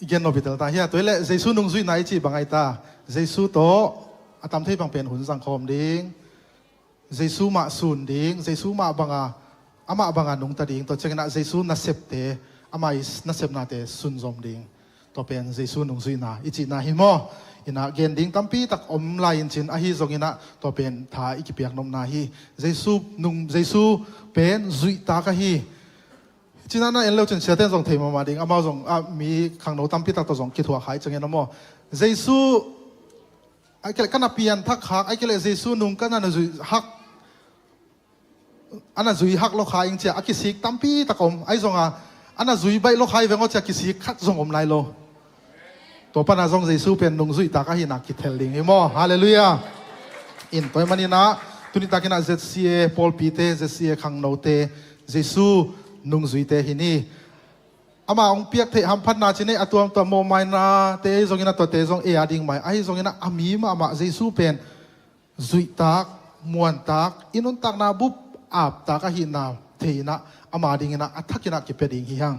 I gen nop i tel ta hia, tua hi leh Jesu nungzuihna i cih bang ahi ta. Jesu tawh a tam thei bang pen hun zang khawm ding. Jesu mah sun ding, Jesu mah banga, amah banga nungta ding. Tua ciangin ah Jesu nasepte, ama i nasepnate sunzom ding. Tua pen Jesu nungzuihna i cihna hi maw. In ah gen ding tampi tak om lai in cin, ahi zongin ah tua pen tha i kipiak nopna hi. Jesu nung, Jesu pen zuihtak ahi. Cina na en leu cin siate in zong thei mahmah ding, amau zong, a, mi khangno tampi tak tawh zong kithuah kha i ciangin a maw. Jesu, ahih kei leh ka na pianthak khak, ahih kei leh Jesu nung ka na na zui hak, a na zui hak lo kha ing cia a kisik tampi tak om. Ahi zonga a na zui baih lo kha i veng aw cia kisik khat zong om lai lo. Tua pana zong Jesu pen nungzuihtak ahihna kithel ding hi maw. Halleluiah. In tua ahih manin ah, tuni takin ah Z C A pawlpite, Z C A khangnote, Jesu nungzuite hi ni. Ama hong piak theih hamphatna cin ei a tuamtuam mawhmaina te ei zongin ah tuate zong ei a ding mai. Ahi zongin ah a mi mahmah Jesu pen zuihtak, muantak, i nuntakna bup aptak ahihna thei in ah ama dingin ah a thakin ah kipia ding hi hang.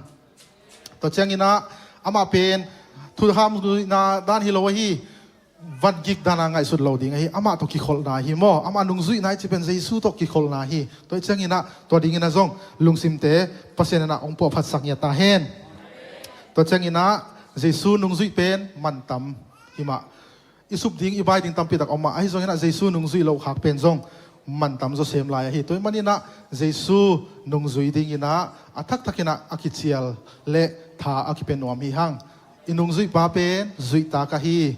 Tua ciangin ah amah pen thukham zuihna dan hi lo ahi, van gik dana ngaihsut lo ding ahi, amah tawh kikholhna hi maw. Amah nungzuihna i cih pen Jesu tawh kikholhna hi. Tua ciangin ah tua dingin ah zong lungsimte Pasian in ah hong puahphatsak ngiat ta hen. Tua ciangin ah Jesu nungzuih pen mantam hi mah. I sup ding, i bai ding tampi tak om mah. Ahi zongin ah Jesu nungzuih loh khak pen zong mantam zaw sem lai ahi. Tua ahih manin ah Jesu nungzui dingin ah a thakthak inah a kicial le tha a kipia nuam hi hang. I nungzuihpa pen zuihtak ahi.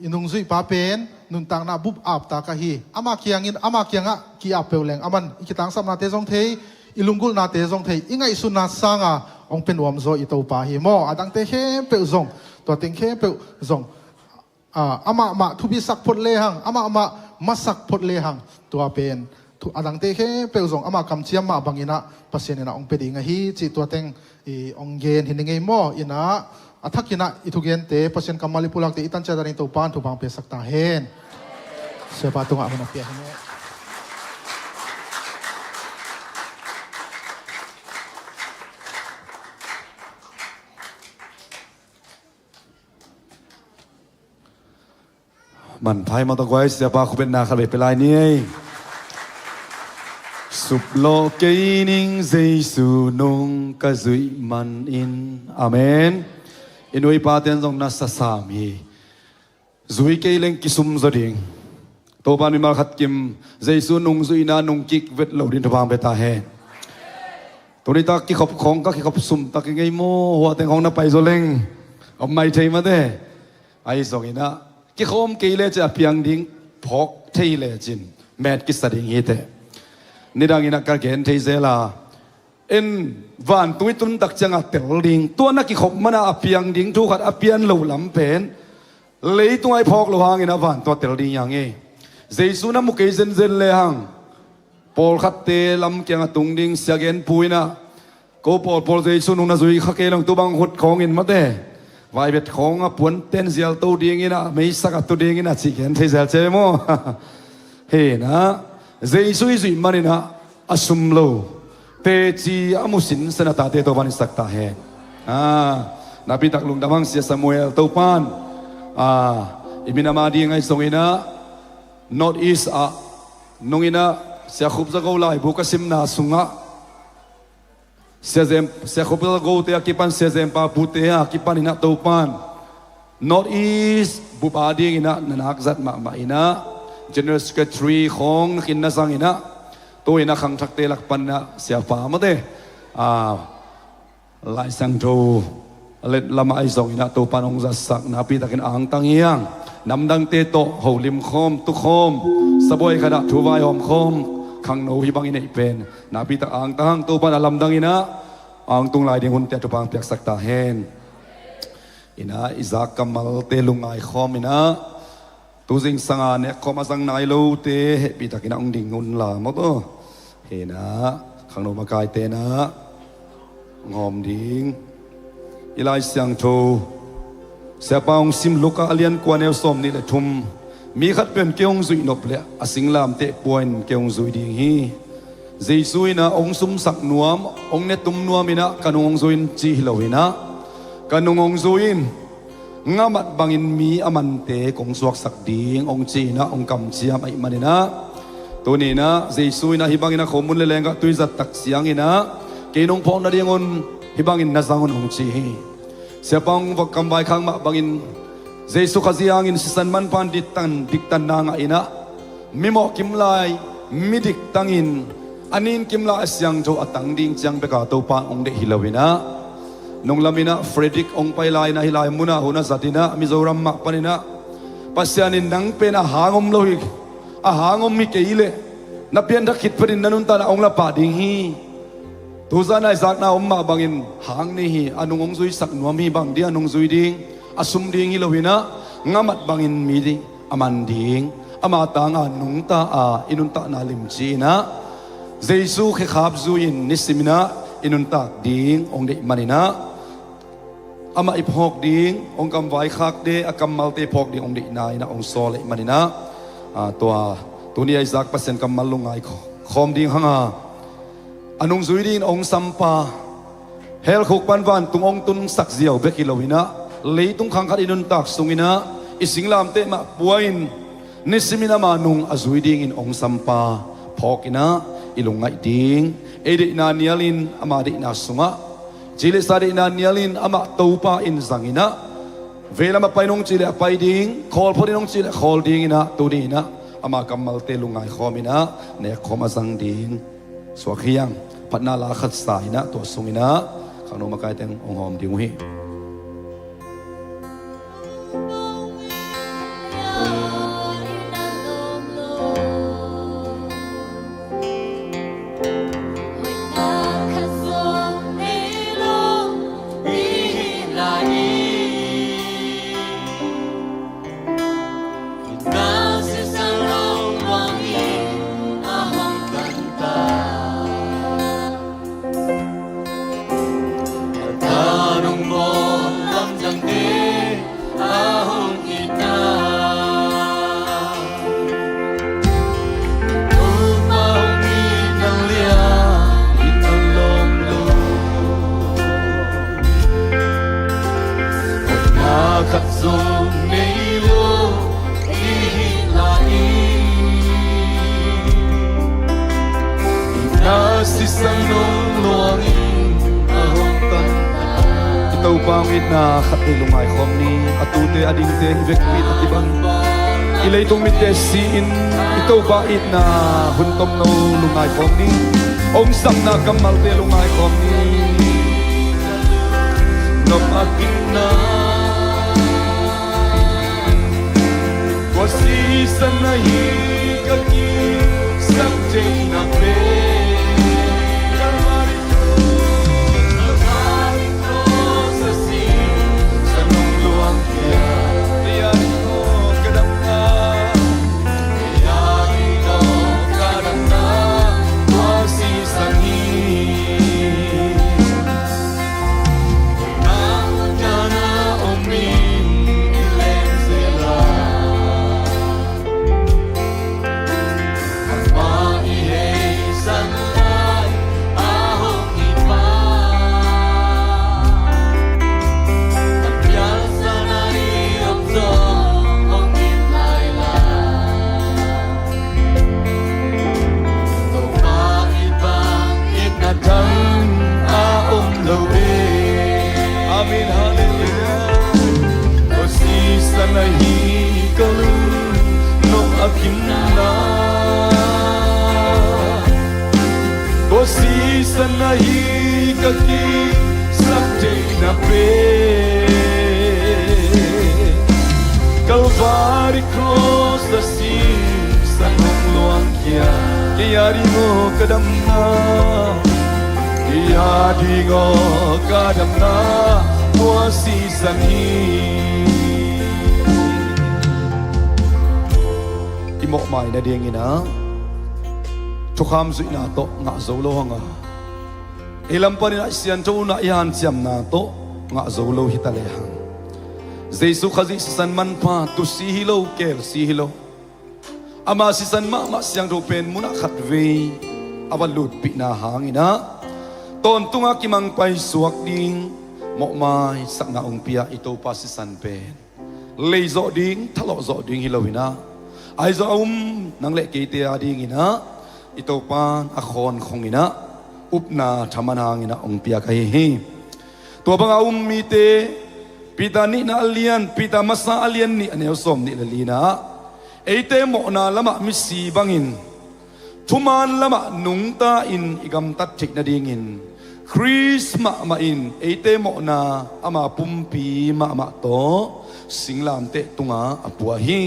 I nungzuihpa pen nuntakna bup aptak ahi. Ama kiangin, ama kiangah ki-ap peuh leng aman i kitangsapnate zong thei, i lunggulhnate zong thei, i ngaihsutna sanga hong pia nuam zaw i Topa hi maw. A dangte khempeuh zong, tua teng khempeuh zong, ah, amah mah thupisak phot lehang, amah mah masak phot lehang, tua pen thu, a dangte khempeuh zong ama kamciam mah banginah Pasian inah hong pia ding ahi cih tua teng i hong gen hi ning ei maw. Inah a thakinah i thugente, Pasian kammal i pulakte i tan ciat a ding Topa in thupha hong piasak ta hen. Siapa tungah a hun a pia hi maw. Manpha hi mah tawh guai, siapa khupetna khat vei pia lai ni ei. Suplawh kei ning Jesu nung ka zuih manin. Amen. I nu i pate'n zong na sasam hi. Zui kei leng kisum zaw ding. Topa mimal khat kim Jesu nung zuihna nung kik vet lo ding thupha hong pia ta hen. Tuni tak kikhop khawng ka kikhop sum tak i ngei maw, hua teng khawng na pai zaw leng om mai thei mate. Ahi zonginah kikhawm kei lecin a piang ding phawk thei lecin met kisa ding hi teh. Nidang inah ka gen thei zel a, en, vantung i tun tak ciangah tel ding, tua na kikhop mana a piang ding thu khat a pian lo lam pen leitungah i phawk loh hangin a van tua tel ding hi hang ei. Jesu na mu kei zenzen lehang pawlkhatte lam kiangah tung ding, sia gen pu inah, ko pawlpawl Jesu nung na zui kha kei leng tu bang hut khawngin mate, vaibet khawng a puanten zialto dinginah, meisak a tu dinginah cih gen thei zel ci ei maw. Hinah Jesu i zuih maninah a sum lo, teci a mu sinsen a tate Topa'n i sak ta hen. Ah, nakpitak lungdam hang Sia Samuel, Topa'n, ah, i minam a ding ahi zonginah North East ah nunginah Sia Khup Za Go laibu ka simna sungah Sia Zem, Sia Khup Za Gote a kipan, Sia Zem Pa Pute a kipaninah Topa'n North East bup a dinginah na nak zat mahmah inah General Secretary khawng nakin na zanginah, tu inah khangthakte lak paninah siapa mate, ah, Lai Siangtho let lamah ahi zonginah Topa'n hong zatsak, nakpitakin angtang hi hang. Namdangte tawh holim khawm, tu khawm, sabuai khatah thu vaihawm khawm khangno hih bang i neih pen nakpitak angtang hang. Topa'n a lamdanginah angtung lai ding hunte a thupha hong piaksak ta hen. Inah i zak kammalte lungngai khawm inah, tu zingsanga nekkhawm a zang nai lote hehpihtakinah hong ding unla maw taw. Hinah khangno makaite inah hong hawm ding. I Lai Siangtho siapa hong sim Luka a lian kua neu sawm nih le thum. Mi khat pen kei hong zuih nop leh a singlamteh pua in kei hong zui ding hi. Jesu inah hong sumsak nuam, hong netum nuam inah ka nung hong zui in ci hi lo inah, ka nung hong zui in, ngamat bangin mi a mante kong suaksak ding hong ci inah hong kamciam ahih maninah, tuni inah Jesu inah hih bangin a khomun le lenggah tui zat tak cianginah kei nong phawk nadingun hih bangin na zang un hong ci hi. Siapa hong va kamvaikhak mah bangin Jesu Khazih hangin sisan manpha in diktan, diktanna ngah inah, mimawh kimlai mi diktangin a nin kimlai a siangtho a tang ding ciang beka Topa hong deih hi lo inah, nunglam inah Frederick hong pai lai inah hih lai munah hun a zat inah Mizoram mah paninah, Pasian in nang pen a hang om lo hi, a hang om hi kei leh na pianthak khit phetin na nuntakna hong la pah ding hi. Tuzan a i zakna om mah bangin hang ni hi, a nung hong zuisak nuam hi. Bang ding a nung zui ding? A sum ding hi lo inah, ngamat bangin mi ding a man ding, ama tanga nungta a i nuntakna limci inah, Jesu khekhap zui-in nisiminah i nuntak ding hong deih maninah, amah i phawk ding hong kamvaikhakte, a kammalte phawk ding hong deihna inah hong sawl ahih maninah, ah, tua tuni a i zak Pasian kammal lungngai khaw-, khawm ding hanga, a nungzui dingin hong sampa, hell khuk pan vantung hong tunsak ziau bek hi lo inah, leitung khang khat i nuntak sunginah i singlamteh mah pua-in nisimin ama nung a zui dingin hong sampa phawk inah i lungngaih ding. Ei deihna nialin ama deihna sungah, ci le sa deihna nialin amah Topa in zanginah, veilam a pai in hong cih leh a pai ding, khawl phot in hong cih leh khawl dinginah, tuni inah ama kammalte lungngai khawm inah nekkhawm a zang ding suak hi hang. Phatna la khat sa in ah, tua sung in ah khangno makai teng hong hawm ding uh hi. Khat zong nei lo i hih lai-in, i na sisan nong luangin a hong tan. I Topa hong itna khat vei lungngai khawm ni. A tute a dingte i vekpi a kibang, i leitung mitte si-in i Topa itna hun tomno lungngai khawm ni. Hong sapna kammalte lungngai khawm ni. Nop a kikna, tua sisan ahi ka kisak theihna pen Kalvari, Kalvari cross a sisan hong luang khia. Tua a ding aw ka damna, tua a ding aw ka damna, tua sisan hi. Amen, halleluiah. Tua sisan ahi ka lungnuam a kimna, tua sisan ahi ka kisak theihna pen Kalvari cross a sisan hong luang khia. Kei a ding aw ka damna, kei a ding aw ka damna, tua sisan hi. I mawhmai nadingin ah thukham zuihna tawh ngah zo lo hang a, ei lam panin ah i siangtho unah i hanciamna tawh ngah zo lo hi ta lehang, Jesu Khazih sisan manpha, tusi hi lo, kelsi hi lo, ama sisan mahmah siangtho pen munah khat vei a va lutpihna hangin ah, tawntunga kimangpai suak ding mawhmaisakna hong pia i Topa sisan pen leizawh ding, thalawhzawh ding hi lo in ah, ahi zong a um nang le keite a dingin ah i Topa a khawnkhong in ah upna thaman hangin ah hong piak ahi hi. Tua banga um mite, Peter nihna a lian, Peter masa a lian nih a neu sawm nih le lina ah, eite mawhna lamah misi bangin thuman lamah nungta-in i gamtat theih nadingin Khrist mahmah in eite mawhna ama pumpi mahmah tawh singlamteh tungah a puah hi.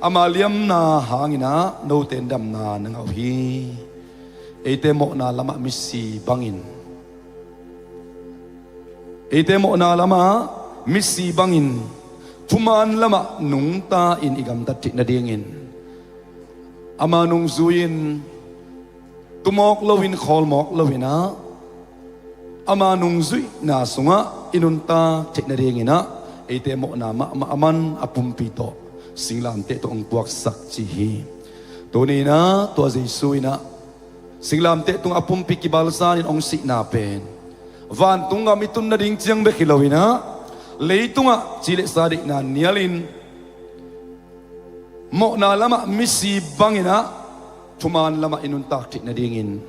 Ama liamna hangin ah note in damna na ngah uh hi. Eite mawhna lamah misi bangin, eite mawhna lamah misi bangin thuman lamah nungta-in i gamtat theih nadingin ama nungzui-in tumawk loin, khawlmawk loin ah, ama nungzuihna sungah i nuntak theih nadingin ah, eite mawhna mahmah a man a pumpi tawh singlamteh tawh hong puaksak ci hi. Tuni in ah tua Jesu in ah singlamteh tungah a pumpi kibalsanin hong sihna pen vantung gam i tun nading ciang bek hi lo in ah, leitungah ci le sa deihna nialin mawhna lamah misi bangin ah thuman lamah i nuntak theih nadingin,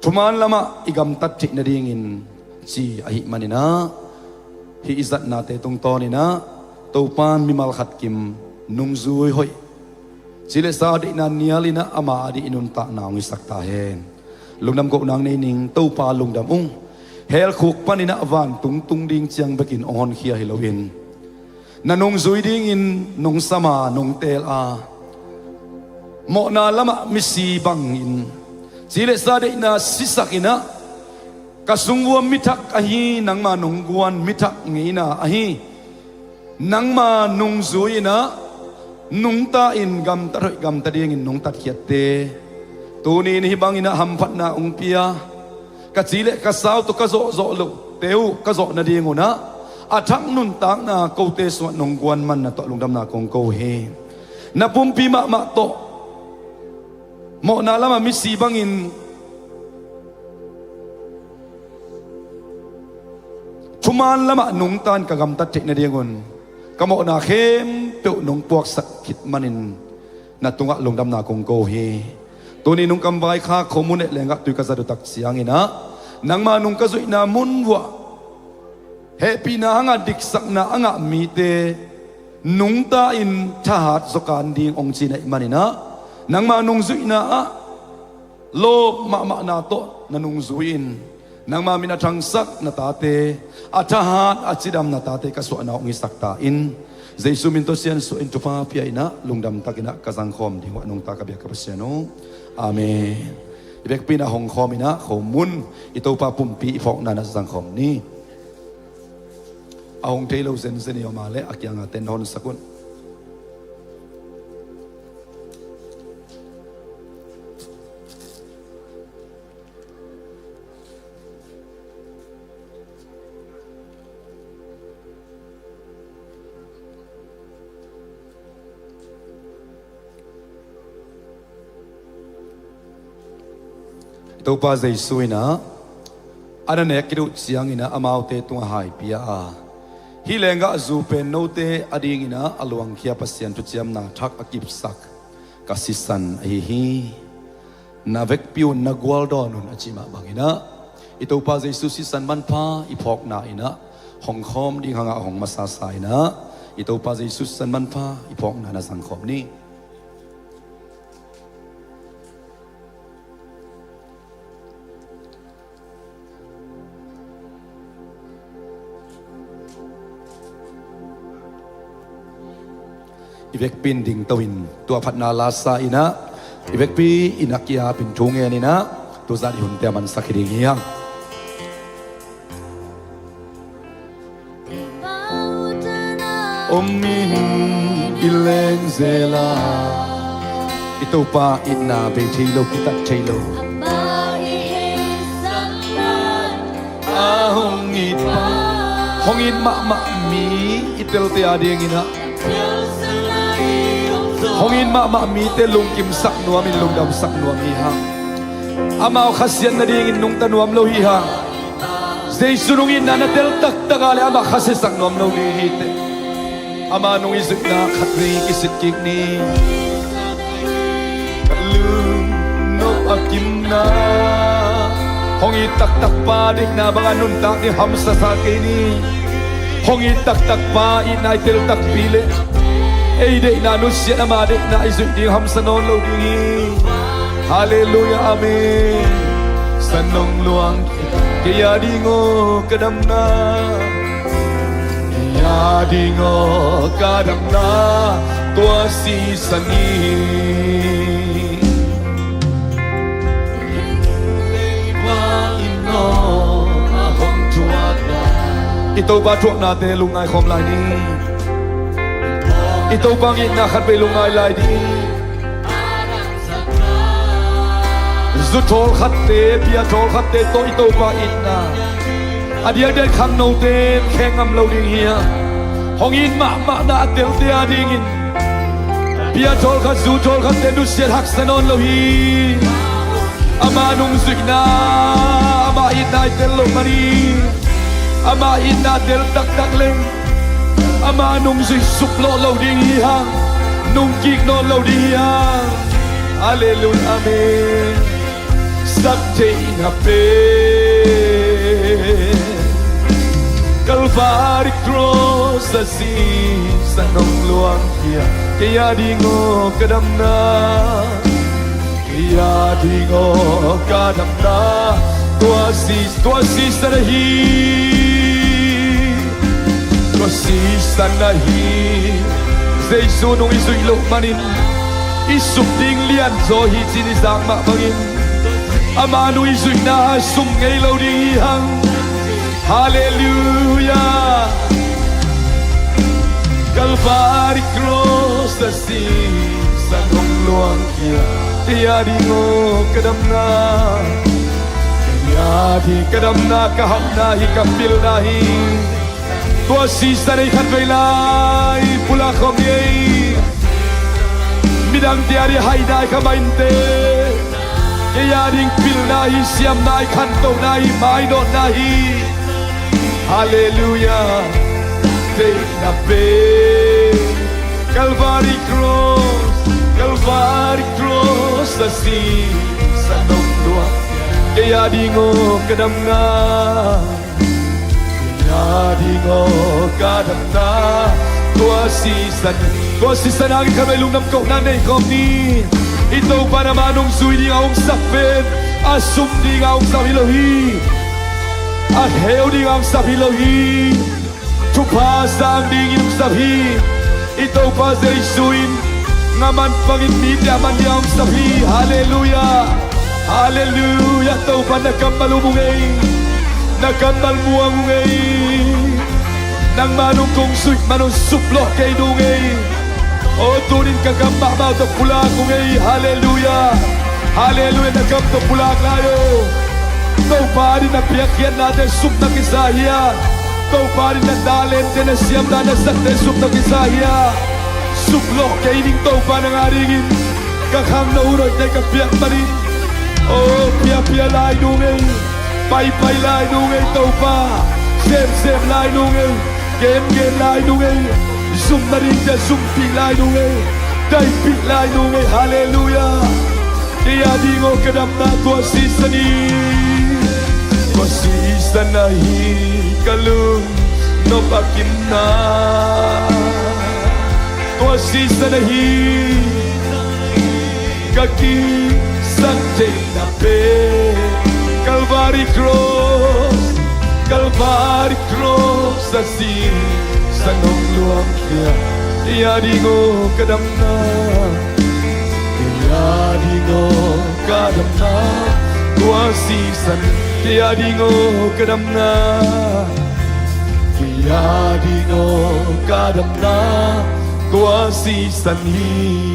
thuman lamah i gamtat theih nadingin ci ahih manin ah, hih i zatnate tungtawnin ah Topan mimal khat kim nungzui hoih, ci le sa deihna nialin ah ama ading i nuntakna hong hisak ta hen. Lungdam kohna nei ning. Topa lungdam ung. Hell khuk panin ah vantung tung ding ciang bekin hong honkhia hi loin, na nungzui dingin nong sam a, nong teel a, mawhna lamah misi bangin, ci le sa deihna sisakin ah, ka sungvuam mithak ahi nangma nong guan mithak ngeina ahi nangma nungzui-in ah, nungta-in gamtat hoih gamta dingin nong tatkhiatte, tuni-in hih bangin ah hamphatna hong pia, ka ci le ka sau tawh ka zawhzawh lohte uh ka zawh nadingun ah, a thak nuntakna kote sungah nong guan manna tawh lungdamna kong ko hi. Na pumpi mahmah tawh mawhna lamah misi bangin, thuman lamah nungta-in ka gamtat theih nadingun, ka mawhna khempeuh nong puaksak khit manin na tungah lungdamna kong ko hi. Tuni nung kam vaikhak, khomun le lenggah tui ka zat uh tak ciangin ah, nangma nung ka zuihna mun vuah hehpihna hangah diksakna a ngah mite nungta-in thahat zaw kan ding hong ci na hih manin ah, nangma nungzuihna ah lawp mahmahna tawh na nungzui-in, nangma min a thangsak na tate, a thahat a cidam na tate ka suahna hong hisak ta in, Jesu min tawh siansuah in thupha pia-in ah, lungdam takin ah ka zangkhawm ding uh a nungta ka biak ka Pasian uh. Amen. I vekpi-in ah hong khawm in ah, khomun i Topa pumpi i phawkna na zangkhawm ni. A hong thei lo zenzen i om a leh a kianga ten na honsak un. I Topa Jesu in ah, a na nek khit uh ciangin ah amaute tungah hai pia a, hih lenggah zu pen note adingin ah a luangkhia Pasian thuciamna thak a kipsak ka sisan ahi hi. Na vekpi un, na gualdawn un, a cih mah bangin ah, i Topa Jesu sisan manpha i phawkna in ah, hong khawm ding hangah hong masasa in ah, i Topa Jesu sisan manpha i phawkna na zangkhawm ni. I vekpi-in dingto-in, tua phatna la sa in ah, i vekpi-in a kiapin thu ngen in ah, tuzan i hunte a mansak hi ding hi hang. Om in i leng zel a, i Topa itna bei thei lo, kitat thei lo. A hong it, hong it mahmah mi i telte adingin ah, hong it mahmah mite lungkimsak nuamin, lungdamsak nuam hi hang. Amau khasiat nadingin nungta nuam lo hi hang. Jesu nung itna na tel taktak a leh amah khasiasak nuam lo ding hi teh. Ama nung i zuihna khatvei kisit kik ni. Ka lungnop a kimna, hong it taktak pa deihna bangin nuntak ding hamsa sa kei ni. Hong it taktak pa itna i tel takpi leh, ei deihna nusiat ama deihna i zuih ding hamsa nawn lo ding hi. Halleluiah, amen. Sanong luang kei a ding aw ka damna, kei a ding aw ka damna, tua sisan hi. I Topa thuaknate lungngai khawm lai ni. I Topa itna khatvei lungngai lai ni. Zu thawl khatte, bia thawl khatte tawh i Topa itna a diakdiak khangnote khe ngam lo ding hi a. Hong it mahmahna a telte adingin bia thawl khat, zu thawl khatte nusiat haksa nawn lo hi. Ama nungzuihna, ama itna i tel loh manin, ama itna tel taktak leng ama nungzui suklawh lo ding hi hang. Nungkik nawn lo ding hi hang. Halleluiah, amen. Sak theihna pen Kalvari cross a si, sanong luang kei a, kei a ding aw ka damna. Kei a ding aw ka damna tua si, tua sisan ahi. Tua sisan ahi. Jesu nung i zuih loh manin i sum ding lianzaw hi ci-in i zak mah bangin, ama nung i zuihna sum ngei lo ding hi hang. Halleluiah. Kalvari cross a sisan hong luangkhia, kei a ding aw ka damna. Kei a ding ka damna, ka hauhna hi, ka pilna hi. Tua sisan ei khatvei lai pulak khawm ei. Midangte a ding haina hi, kha mah inteh. Kei a ding pilna hi, siamna hi, khantohna hi, mainawtna hi. Halleluiah. Deihna pen Calvary Cross, Calvary Cross a sisan hong luang. Kei a ding aw ka damna. Kei a ding aw ka damna. Tua sisan, tua sisan hangin khatvei lungdam kohna nei khawm ni. I Topa in ama nungzui ding a hong sap pen a sum ding a hong sap hi lo hi. A kheu ding a hong sap hi lo hi. Thupha sang dingin hong sap hi. I Topa Jesu in ngaman bangin mite a man ding a hong sap hi. Halleluiah. Halleluiah. Topa na kammal um ung ei. Na kammal muang ung ei. Nangma nung kong zuih man un suplawh kei nung ei. Aw, tunin ka kam mahmah tawh pulak ung ei. Halleluiah. Halleluiah. Na kam tawh pulak lai aw. Topa ading na piakkhiatnate sum na kisa hia? Topa ading na talente, na siamna, na sakte sum na kisa hia? Suplawh kei ning Topa, nang adingin ka khangno hun hoihte ka piak manin. Aw, piapia lai nung ei. Paipai lai nung ei Topa. Semsem lai nung ei. Gengen lai nung ei. Zum nadingte zumpih lai nung ei. Daipih lai nung ei. Halleluiah. Kei a ding aw ka damna tua sisan hi. Tua sisan ahi ka lungnop a kimna. Tua sisan ahi ka kisang theihna pen. Calvary Cross, Calvary Cross a sisan hong luangkhia. Kei a ding aw ka damna. Kei a ding aw ka damna. Tua sisan. Kei a ding aw ka damna. Kei a ding aw ka damna. Tua sisan hi.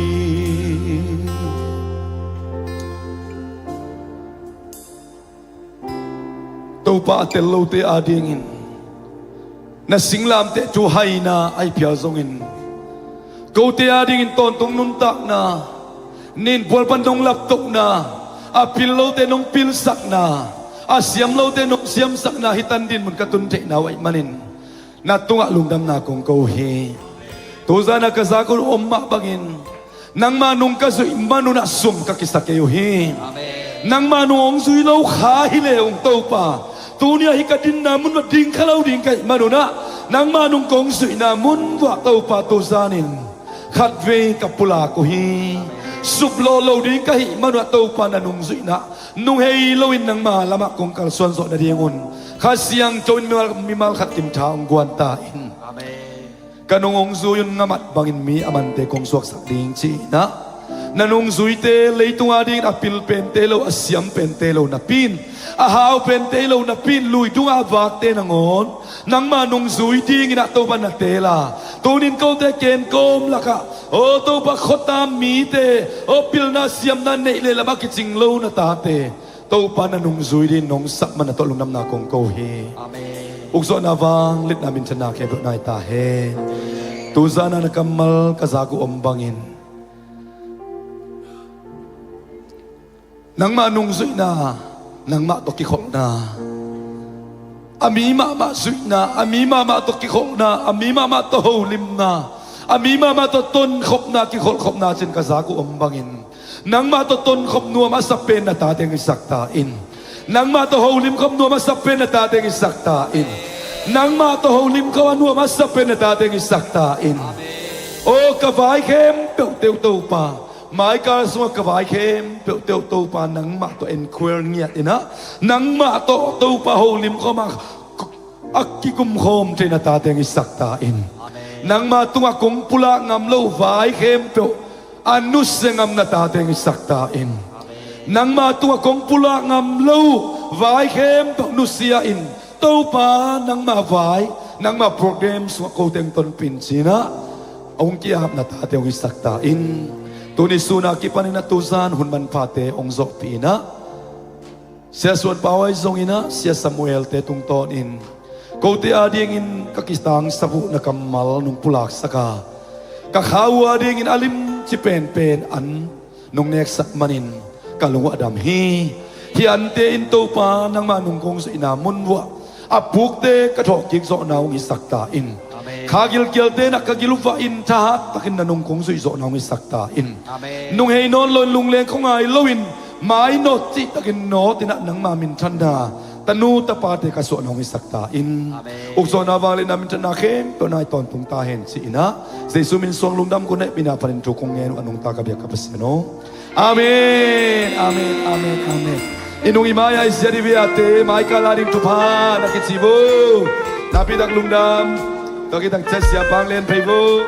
Topa a tel lote adingin na singlamteh thu haina ahi phial zongin, kote adingin tawntung nuntakna, nin bual pan nong laptohna, a pil lote nong pilsakna, a siam lote nong siamsakna hi tan dinmun ka tun theihna uh ahih manin na tungah lungdamna kong ko hi. Tuzan a ka zak un om mah bangin nangma nung ka zuih man un ah sum ka kisa kei uh hi. Amen. Nangma nung hong zui lo kha hi le ung Topa, tuni ah hih ka dinna mun uah ding kha lo ding ka hih man un ah nangma nung kong zuihna mun uah Topa tuzanin khatvei ka pulak uh hi. Suplawh lo ding ka hih man un ah Topa na nungzuihna nung hei loin nangma lamah kong kalsuan zawh nadingun Kha Siangtho in mimal, mimal khat kim tha hong guan ta in. Amen. Ka nung hong zui un ngamat bangin mi a mante kong suaksak ding ci-in ah na nungzuite leitung adingin a pil pente lo, a siam pente lo napi in, a hau pente lo napi in, lui tungah a vakte nangawn nangma nungzui dingin ah Topa na teel a, tunin kote kenkawm lakah, aw Topa, khuata mite, aw pilna siamna neih le lamah kicing lo na tate Topa na nungzui dingin nong sak man na tawh lungdamna kong ko hi. Amen. Ukzawhna, vangliatna, minthanna khempeuh nai ta hen. Tuzan a na kammal ka zak uh om bangin nangmah nungzuihna, nangmah tawh kikholhna, a mi mahmah zuihna, a mi mahmah tawh kikholhna, a mi mahmah tawh holimna, a mi mahmah tawh tonkhopna, kikholhkhopna ci-in ka zak uh om bangin nangmah tawh tonkhop nuam a sa pen na tate hong hisak ta in. Nangmah tawh holimkhop nuam a sa pen na tate hong hisak ta in. Nangmah tawh holimkhop a nuam a sa pen na tate hong hisak ta in. Aw ka vai khempeuhte uh Topa, Maikal sungah ka vai khempeuh teuh Topa nangmah tawh enquire ngiat in ah, nangmah tawh Topa holim khawm a, a kikum khawm thei na tate hong hisak ta in. Amen. Nangmah tungah kong pulak ngam lo vai khempeuh a nusia ngam na tate hong hisak ta in. Amen. Nangmah tungah kong pulak ngam lo vai khempeuh nusia in, Topa nangmah vai, nangmah program sungah kote hong tonpih in ci-in ah, hong ki-ap na tate hong hisak ta in. Tuni sun a kipanin a tuzan hun manphate hong zawhpih in ah, Sia Suan Pau ahi zongin ah, Sia Samuel-te tungtawnin kote adingin ka kitangsak uh na kammal nong pulaksak a, ka kha uh adingin a limci penpen an nong neksak manin ka lung uh a dam hi. Hih ante in Topa nangmah nungkong zuihna mun vuah a pukte ka thawhkik zawhna hong hisak ta in. Amen. Kha gilkialte na ka gil uh vah in thahat takin na nungkong zuih zawhna hong hisak ta in. Amen. Nung hei nawn loin lungleng khua ngai loin mainawt cihtakin nawt in ah nangmah minthanna tanu tapate ka suahna hong hisak ta in. Amen. Ukzawhna vangliatna minthanna khempeuh nai tawntung ta hen ci-in ah, Jesu min suang lungdam kong neihpihna panin thu kong ngen uh a nungta ka biak ka Pasian aw. Amen. Amen. Amen. Amen. I nung i mai a i ziat i viate Maikal ading thupha na kici vo. Nakpi tak lungdam. Tua kitak ciat Sia Pang Lian Phei vo.